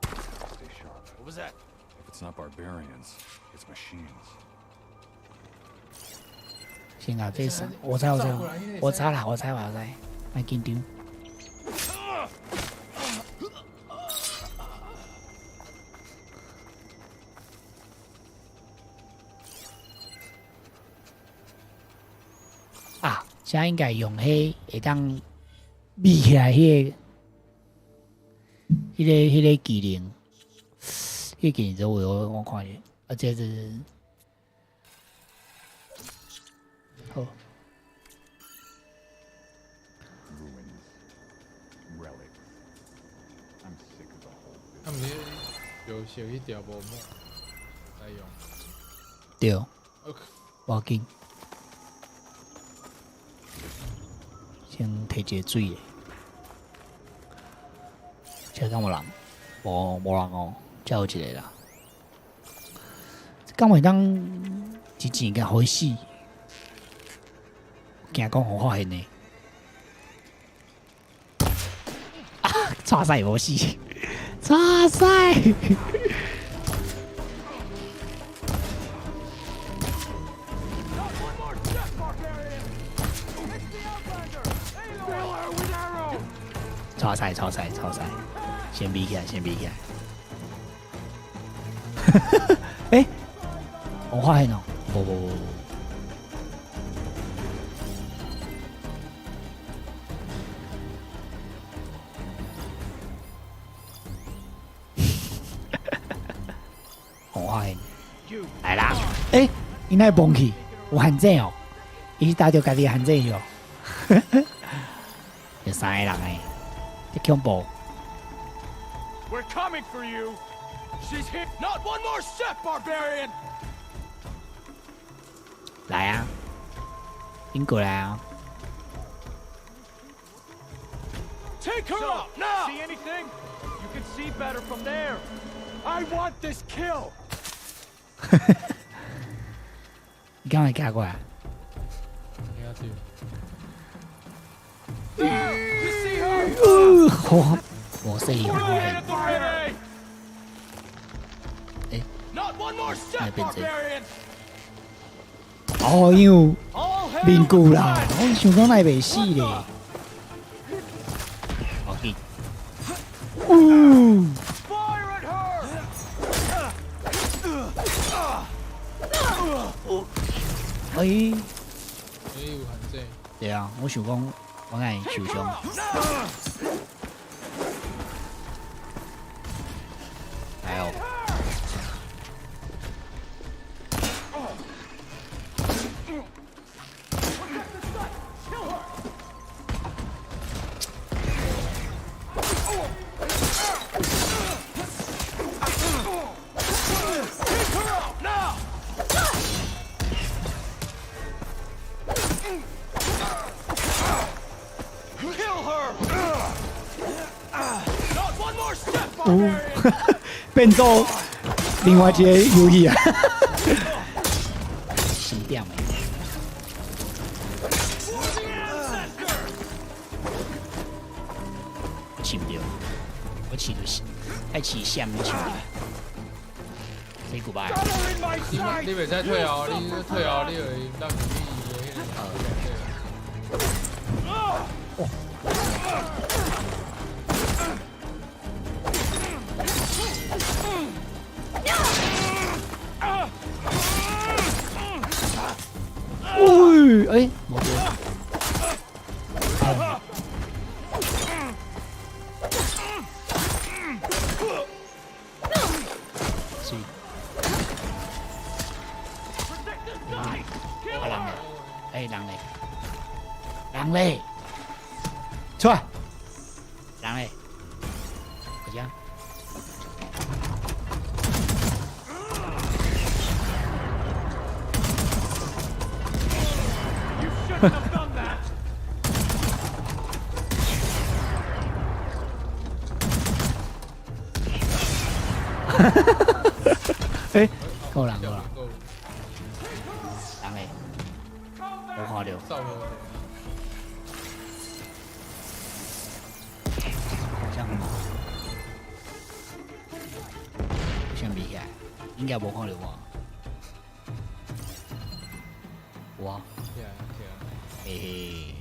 Stay sharp. What was that? If it's not barbarians, it's machines. 先共這三，我知我知，我知啦，我知我知，莫緊張。啊，這應該用彼會當眯起來彼個、彼個、彼個技能，彼個技能做我我看者，啊，這是好。 Ruins. Relics. I'm sick of the whole 啊，毋是就燒彼條無抹來用。對，無要緊。先提一個水的，這敢有人？無無人哦，這有一個啦。這敢會當一錢共予伊死？驚講予發現呢？啊！剉賽無死，剉賽！剉賽剉賽剉賽，先避起來，先避起來。欸，我發現哦，無無無無。我發現來啦！欸，伊哪會崩去？有限制哦，伊是打著家己的限制哦。有三個人欸，這恐怖。 We're coming for you. She's here. Not one more step, barbarian. 來啊，恁過來啊！ Take her up now. See anything? You can see better from there. I want this kill. 你敢會行過來？聽著。 You see her? 我無說伊發現。欸， Not one more step, 那變這 barbarian. 哦，因為面具啦，我想講哪會袂死咧？好緊。嗚！ Fire at her! 哎，欸，有限制。對啊，我想講我哪會受傷？來哦。哦，變做另外一個遊戲啊！四點的。我飼毋著，我飼就是愛飼閃，我飼毋著。Say goodbye。你袂使退後，你退後你就會落去伊的彼个。喂，欸，無對。是。啊人咧，欸人咧，人咧，出來，人咧，阿姐。欸，夠人夠人，人咧，無看著。好像，好像比起來，應該無看著我。有啊。嘿嘿，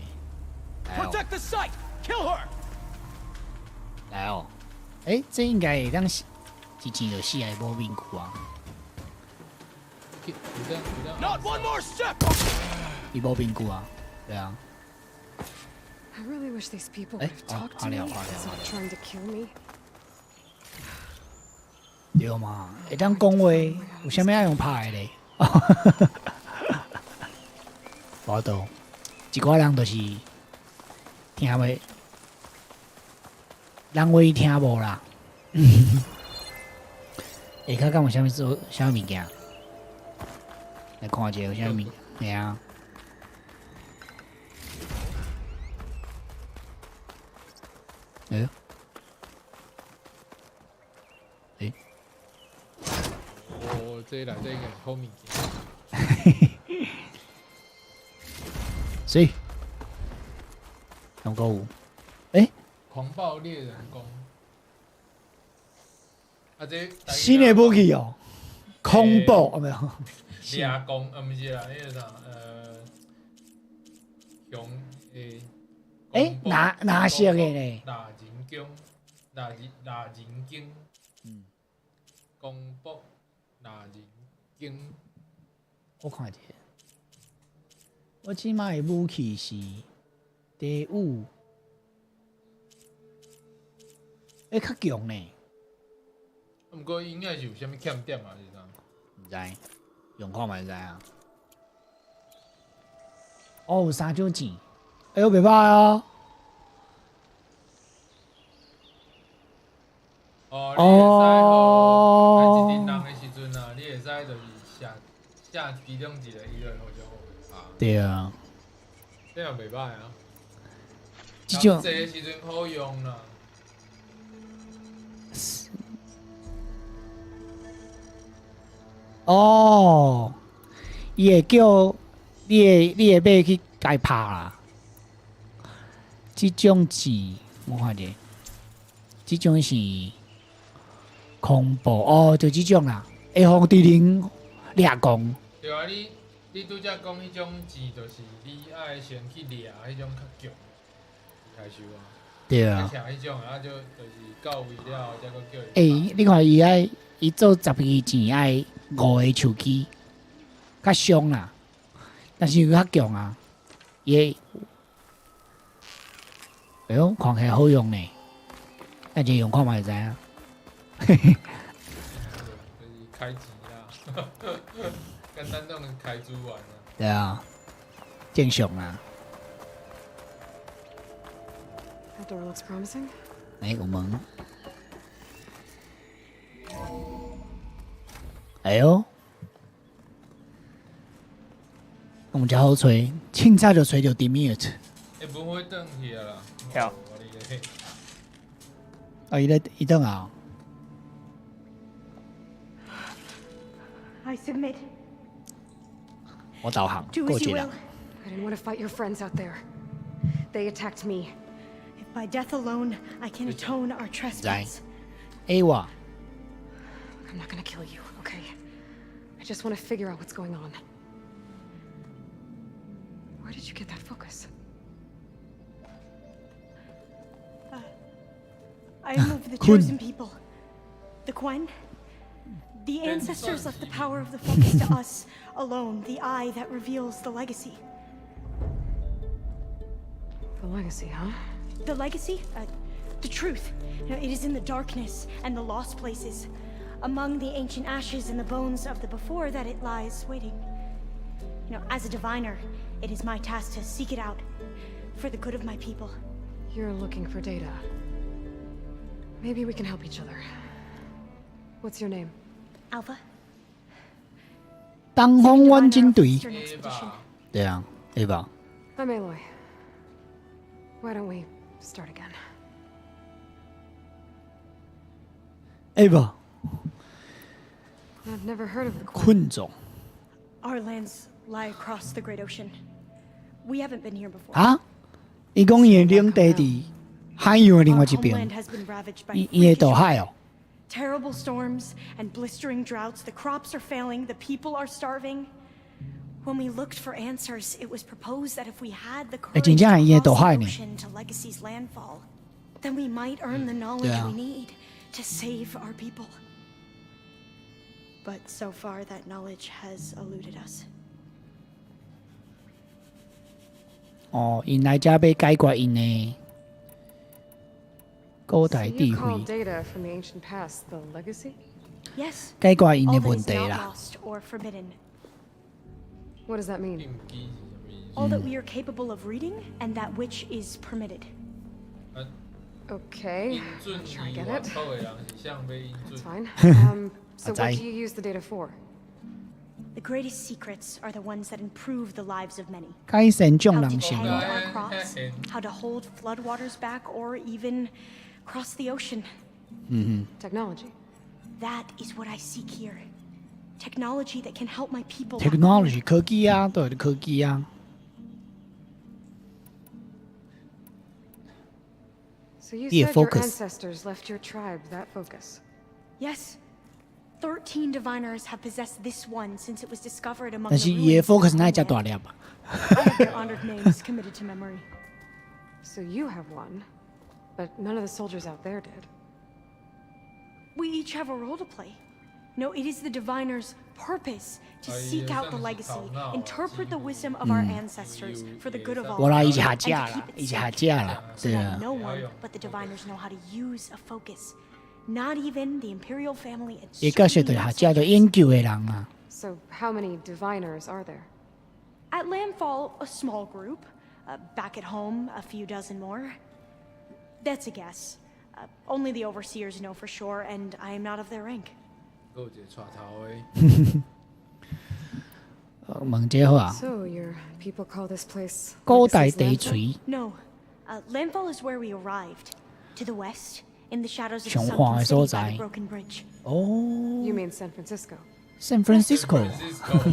來哦。 Protect the site! Kill her! 來哦。欸，這應該會當一錢就死，還無面具啊？ Not one more step! 伊無面具啊，對啊。 I really wish these people 欸， would have 哦， talked to me 看了，看了， instead of trying to kill me. 對嘛？會當講話，有啥物愛用拍的咧？無多，一寡人就是聽袂，人話聽無啦。下跤敢有啥物做啥物物件？來看一下有啥物物件？嘿啊。欸？欸？哦，這內底應該是好物件。所以，兩個有，欸？狂暴獵人弓。啊，這新的武器哦，恐怖有沒有？獵弓，啊，毋是啦，彼個啥，熊欸。欸，藍藍色的咧？獵人弓，獵人獵人弓。嗯。狂暴獵人弓。我看一下，我這擺的武器是第五，欸，較強呢。毋過應該是有啥物欠點啊，是啥？毋知，用看嘛就知啊。哦，有三種錢，哎呦，袂歹啊。哦，你會使吼，一陣人的時陣啊，你會使就是射射其中一個，伊就會互相互拍。對啊。這也袂歹啊。這種這個時陣好用啦。哦，伊會叫你會馬去共伊拍啦。這種錢我看者，這種是恐怖哦，就這種啦，會予敵人掠狂。對啊，你拄才講彼種錢，就是你愛先去掠彼種較強的厲害獸啊。對啊。掠彼種啊，就是到位了後，才閣叫伊。欸，你看伊愛伊做十支箭愛五個手機，較傷啦，但是伊較強啊，伊會，哎喲，看起來好用呢。等下用看覓就知影。就是開錢啦，簡單當開資源啊。對啊，正常啊。 That door looks promising. 欸，有門。哎喲，講遮好揣，凊彩就揣著迪米爾。欸，文輝轉去啊啦。好。啊，伊咧伊轉啊。 I submit. 我導航 Do 過 as 一 you 人 will. I didn't want to fight your friends out there. They attacked me. If by death alone I can atone our 知 trespass. 欸我 I'm not gonna kill you, okay? I just want to figure out what's going on. Where did you get that focus? I am of the Kun. chosen people. The Quen. The ancestors left the power of the focus to us alone, the eye that reveals the legacy. The legacy, huh? The legacy? The truth. It is in the darkness and the lost places. Among the ancient ashes and the bones of the before that it lies waiting. As a diviner, it is my task to seek it out for the good of my people. You're looking for data. Maybe we can help each other. What's your name? Alva? 東方遠征隊。 Eastern Expedition. 對啊，對吧？ I'm Aloy. Why don't we start again? 欸無 I've never heard of the Quen. 困總 Our lands lie across the great ocean. We haven't been here before. 啊？伊講伊的領地佇海洋的另外 Our 一邊 homeland，has been ravaged by 伊伊會渡海哦。 terrible storms and blistering droughts. The crops are failing, the people are starving. When we looked for answers, it was proposed that if we had the 欸 courage 真正 to 是伊會 cross 渡海 the 呢。 ocean to Legacy's landfall, then we might earn the knowledge we need to save our people. But so far, that knowledge has eluded us. 哦，𪜶來遮欲解決𪜶的古 So 代 you 智 call 慧， data from the ancient past the legacy? Yes. 解決𪜶 All 的 that 問 is 題 not 啦。 lost or forbidden. What does that mean? All that we are capable of reading and that which is permitted. Okay. 音准 Not sure I 伊 get 外 it. 國的人是啥欲音 That's 准？ fine. So 我 what 知 do you use the data for? The greatest secrets are the ones that improve the lives of many. 改善眾 How to 人生 tend 活。 our crops, how to hold floodwaters back, or even cross the ocean. 嗯 Technology. That is what I seek here. Technology that can help my people. 哼 back home. ，technology 科技啊，對，科技啊。 So you Yeah, said your focus. ancestors left your tribe that focus. Yes. 13 diviners have possessed this one since it was discovered among 但 the 是伊的 ruins of focus our 哪會遮 homeland. 大粒啊？ I have their honored names committed to memory. So you have one, but none of the soldiers out there did. We each have a role to play. No, it is the diviner's purpose to 哎 seek 呀 out the 上次 legacy, 吵鬧啊 interpret the wisdom of our ancestors for the good of all, 無啦，伊是學 and 者 to 啦 keep，it 伊是 safe 學者啦， so 對 that 啊。 no one but the diviners know how to use a focus. Not even the imperial family and 伊角色就是學者，就是研究的人啊。 So how many diviners are there? At Landfall, a small group. Back at home, a few dozen more. That's a guess. Only the overseers know for sure, and I am not of their rank. 閣有一個帶頭的。問這好啊。 So your people call this place 古代 Legacy's 地 Landfall? 錘 No. Landfall is where we arrived. To the west, in the shadows of the 上看 sunken 的 city 所 by 在 the broken bridge. 哦 You mean San Francisco? ，San Francisco。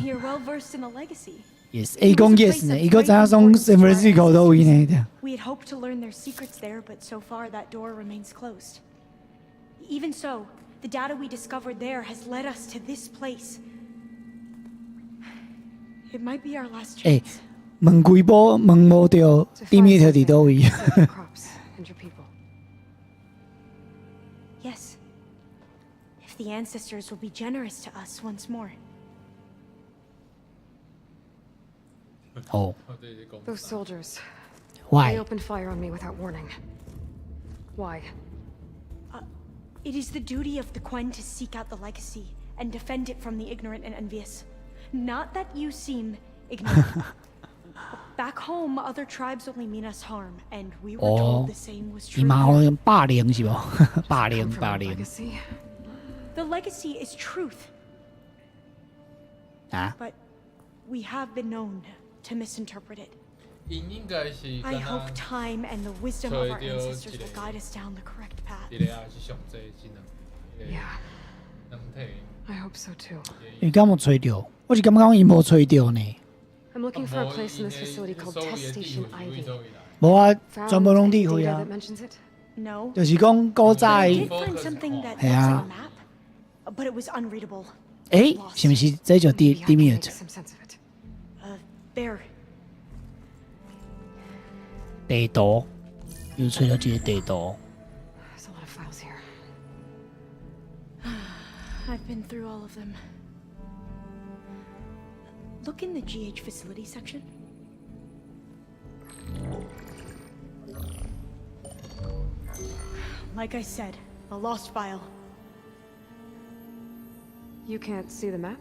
You're well versed in the legacy. Yes，伊講 yes 呢，伊閣知影講 San Francisco 佗位呢？對。 We had hoped to learn their secrets there, but so far that door remains closed. Even so, the data we discovered there has led us to this place. It might be our last 欸 chance. 問幾步問無著， To 對 find 面佇 something 佗位？ save your crops and your people. Yes. If the ancestors will be generous to us once more. 哦 Those soldiers. Why? They opened fire on me without warning. Why? It is the duty of the Quen to seek out the legacy and defend it from the ignorant and envious. Not that you seem ignorant. Back home, other tribes only mean us harm, and we were 哦 told the same was 伊 true. 嘛 here. 好像霸凌是無？霸凌霸凌 Legacy? The legacy is truth, 啊！ but we have been known to misinterpret it. 𪜶應該是 I 敢若 hope time and the wisdom of our 揣著 ancestors 一 will 個 guide us down the correct path. 一個也是上濟智能， Yeah. 軟體。 I hope so too. 伊敢有揣著？我是感覺講伊無揣著呢。 I'm looking for a place in this facility called Test Station Ivy. 無啊， Found 全部攏 any 智慧 data 啊 that，mentions it? No. 就是講古早 I 的 did find something that 係 looks like 啊 a map, but it was unreadable. 欸，是毋是這就 Maybe 伫 I 伫 can 面 make some sense of it. There. 地圖？又揣著一個地圖。 There's a lot of files here. I've been through all of them. Look in the GH facility section. Like I said, a lost file. You can't see the map?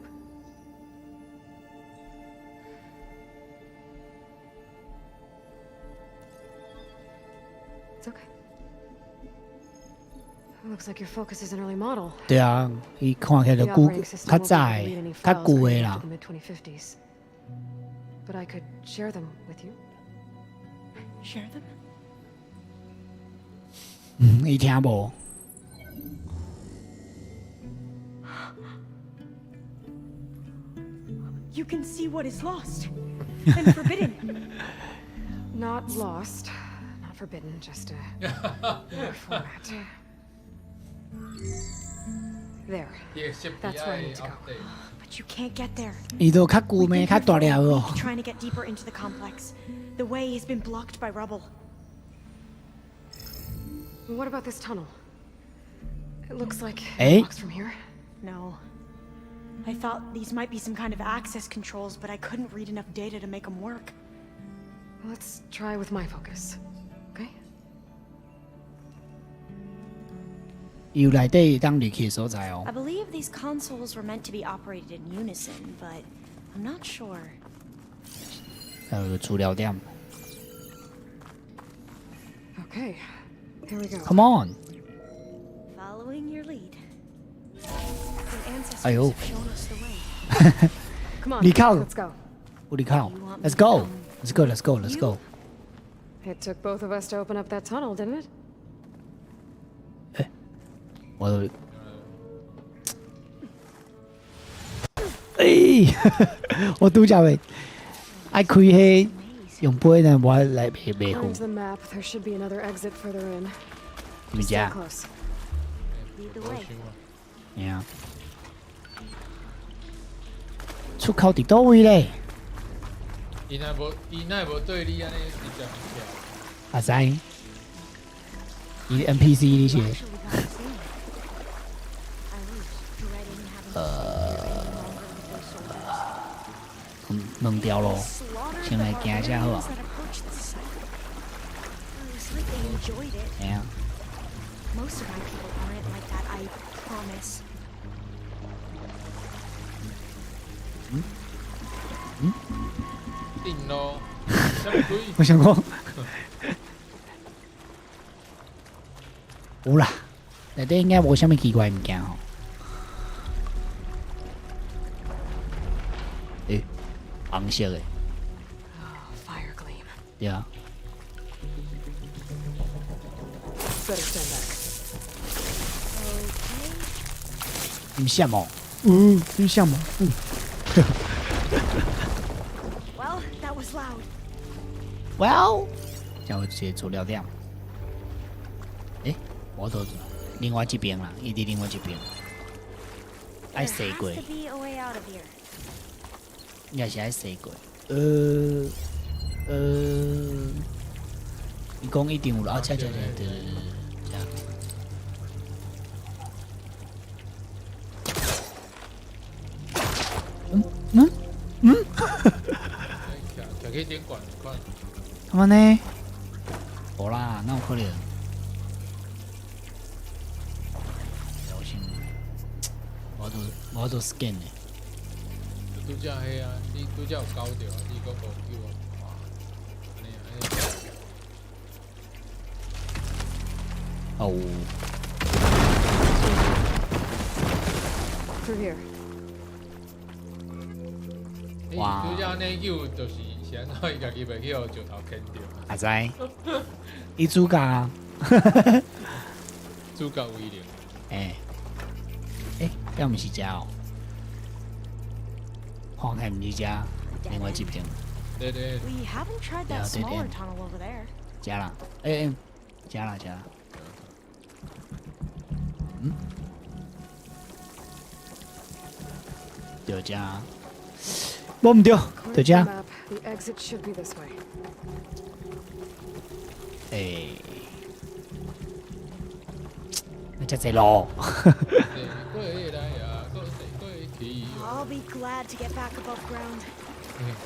It's okay. Looks like your focus is an early model. 對啊，伊看起來 The 就舊 operating system 較 won't 早 be able to read 的 any、較 files 舊的 created 啦 after。the mid 2050s. But I could share them with you. Share them? 嗯，伊聽無。 You can see what is lost and forbidden. Not lost, not forbidden, just a newer format. There. That's where I need to go. But you can't get there. 伊都較舊 We've 咩， been 較 here 大 for 粒 a 哦 week。trying to get deeper into the complex. The way has been blocked by rubble. What about this tunnel? It looks like Eh? it walks from here. No. I thought these might be some kind of access controls, but I couldn't read enough data to make them work. Let's try with my focus. Okay? 伊有內底會當入去的所在哦 I。believe these consoles were meant to be operated in unison, but I'm not sure. 還有個資料點。 Okay. Here we go. Come on！ Following your lead. The ancestors 哎喲 have shown us the way. Come on. 你靠 Let's go. 有你靠，Let's go！Let's go！Let's go！Let's go！ It took both of us to open up that tunnel, didn't it? 我都，欸，我拄則會愛開彼用杯呢，我來袂袂好 According to the map, there should be another exit further in. 是毋是 Stay 啊？ close. Lead the way. 嘿啊。出口佇佗位咧？伊若無，伊若無對你按呢直接徛。阿知，伊 NPC 你是？ Actually got us in. I was dreading having to stay here any longer with those soldiers. 兩條路， Slaughtered 先 the 來行遮好 barbarians 啊。 that approached the site. It was like they enjoyed it. 嘿啊， Most of my people aren't like that, I promise. 定咯，啥物鬼？我想講，有啦，內底應該無啥物奇怪物件吼。欸，紅色的， Fire gleam. 對啊， Better stand back. 毋是無？嗯，毋是無？嗯。 Well, that was loud. Well，這有一個資料點。欸，我都另外這邊啦，伊佇另外這邊。愛 There 踅 has 過， to be a way out of here. 應該是愛踅過。伊講一定有啦，啊，這這這，對對對對，這。嗯嗯嗯，徛徛去頂懸款。幹嘛呢？無啦，哪有可能？度無法度 scan 的。拄才彼啊，你拄才有交著啊，你閣無叫我看，按呢啊，哦。 Through here. 哇！拄才按呢叫就是是按怎？伊家己袂去予石頭牽著。阿知，伊主角啊。主角威廉。欸，欸，這毋是遮哦，看起來毋是遮，另外這邊。對對。 We haven't tried that smaller tunnel over there. 遮啦，欸欸，遮啦遮啦。嗯？對遮。無毋對，對遮。 The exit should be this way. 欸。那遮濟路。 I'll be glad to get back above ground.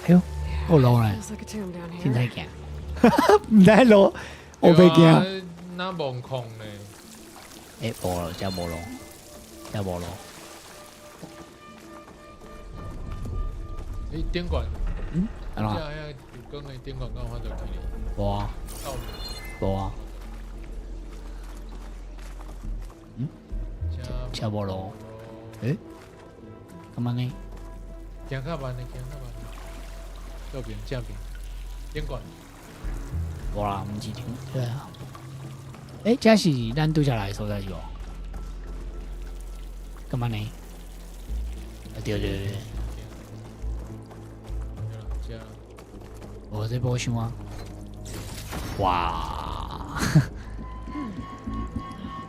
哎呦，夠路咧，凊彩行，毋知路，烏白行。那無空呢？欸，無咯，遮無路，遮無路。欸，頂懸。嗯？按怎？遮遐有講的頂懸敢有法度去咧？無啊。無啊。嗯？遮無路。欸？敢按呢？行較慢的，行較慢的。右邊正邊，頂懸。無啦，毋是頂。對啊。欸，這是咱拄才來的所在是無？敢按呢？啊對對對。對。無這寶箱啊！哇！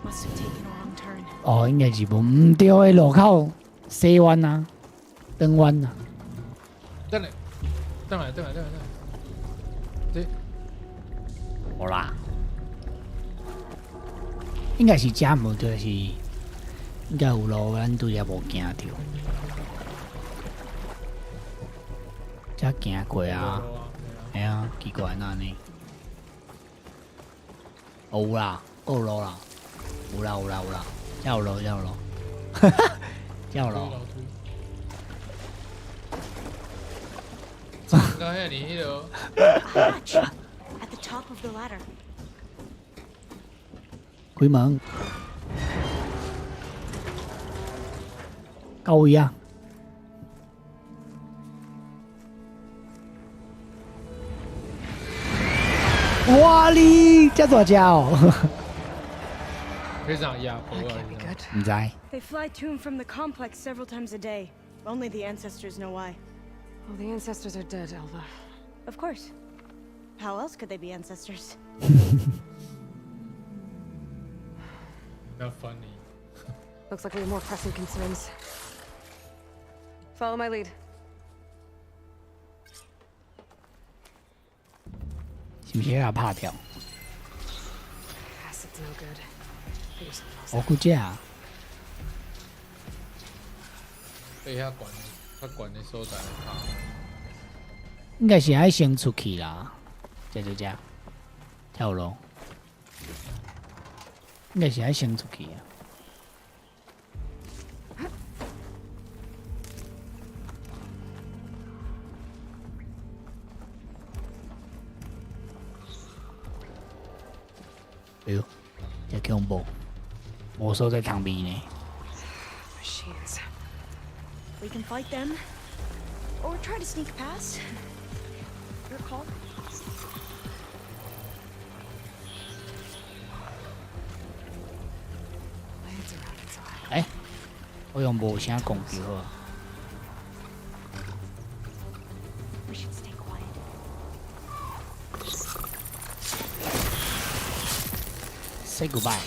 Must have taken a wrong turn. 哦，應該是無毋對的路口西彎啊，轉彎啊。等下，等來，等來，等來，等來。這。無啦。應該是遮無對，是應該有路，咱拄才無行著。遮行過啊，嘿啊，奇怪哪按呢？哦，有啦，夠路啦，有啦有啦有啦，遮有路遮有路，遮有路。剛遐爾彼落。 A hatch at the top of the ladder. 開門。到位啊！哇哩，遮大隻哦！彼啥亞婆啊？毋知。 They fly to and from the complex several times a day. Only the ancestors know why. Well, the ancestors are dead, Alva. Of course. How else could they be ancestors? Not funny. Looks like we have more pressing concerns. Follow my lead. 是毋是遐拍跳？ Acid's no good. Figure something else 我 out. 估這啊，被遐懸較懸的所在拍。應該是愛先出去啦。這這這，跳樓，應該是愛先出去啊。哎呦，這恐怖！無所在通避呢。 Machines. We can fight them, or try to sneak past. Your call. My head's around it so high. 欸，我用無聲攻擊好。 We should stay quiet. Say goodbye。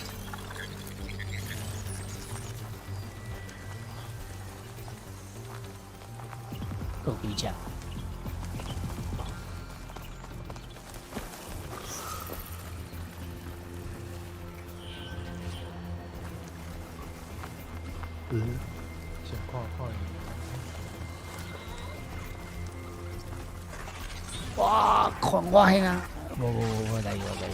夠幾隻？嗯，先看看伊。哇，看我彼啊！無無無，我來我來。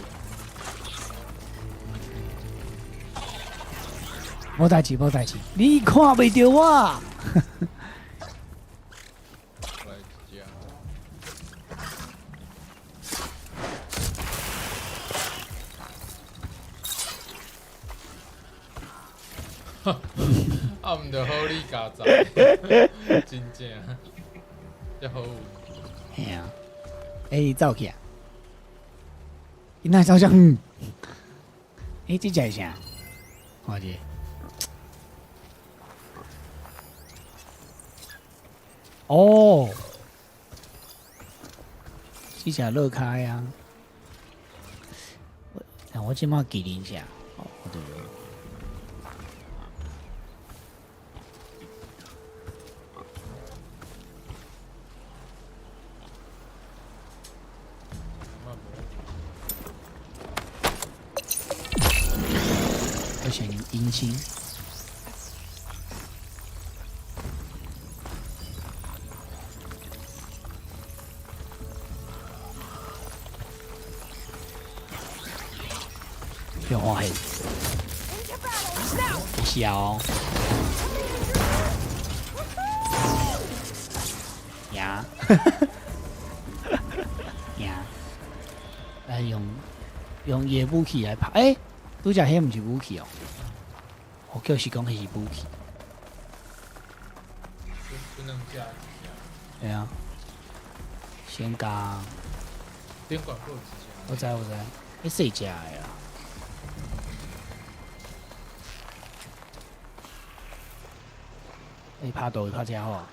無代誌，無代誌，你看袂著我。來一隻。啊，毋著好你加載，真正，這好運。嘿啊，欸，走去啊！伊哪會走遮遠？欸，這隻是啥？看者。哦，這隻樂開啊！我這馬記恁啥？哦，對。我先引擎。有发现，笑，呀，呀，来用伊的武器來拍，欸，拄才彼毋是武器哦，我就是講彼是武器。對啊，先加。我知我知，彼細隻的啦。欸，拍倒拍遮好啊！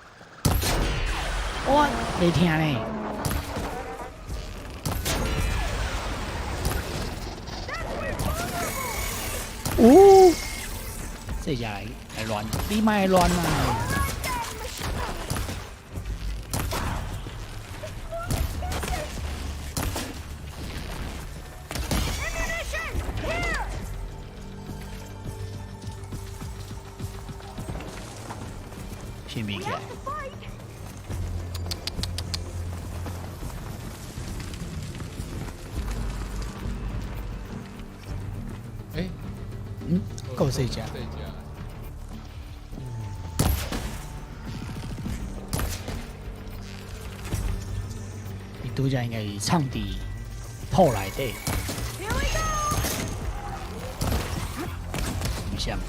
哇，袂疼呢。哦，這只來亂，你莫亂啊！先避起來。欸，嗯，夠細隻。伊拄才應該是藏佇土內底。毋像，毋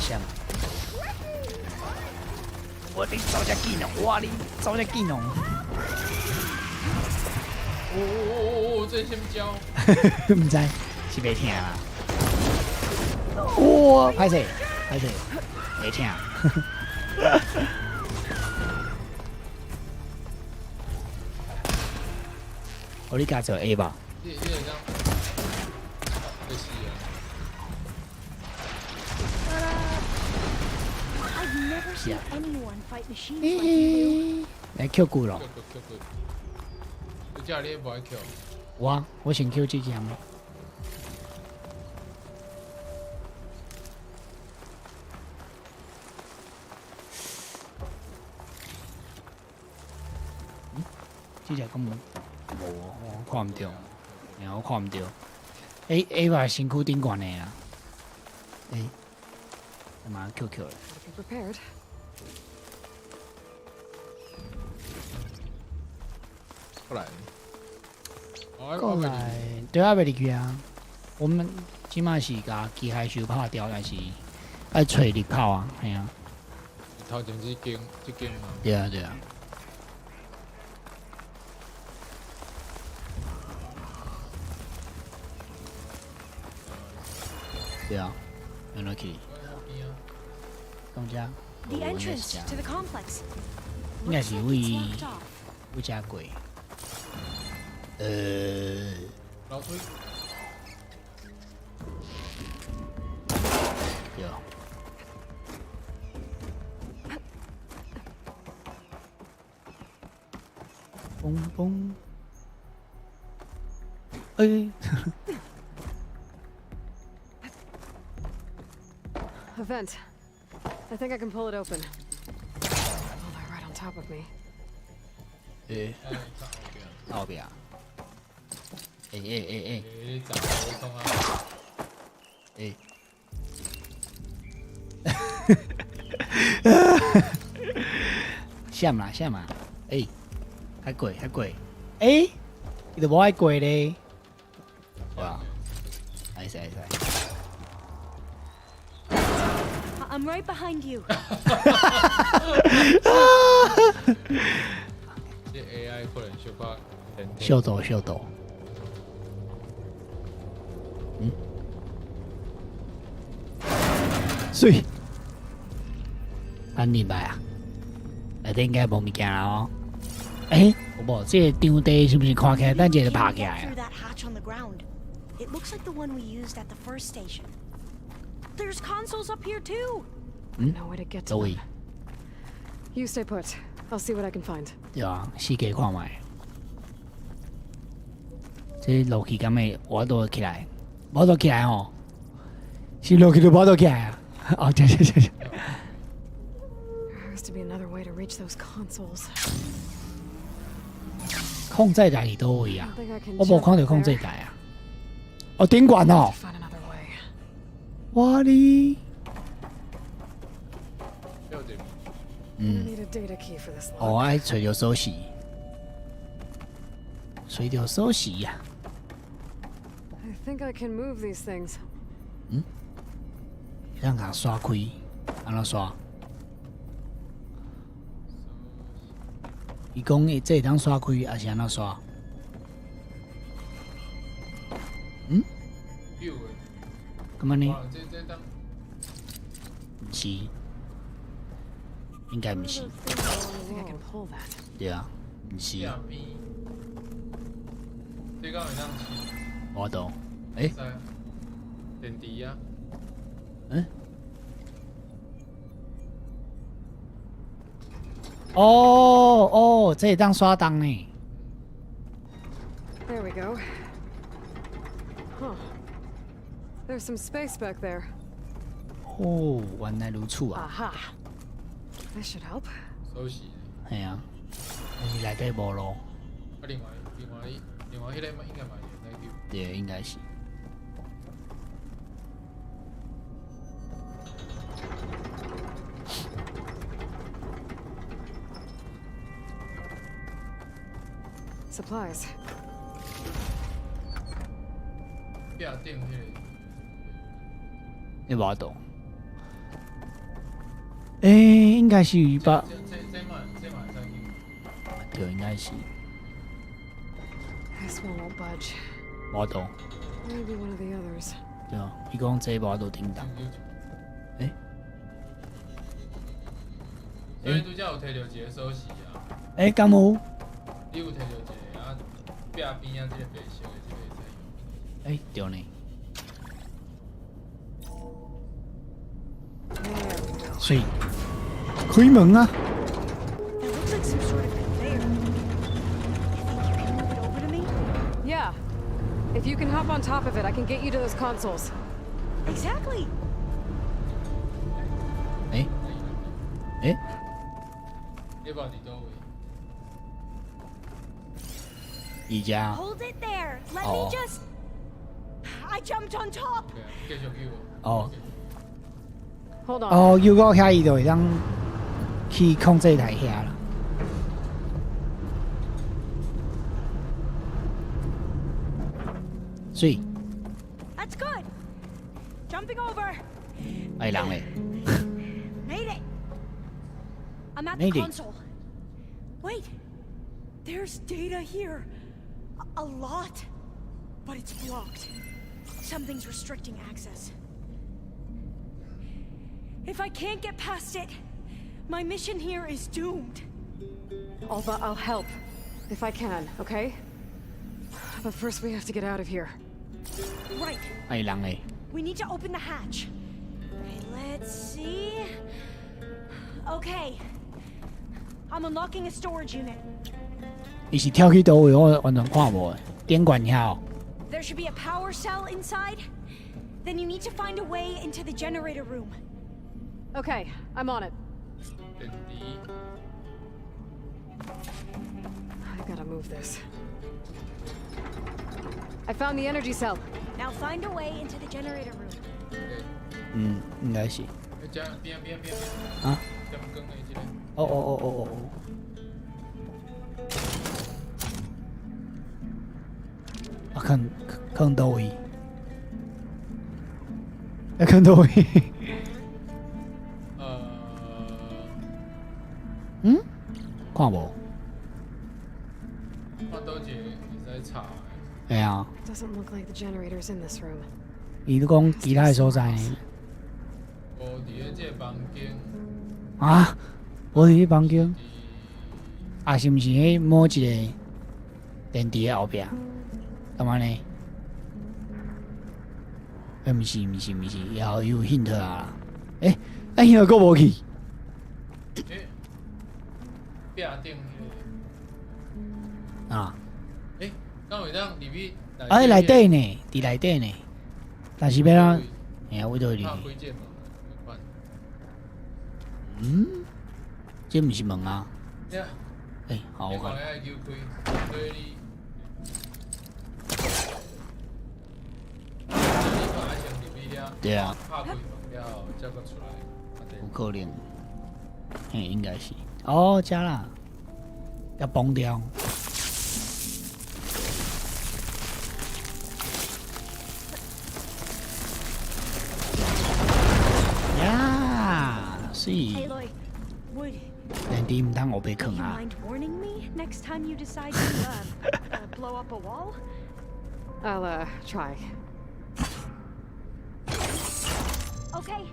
像。哇！你走遮緊哦！哇！你走遮緊哦！哦哦哦哦！這是啥物招？毋知，是袂疼啦。哇！歹勢，歹勢，袂疼。我你加做 A 吧。你會當，就是啊。是啊。來 Q 骨咯。 Q 骨。你這你無愛 Q？我先 Q 這件。嗯，這隻敢無？無，我看毋著，我看毋著。A A 嘛身軀頂懸的啊。欸，嘛 Q Q 咧。過來，過來，對啊，袂入去啊。我們這馬是共機械獸拍掉，但是愛揣入口啊，嘿啊。頭前這間，這間嘛。對啊，對啊。對啊，用落去。講遮。 The entrance to the complex. 應該是位位遮過。樓梯。對。嘣嘣。欸。 A vent. I think I can pull it open. Oh, they're right on top of me. 欸。後壁。欸欸欸欸！你走，你創啊！欸，闪啦闪啦！欸，较过较过，欸，伊都无爱过咧，哇！会使会使。 I'm right behind you. 這 AI 可能小可小度小度。嗯。媠。咱入來啊！內底應該無物件啦哦。欸，有無？這個場地是毋是看起來等一下就拍起來啊？ Through that hatch on the ground. It looks like the one we used at the first station. There's consoles up here too. 嗯 No way to get to 佗位 them. You stay put. I'll see what I can find. 對啊，四界看覓。這落去敢會無法度起來？無法度起來吼？是落去就無法度起來啊？哦，對對對對。 There has to be another way to reach those consoles. 控制台佇佗位啊？我無看著控制台啊。哦，頂懸哦。我哩。嗯。 Need a data key for this lock. 哦，愛揣著鎖匙，揣著鎖匙啊！ I think I can move these things. 嗯？會當共刷開，按怎刷？伊講伊這會當刷開，抑是按怎刷？嗯？敢按呢？毋是，應該毋是。 I think I can pull that. 對啊，毋是。這敢會當試？無法度。欸？電池啊。嗯？哦哦，這會當刷動呢。 There we go. Huh. There's some space back there. 哦，原來如此啊！ Aha. This should help. 鎖匙。係啊，但是內底無路。啊，另外另外另外彼個應該嘛會使救。對，應該是。 Supplies. 壁頂彼個。你無法度。欸，應該是吧？這嘛這嘛會使救。對，應該是。 This one won't budge. 無法度。 Maybe one of the others. 對啊，伊講這無法度叮當。欸？所以拄才有提著一個鎖匙啊。欸，敢有？你有提著一個啊，壁邊仔這個白色的這個會使用。欸，對呢。媠，開門啊！ That looks like some sort of conveyor. You think you can move it over to me? Yeah. If you can hop on top of it, I can get you to those consoles. Exactly. 欸？欸？你無佇佗位？伊遮。 Hold it there. Let Oh. me just. I jumped on top. 繼續救哦。 Hold on. 哦，又到遐伊就會當去控制台遐啦。媠， That's good. Jumping over. 愛人咧。 Made it. I'm at the Made it. console. Wait. There's data here. A lot. But it's blocked. Something's restricting access. If I can't get past it, my mission here is doomed. Alva, I'll help. If I can, okay? But first we have to get out of here. Right. 愛人咧。 We need to open the hatch. Okay, let's see. Okay. I'm unlocking a storage unit. 伊是跳去佗位，我完全看無。頂懸遐哦。 There should be a power cell inside. Then you need to find a way into the generator room. Okay, I'm on it. 電池。 I gotta move this. I found the energy cell. Now find a way into the generator room. 嗯，應該是。遮边边边。啊？点光的这个。哦哦哦哦哦哦。啊，囥囥佗位？啊，囥佗位？嗯？看無？看佗一个會使插的。會啊。 Doesn't look like the generator's in this room. 伊都講其他的所在呢？無佇咧這個房間。啊？無佇咧房間？啊，是毋是彼某一個電池的後壁？敢按呢？欸，毋是，毋是，毋是，有有 hint 啊！欸，啊，hint 閣無去？欸，壁頂彼個。啊？欸，敢會當入去？啊，內底呢？佇內底呢？但是欲按怎？嘿啊，位佗入去？拍開這門，嗯？這毋是門啊？呀。欸，好，我看。愛揪開，所以你。對啊。拍開門了後，才閣出來。有可能，嘿，應該是。哦，遮啦，要崩掉。呀，是。 Aloy, would 電池毋通烏白囥 you 啊！ mind warning me next time you decide to blow up a wall? I'll try. Okay.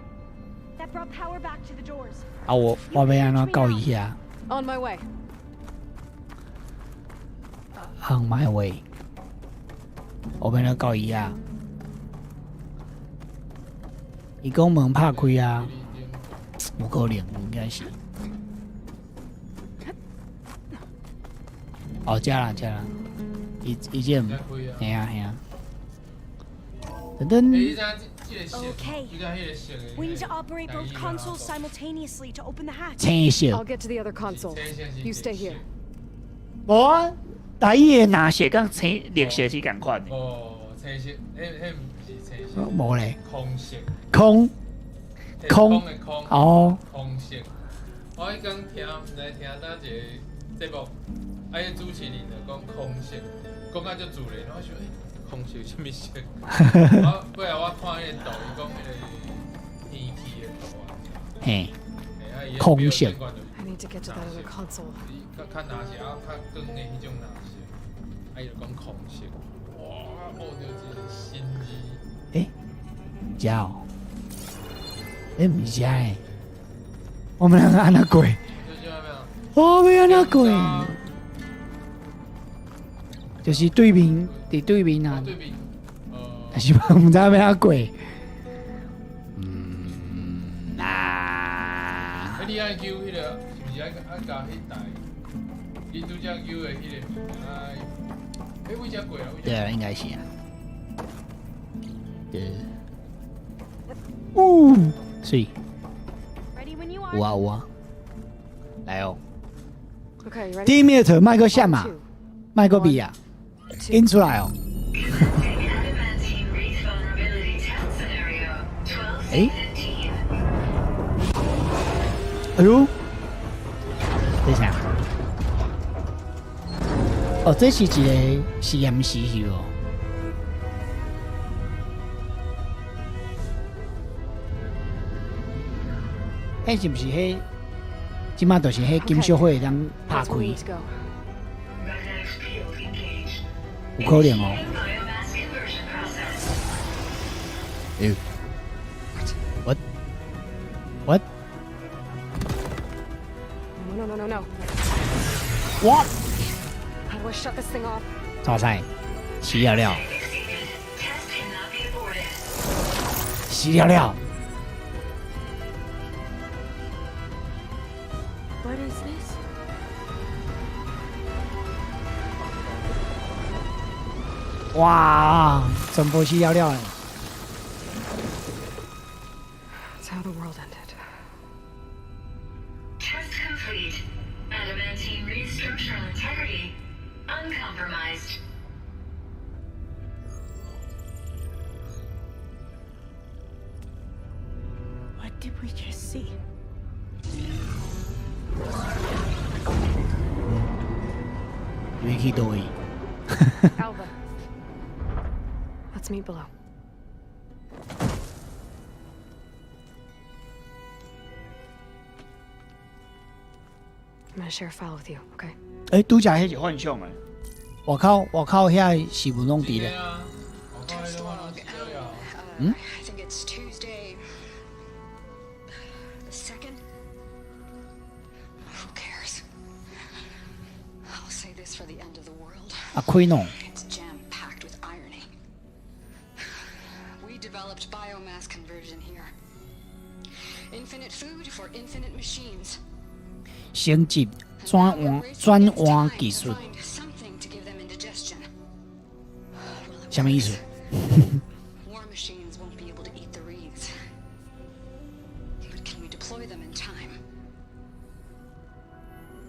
That brought power back to the doors. 啊，我我欲按怎到伊遐 On my way. ？On my way。我欲按怎到伊遐？伊講門拍開啊，無可能，應該是。哦，遮啦遮啦，伊伊這毋，嘿啊嘿啊。噔噔。 Okay. We need to operate both consoles simultaneously to open the hatch. 青色。 I'll get to the other console. You stay here. 無啊，台語的藍色佮青綠色是仝款的。哦，青色，彼彼毋是青色。無咧。空色。空。空。的空。哦。空色。我彼工聽，毋知聽佗一個節目，啊，彼主持人就講空色，講甲足自然，我想，欸，空色啥物色？我尾仔我看彼個圖，伊講彼個天氣的圖啊。嘿。空色。 I need to get to that other console. 伊較較藍色，啊，較光的彼種藍色，啊，伊就講空色，哇，學著一個新字。欸，遮哦，欸，毋是遮的，我們兩個按怎過？我欲按怎過？就是對面，佇對面啊。但是我毋知欲按怎過。嗯啊。欸，你愛揪彼個，是毋是愛愛共彼台？你拄才揪的彼個物件，欸，為遮過啊？對啊，應該是啊。對。嗚，媠。有啊有啊，來哦。 Okay, you ready? Damn it，莫閣閃啊，莫閣比啊，緊出來哦。欸？哎呦，這啥？哦，這是一個實驗室是無？彼是毋是彼？這馬就是彼金屬火會當拍開，有可能哦。欸？What? What? No, no, no, no, no. What? How do I shut this thing off? 糟菜，死了了，死了了。 What is this? 哇，全部死了了的。 That's how the world ended. Test complete. Adamantine Wreath structural integrity uncompromised. What did we just see? 你去佗位？ Alva. Let's meet below. I'm gonna share a file with you, okay? 欸，拄才彼是幻想的。外口外口遐是无拢伫咧。嗯？ I think it's Tuesday, the 2nd. Who cares? I'll say this for the end of the world. 啊，开弄。 It's jam packed with irony. We developed biomass conversion here. Infinite food for infinite machines. 升级转换转换技术。 Something to give them indigestion. 啥物意思？ War machines won't be able to eat the wreaths. But can we deploy them in time?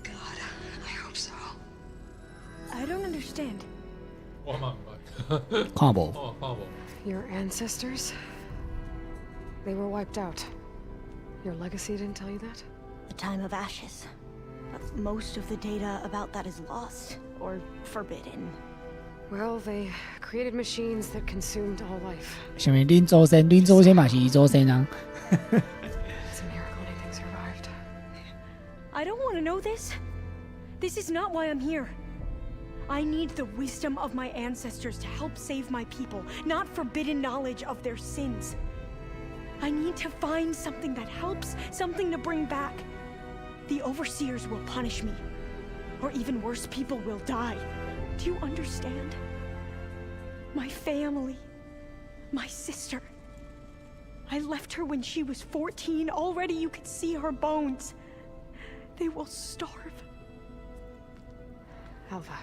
God, I hope so. I don't understand. 我嘛毋捌。看無哦，看無。 Your ancestors? They were wiped out. Your legacy didn't tell you that? The Time of Ashes. But most of the data about that is lost or forbidden. Well, they created machines that consumed all life. 啥物？恁祖先，恁祖先嘛是伊祖先啊？ It's a miracle anything survived. I don't want to know this. This is not why I'm here. I need the wisdom of my ancestors to help save my people, not forbidden knowledge of their sins. I need to find something that helps, something to bring back. The overseers will punish me. Or even worse, people will die. Do you understand? My family. My sister. I left her when she was 14. Already you could see her bones. They will starve. Alva.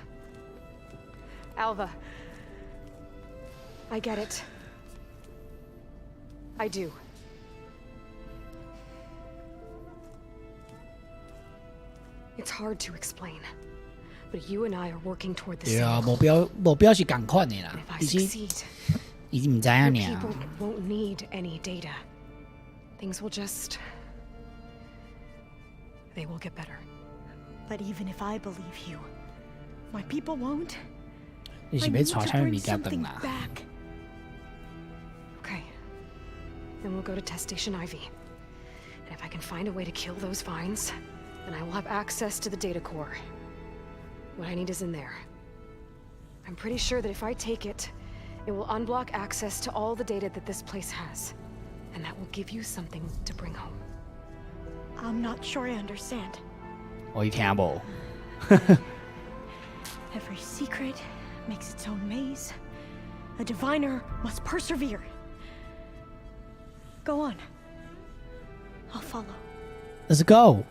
Alva. I get it. I do. It's hard to explain, but you and I are working toward the 對啊， same 目 goal. 標目標是仝款的啦 If，I 其實 succeed, 伊毋知影 your 爾。 people won't need any data. Things will just. They will get better. But even if I believe you, my people won't. 你是 I 欲 need 帶 to 啥物 bring 物件 something 轉來？ back. Okay. Then we'll go to Test Station Ivy. And if I can find a way to kill those vines, then I will have access to the data core. What I need is in there. I'm pretty sure that if I take it, it will unblock access to all the data that this place has. And that will give you something to bring home. I'm not sure I understand. 我伊聽無。 Every secret makes its own maze. A diviner must persevere. Go on. I'll follow. Let's go。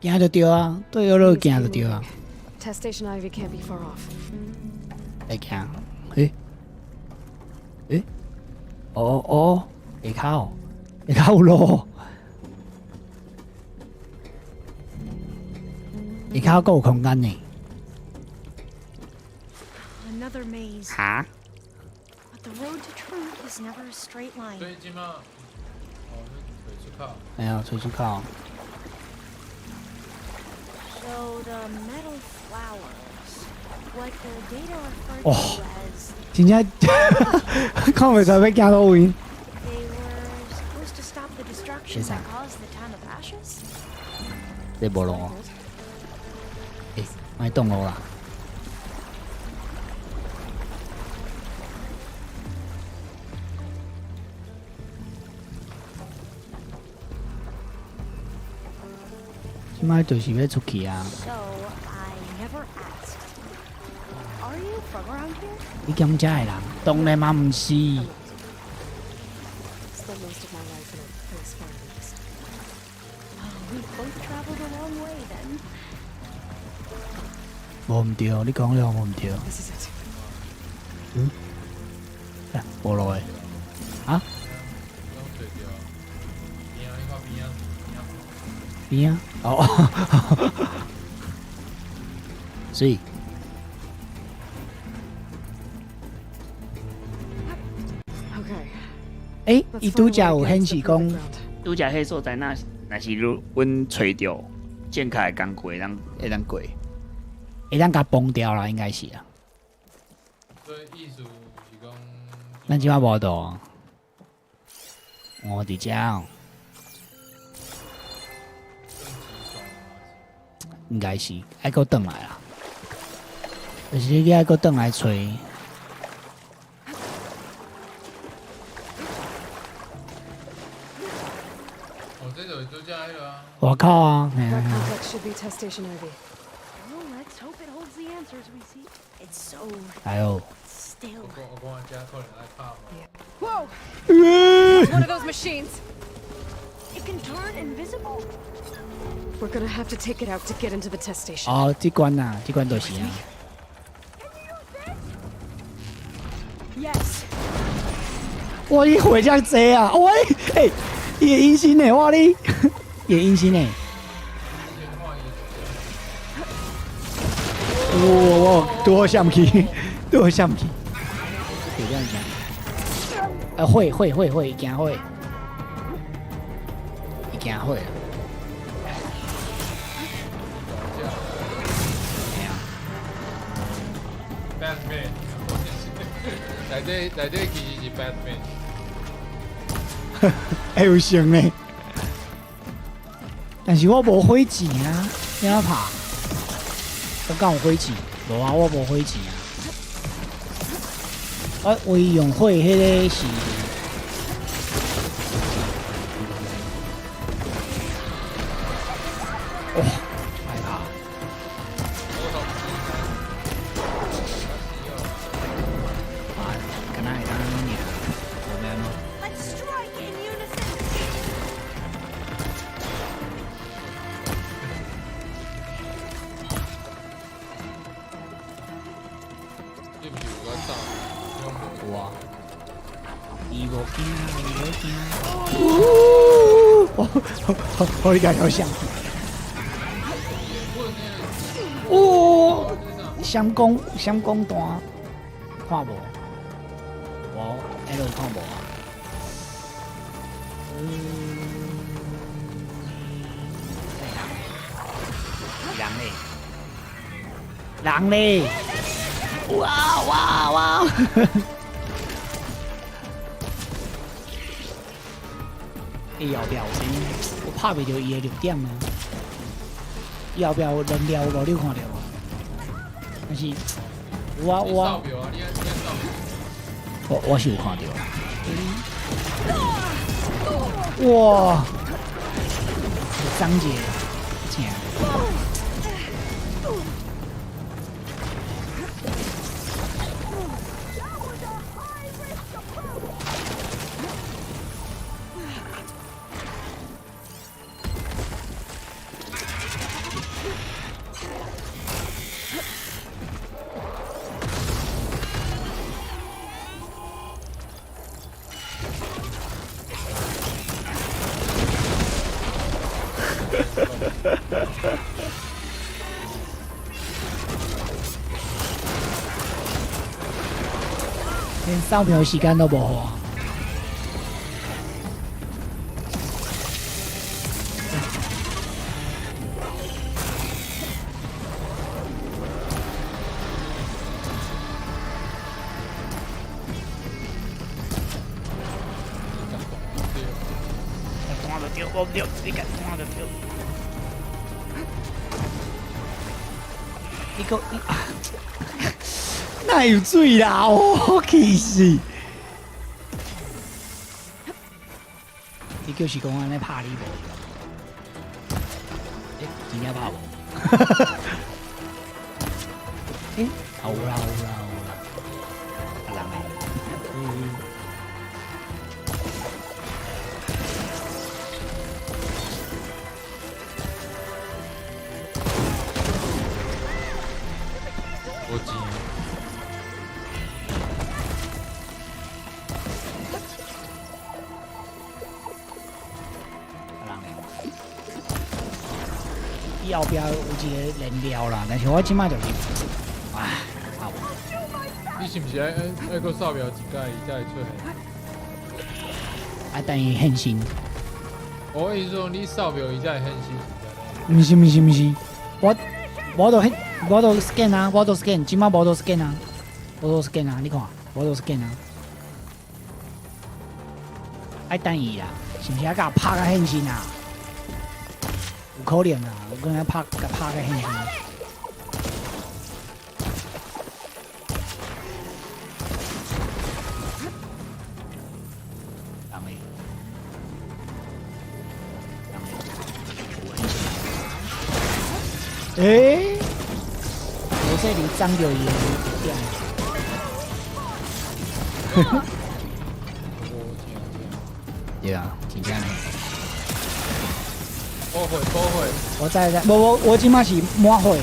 行就對啊，對路行就對啊。 Test Station Ivy can't be far off. 來行，欸欸，哦哦，下跤，下跤有路，下跤閣有空間呢。 Another maze. 哈？ But the road to truth is never a straight line. 所以這馬，哦，你揣出口。哎呀，揣出口。 So the metal flowers, what the data referred 哦 to as 真正看袂出來欲行佗位。 they were supposed to stop the destruction 這啥 that caused the Time of Ashes? 這無路哦。欸，莫擋路啦。這擺就是欲出去啊！ So I never asked. Are you from around here? 你敢遮的人？當然嘛毋是。 Spent most of my life in a place far to the east. Oh, we've both traveled a long way then. 無毋對，你講了無毋對。 This is it. 嗯？啊，無路的。啊？攏揣著啊，邊啊，你看邊啊，邊啊？哦。所以。 Okay. 欸，伊拄才有顯示講，拄才彼所在，若是阮揣著正确的工具，会当过。会当共崩掉啦，应该是啊。所以意思是讲，咱这马无度，我伫遮哦，应该是爱阁转来啦，就是你爱阁转来揣。哦，这就是拄才彼个啊。外口啊，嘿 That 啊。 complex should be test station Ivy. Well, let's hope it holds the answers we seek. It's so 哎呦， still. 我讲遮可能爱拍嘛。 Whoa! It's one of those machines. It can turn invisible. We're gonna have to take it out to get into the test station. 哦，這關啊，這關就是啊。 Yes. 哇，你火遮濟啊！哇，欸，伊的隱身呢？哇你，伊的隱身呢？哇哇，拄好閃去，拄好閃去。對這樣講。啊，會會會會，伊驚火，伊驚火啊！嘿啊。 Batman，內底內底其實是 Batman。欸，有像呢。但是我無火箭啊，怎拍？我敢有火箭？無啊，我無火箭啊。我唯一用火彼个是，哇，害怕。啊，敢若會當贏，無欲按怎？ Let's strike in unison. 你毋是有咧走？你拢無有啊。伊無驚，伊無驚。我我你共我閃。哦，閃光閃光彈，看無？無，彼落看無啊？嗯，人咧，人咧，哇哇哇！伊後壁有啥物？我拍袂著伊的弱點啊！伊後壁有燃料無？你有看著無？但是有啊有啊，我是有看著。哇！張姐，正。連掃描時間都無予。看就對，無對，你共看就對。你閣你啊，哪有水啦？我氣死！你就是講按呢拍你無？欸，真正拍無？欸，有啦有啦有啦，啊人咧？嗯。無錢。啊人咧？伊後壁有一個燃料啦，但是我這馬就是，唉，啊無。你是毋是愛閣掃描一擺，伊才會出現？啊，等伊現身。我意思说你扫描伊才会显示。毋是毋是毋是，我无都无都 scan 啊，无都 scan，这马无都 scan 啊，无都 scan 啊，你看，无都 scan 啊。爱等伊啦，是毋是爱共拍甲现身啊？有可能啊，有可能拍共拍甲现身。人咧，人咧，有现身。欸，无说你长著伊的点。对啊，真正呢。补血补血。我知知，无无，我这马是满血，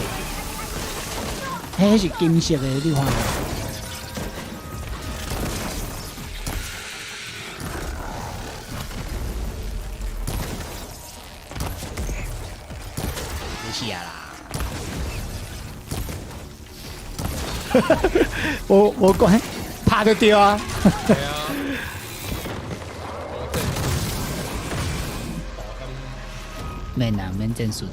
彼是金色的，你看无？没事啊啦。我我讲拍就对啊。对啊。免啦，免战术。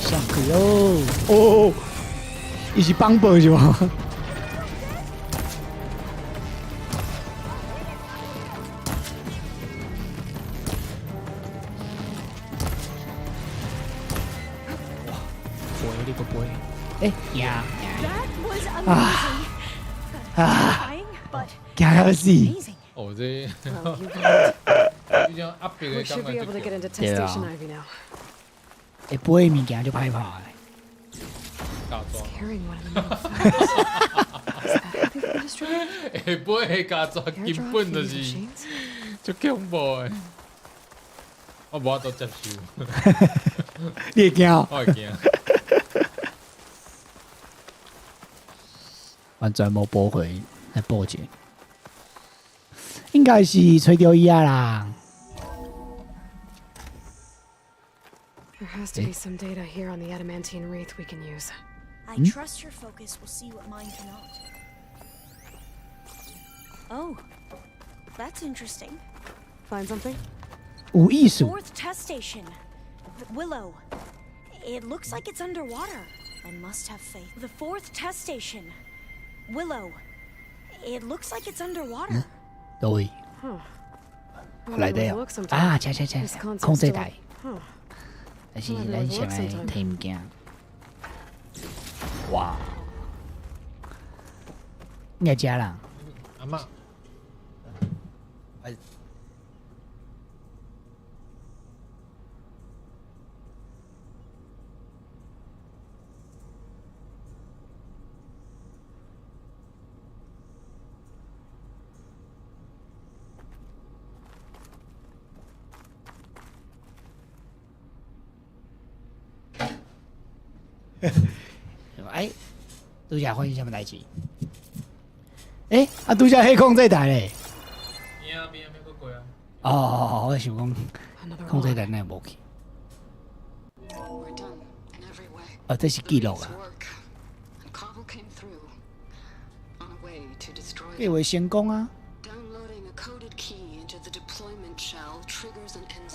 上去哦，哦，伊是绑报是无？哇，飞你个飞！欸，赢赢！ That was 啊 amazing. 啊！惊到死！哦，这。你种压迫的 We should 感 be able to 觉 get into test 对啊 station Ivy now. 会飞的物件就歹拍的。加抓。 Carrying one of the metal flowers. Is that how they've been distributed? 会飞的加抓根本就是足恐怖的，我无法度接受。你会惊？我会惊。完全无补回来补者，应该是揣著伊啊啦。 There has to be some data here on the adamantine wraith we can use. I trust your focus will see what mine cannot. Oh, that's interesting. Find something? 有意思。 Fourth test station. Willow. It looks like it's underwater. I must have faith. The fourth test station. Willow. It looks like it's underwater. 佗位？ Huh. 内底哦。啊，车车车，控制台。但是咱先来提物件。哇！应该食啦。阿嬷。哎，拄才发生啥物代志？欸，啊，拄才彼控制台咧。边啊边啊，欲阁过啊。哦哦哦，我想讲，控制台哪会无去？哦，这是记录啊。计划成功啊！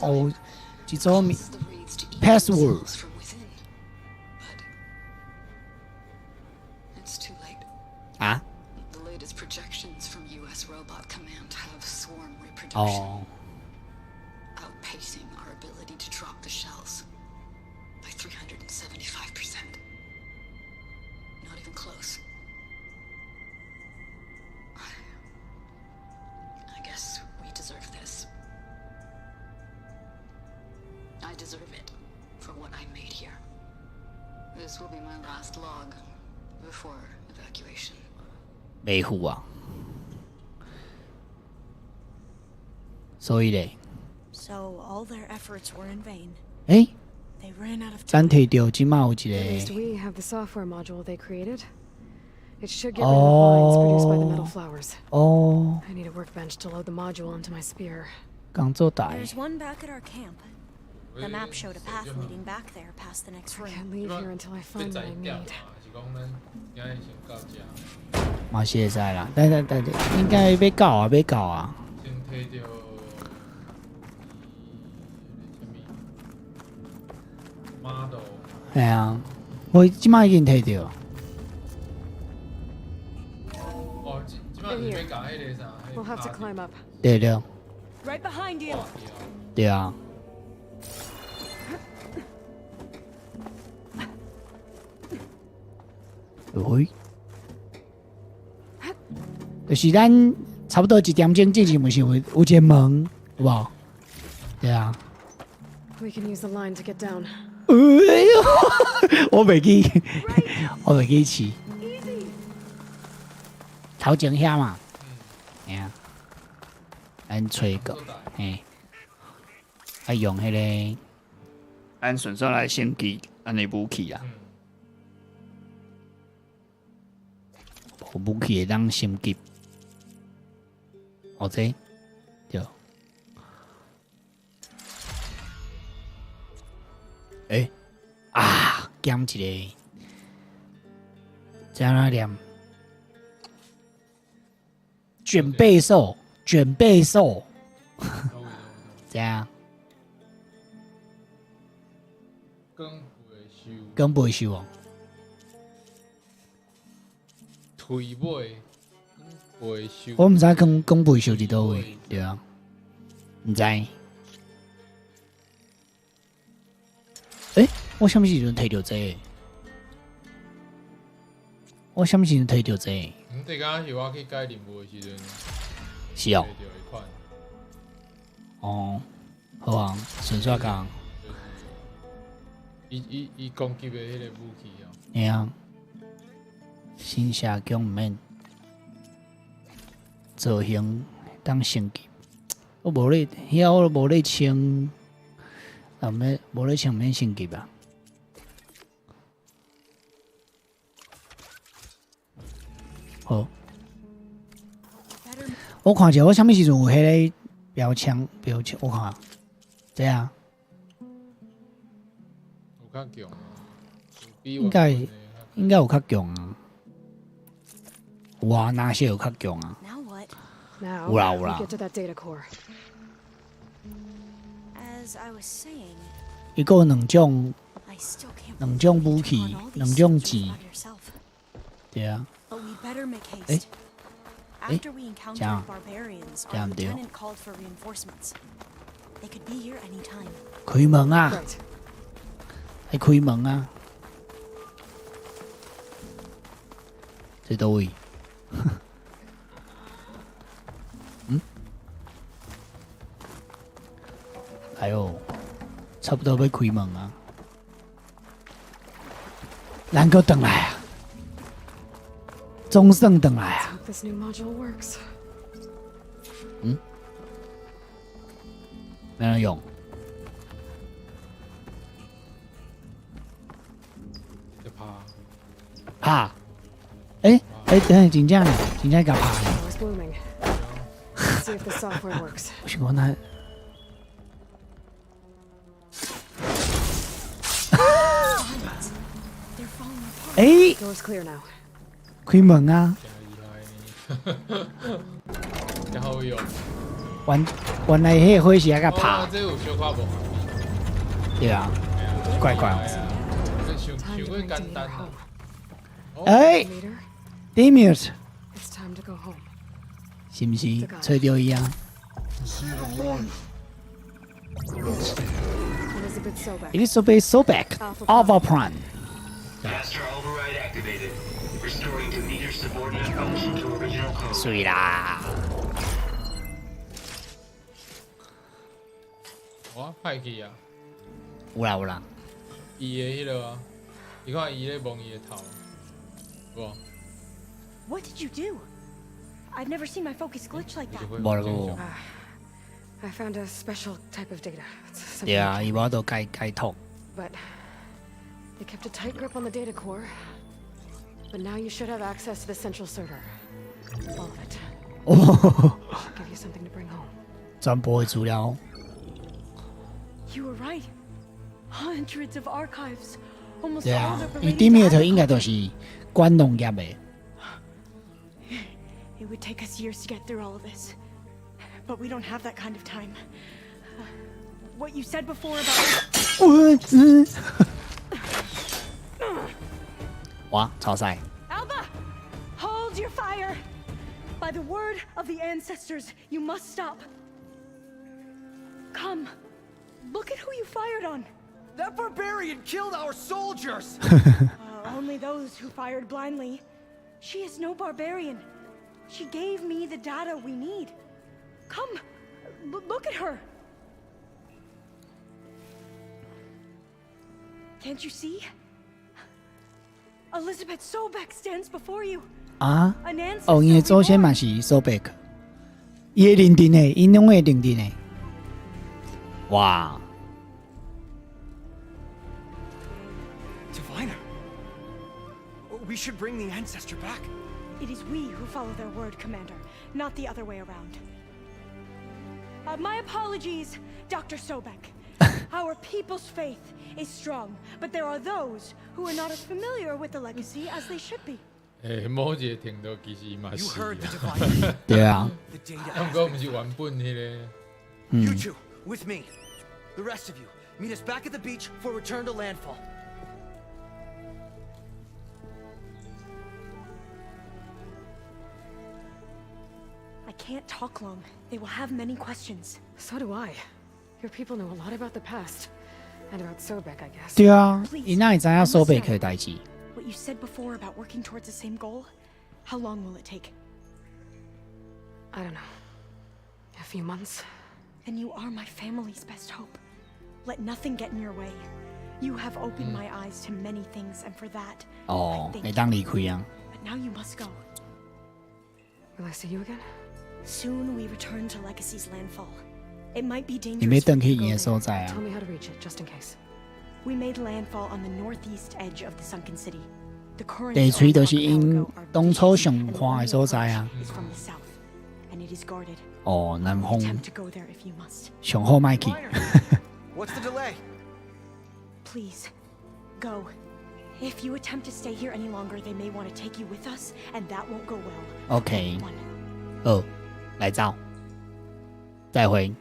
哦，一组 password。啊？哦。 Outpacing our ability to drop the shells by 375%. Not even close. I guess we deserve this. I deserve it for what I made here. This will be my last log before evacuation. 袂赴啊，所以咧， So all their efforts were in vain. 欸， They ran out of 咱 time. 提著这马有一 At least 个 we have the software module they created. It should get rid of the vines produced by the metal flowers. 哦， I need a workbench to load the module onto my spear. 工作台。 There's one back at our camp. The map showed a path leading back there past the next room. Can't leave here until I find what I need. 是讲咱今日先到遮。嘛是会使啦，等等等等，应该欲到啊，欲到啊。先提摕著啥物 model。系啊，我這擺已經摕著。哦，這這擺是欲共彼个啥？ We'll have to climb up. 對對。 Right behind you. 對啊。喂，就是咱差不多一點鐘之前，毋是有有一個門，有無？對啊。 We can use the line to get down. 哎喲，我袂記，我袂記試。頭前遐嘛，嘿啊，咱揣個，嘿，啊用彼个，咱順手來升級咱的武器啊。無武器會當升級，哦這，對。欸，啊，減一個，這按怎念？卷背獸，卷背獸，怎樣？講袂收。講袂收哦。腿尾，袂收。我毋知講講袂收佇佗位，對啊，毋知。欸，我啥物時陣提著這個？我啥物時陣提著這個？嗯，這敢是我去改任務的時陣。是哦。提著的款。哦，好啊，順煞講。伊伊伊攻擊的彼個武器哦。會啊。新社強毋免造型當升級，我無咧，遐我無咧穿，啊免無咧穿免升級啊。好，我看者我啥物時陣有彼個標槍標槍，我看，這啊。有較強啊？應該應該有較強啊。有啊，哪些有較強啊？ Now, 有啦有啦 we get to that data core. As I was saying, 伊閣有兩種 I still can't 兩種武器，兩種錢。對啊。 But we better make 欸 haste. After we encountered 這樣 barbarians, 這 our 樣毋對。 lieutenant called for reinforcements. They could be here anytime. 開門啊！愛開門啊！這佗位？嗯？哎喲，差不多欲開門啊！咱閣轉來啊！總算轉來啊！ Hope this new module works. 嗯？欲按怎用？就拍。拍？欸欸，等下，真正真正共拍。 Flowers blooming. Let's see if the software works. 我想講那。欸 Door's clear now. 開門啊！真好用。原原來彼個火是愛共拍哦，這有小可無？對啊，怪怪。這傷傷過簡單啊。欸，Demeter， It's time to go home. 是毋是揣著伊啊 Elizabeth Sobeck. ？Elizabeth Sobeck, Alpha Prime。 Master override activated. Restoring Demeter's subordinate function to original code. 水啦！我歹去啊！有啦有啦。伊的彼个啊，你看伊咧摸伊的頭，有無？ What did you do? I've never seen my focus glitch like that. 無啦無。 I found a special type of data. It's something 對啊，伊無法度解解脫。 But they kept a tight grip on the data core. But now you should have access to the central server. All of it. 哦， Should give you something to bring home. 全部的資料。 You were right. Hundreds of archives. Almost 對 all 啊 of，因為 related Demeter to 應該就是管農業的。 It would take us years to get through all of this. But we don't have that kind of time. What you said before about 哇，超赛！ Alba! Hold your fire! By the word of the ancestors, you must stop. Come, look at who you fired on. That barbarian killed our soldiers! Only those who fired blindly. She is no barbarian. She gave me the data we need. Come, look at her. Can't you see? Elisabet Sobeck stands before you. 啊？ An ancestor 哦，𪜶的祖先嘛是苏貝克，伊會認真的，𪜶攏會認真的。哇！ Diviner. We should bring the ancestor back. It is we who follow their word, Commander, not the other way around. My apologies, Dr. Sobeck. Our people's faith is strong, but there are those who are not as familiar with the legacy as they should be. 欸，某一个程度其實嘛是。對啊。啊，毋過毋是原本彼个。 You two, with me. The rest of you, meet us back at the beach for return to landfall. I can't talk long. They will have many questions. So do I. Your people know a lot about the past. And about Sobeck, I guess. 對啊，𪜶哪會知影蘇貝克的代誌？ What you said before about working towards the same goal, how long will it take? I don't know. A few months? Then you are my family's best hope. Let nothing get in your way. You have opened my eyes to many things, and for that, 哦 I，thank 會 you. 當離開啊。 But now you must go. Will I see you again? Soon we return to Legacy's landfall. It might be 你 dangerous. 欲轉去𪜶的所在啊 Tell me how to reach it, just in case. We made landfall on the northeast edge of the sunken city. The currents 地錘 on 就是 the 𪜶 archipelago are 當初 vicious, 上 and the 岸的 only 所在啊。 approach is from the south, and it is guarded. 哦，南方 Attempt to go there if you must. 上好莫去。 What's the delay? Please, go. If you attempt to stay here any longer, they may want to take you with us, and that won't go well. OK，好，來走，再會。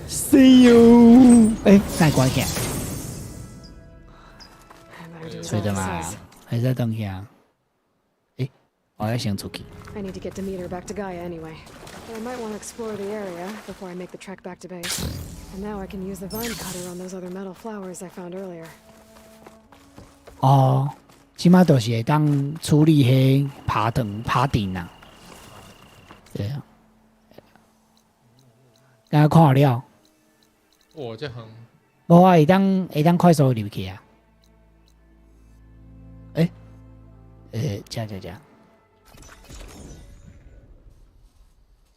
See you。欸，哪會關起來？吹轉來啊，會使轉去啊？欸，我愛先出去。 I need to get Demeter back to Gaia anyway. But I might want to explore the area before I make the trek back to base. And now I can use the vine cutter on those other metal flowers I found earlier. 哦，這馬就是會當處理彼拍斷拍電啊。對啊，敢看了，哇，這遠。無啊，會當快速入去啊。欸，欸，這這這，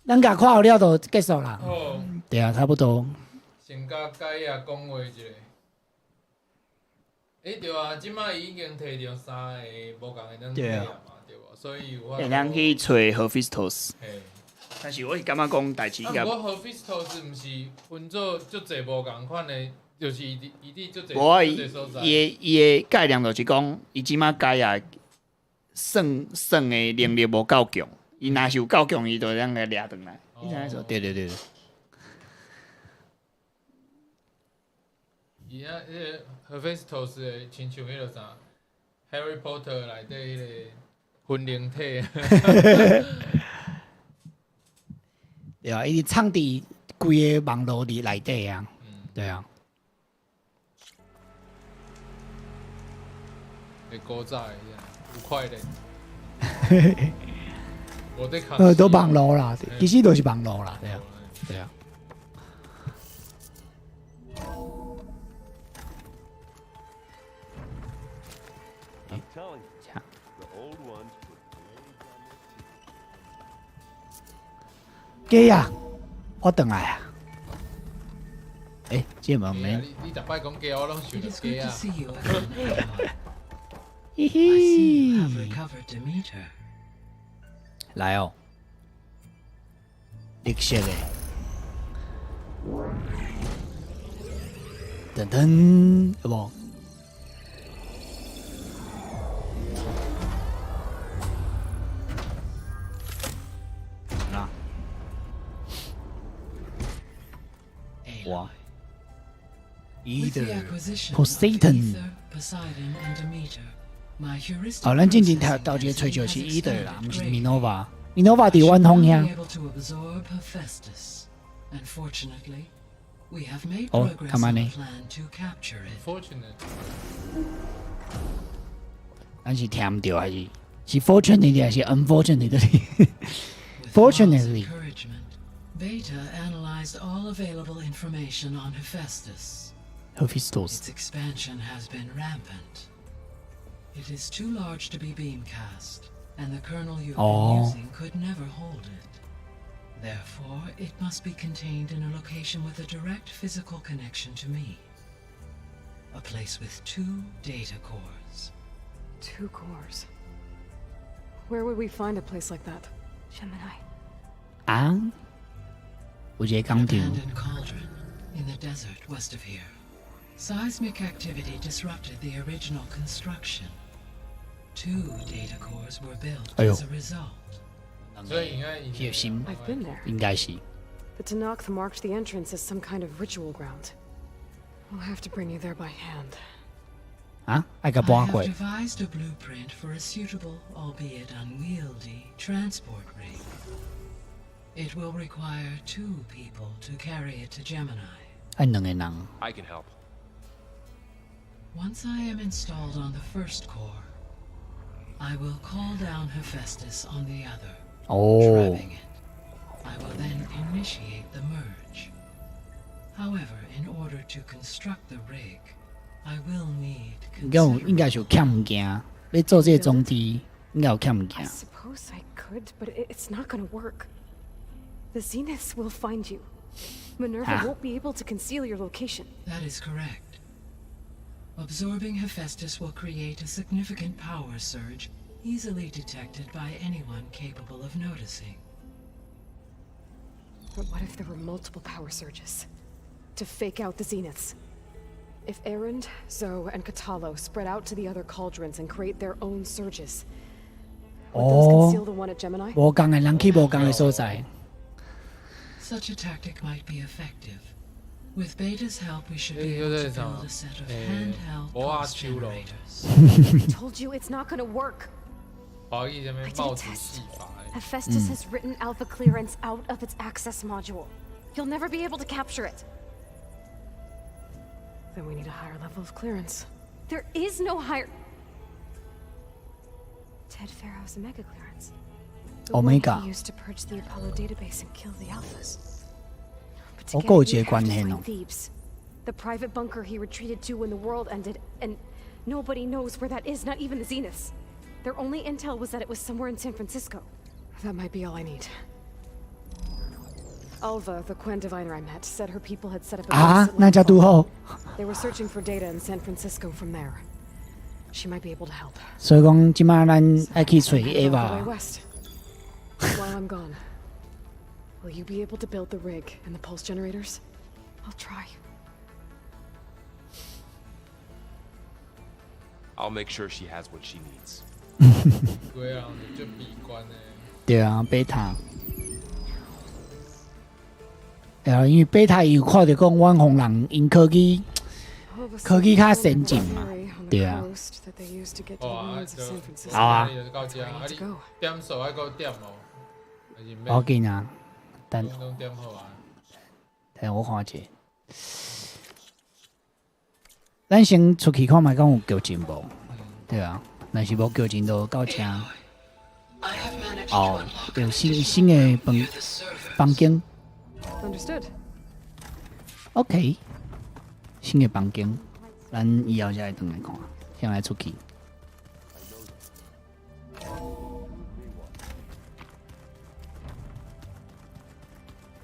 咱共看好了就結束啦。哦。對啊，差不多。先共蓋亞講話一下。欸，對啊，這擺伊已經提著三个無仝的軟體啊嘛，對無？所以有法會當去揣 Hephaestus 嘿。但是我是感覺講代誌應該啊，毋過 Hephaestus 毋是分做足濟無仝款的，就是伊佇足濟無啊，伊足濟所在。伊的伊的概念就是講，伊這擺改啊，算算的能力無夠強，伊若是有夠強，伊就會當共掠轉來。你知影說？對對對對。伊啊，彼个 Hephaestus 的親像彼个啥，《Harry Potter》內底彼個魂靈體。對啊，伊藏佇規個網路佇內底啊，對啊。會古早的有塊鏈。我在看。都網路啦，其實都是網路啦，對啊，對啊。 I'm telling you, the old ones put blades on their teeth. 雞啊，我轉來啊。欸，這無免。你逐擺講雞，我攏想著雞啊。嘻嘻。來哦，綠色的，噔噔，有無？ With the Either acquisition of Poseidon Ether, Poseidon, and Demeter, my heuristic 哦，咱进前 processing 头头一个揣著是 has Ether 啦，毋是 expanded greatly. Minerva。Minerva 伫阮方 Be 遐。 able to absorb Hephaestus. And fortunately, we have made 哦， progress 干嘛 on 呢 a plan to capture it. Fortunate，咱是聽毋著還是是 fortunately 還是 unfortunately？ With Ma's Fortunately. encouragement, Beta analyzed all available information on Hephaestus. Hephaestus. Its expansion has been rampant. It is too large to be beamcast, and the kernel you've Oh. been using could never hold it. Therefore, it must be contained in a location with a direct physical connection to me. A place with two data cores. Two cores. Where would we find a place like that? Gemini. 啊，有一個工廠。 Abandoned cauldron in the desert west of here. Seismic activity disrupted the original construction. Two data cores were built 哎喲。 as a result. 所以應該核心 I've been there. 應該是。 The Tenakth marked the entrance as some kind of ritual ground. We'll have to bring you there by hand. 啊，愛共 I 搬 have 過。 devised a blueprint for a suitable, albeit unwieldy, transport rig. It will require two people to carry it to Gemini. 愛兩個人。 I can help. Once I am installed on the first core, I will call down Hephaestus on the other. 哦 Trapping it. I will then initiate the merge. However, in order to construct the rig, I will need 應該有應該是有欠物件，欲做這个裝置應該有欠物 I 件。 suppose I could, but it's not gonna work. The Zeniths will find you. Minerva Huh? won't be able to conceal your location. That is correct. Absorbing Hephaestus will create a significant power surge, easily detected by anyone capable of noticing. But what if there were multiple power surges? To fake out the Zeniths? If Erend, Zo, and Kotallo spread out to the other cauldrons and create their own surges, would those 哦 conceal the one at Gemini? 無仝的人去無仝的所在。 Such a tactic might be effective. With Beta's help, we should be 欸 able to 这是啥 build a set of 欸 handheld 無仔 pulse 手咯 generators. I told you it's not gonna work. 華語這邊 I did 帽 a 子 test. 戲法欸。 Hephaestus has written Alpha clearance out of its access module. You'll never be able to capture it. Then we need a higher level of clearance. There is no higher. Ted Faro's Omega clearance. The one Omega. he used to purge the Apollo database and kill the Alphas. But to 我 get 閣有 it, 一 you'd 个 have 關 to 係 find 哦。 Thebes. The private bunker he retreated to when the world ended, and nobody knows where that is, not even the Zeniths. Their only intel was that it was somewhere in San Francisco. That might be all I need. Alva, the Quen diviner I met, said her people had set up a 啊 base at，那才拄好。 They were searching for data in San Francisco from there. She might be able to help. 所以講，這擺咱愛去揣 All the way Ava。 west. While I'm gone, will you be able to build the rig and the pulse generators? I'll try. I'll make sure she has what she needs. 規人就足悲觀的。對啊，貝塔。對啊，因為貝塔伊有看著講阮方人𪜶科技科技較先進嘛，對啊。好啊，就好啊今日就到這啊，你點數愛閣點哦，還是無要緊啊，等攏點好啊。等我看一下。咱先出去看覓，講有劇情無？對啊，若是無劇情就到這。哦，有新新的房房間。 Understood. OK，新的房間，咱以後才會轉來看，先來出去。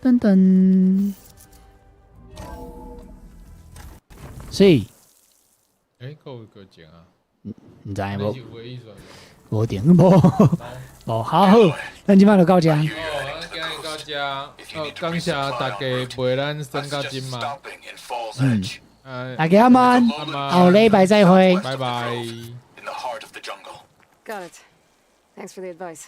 噔噔，所以欸，閣有劇情啊？毋知無你是有的意思啊？無定無無好好，咱這擺就到這。哦，咱今日到這，哦，感謝大家陪咱耍到這嘛。嗯，哎大家晚安，後禮拜再會。拜拜。 Got it. Thanks for the advice.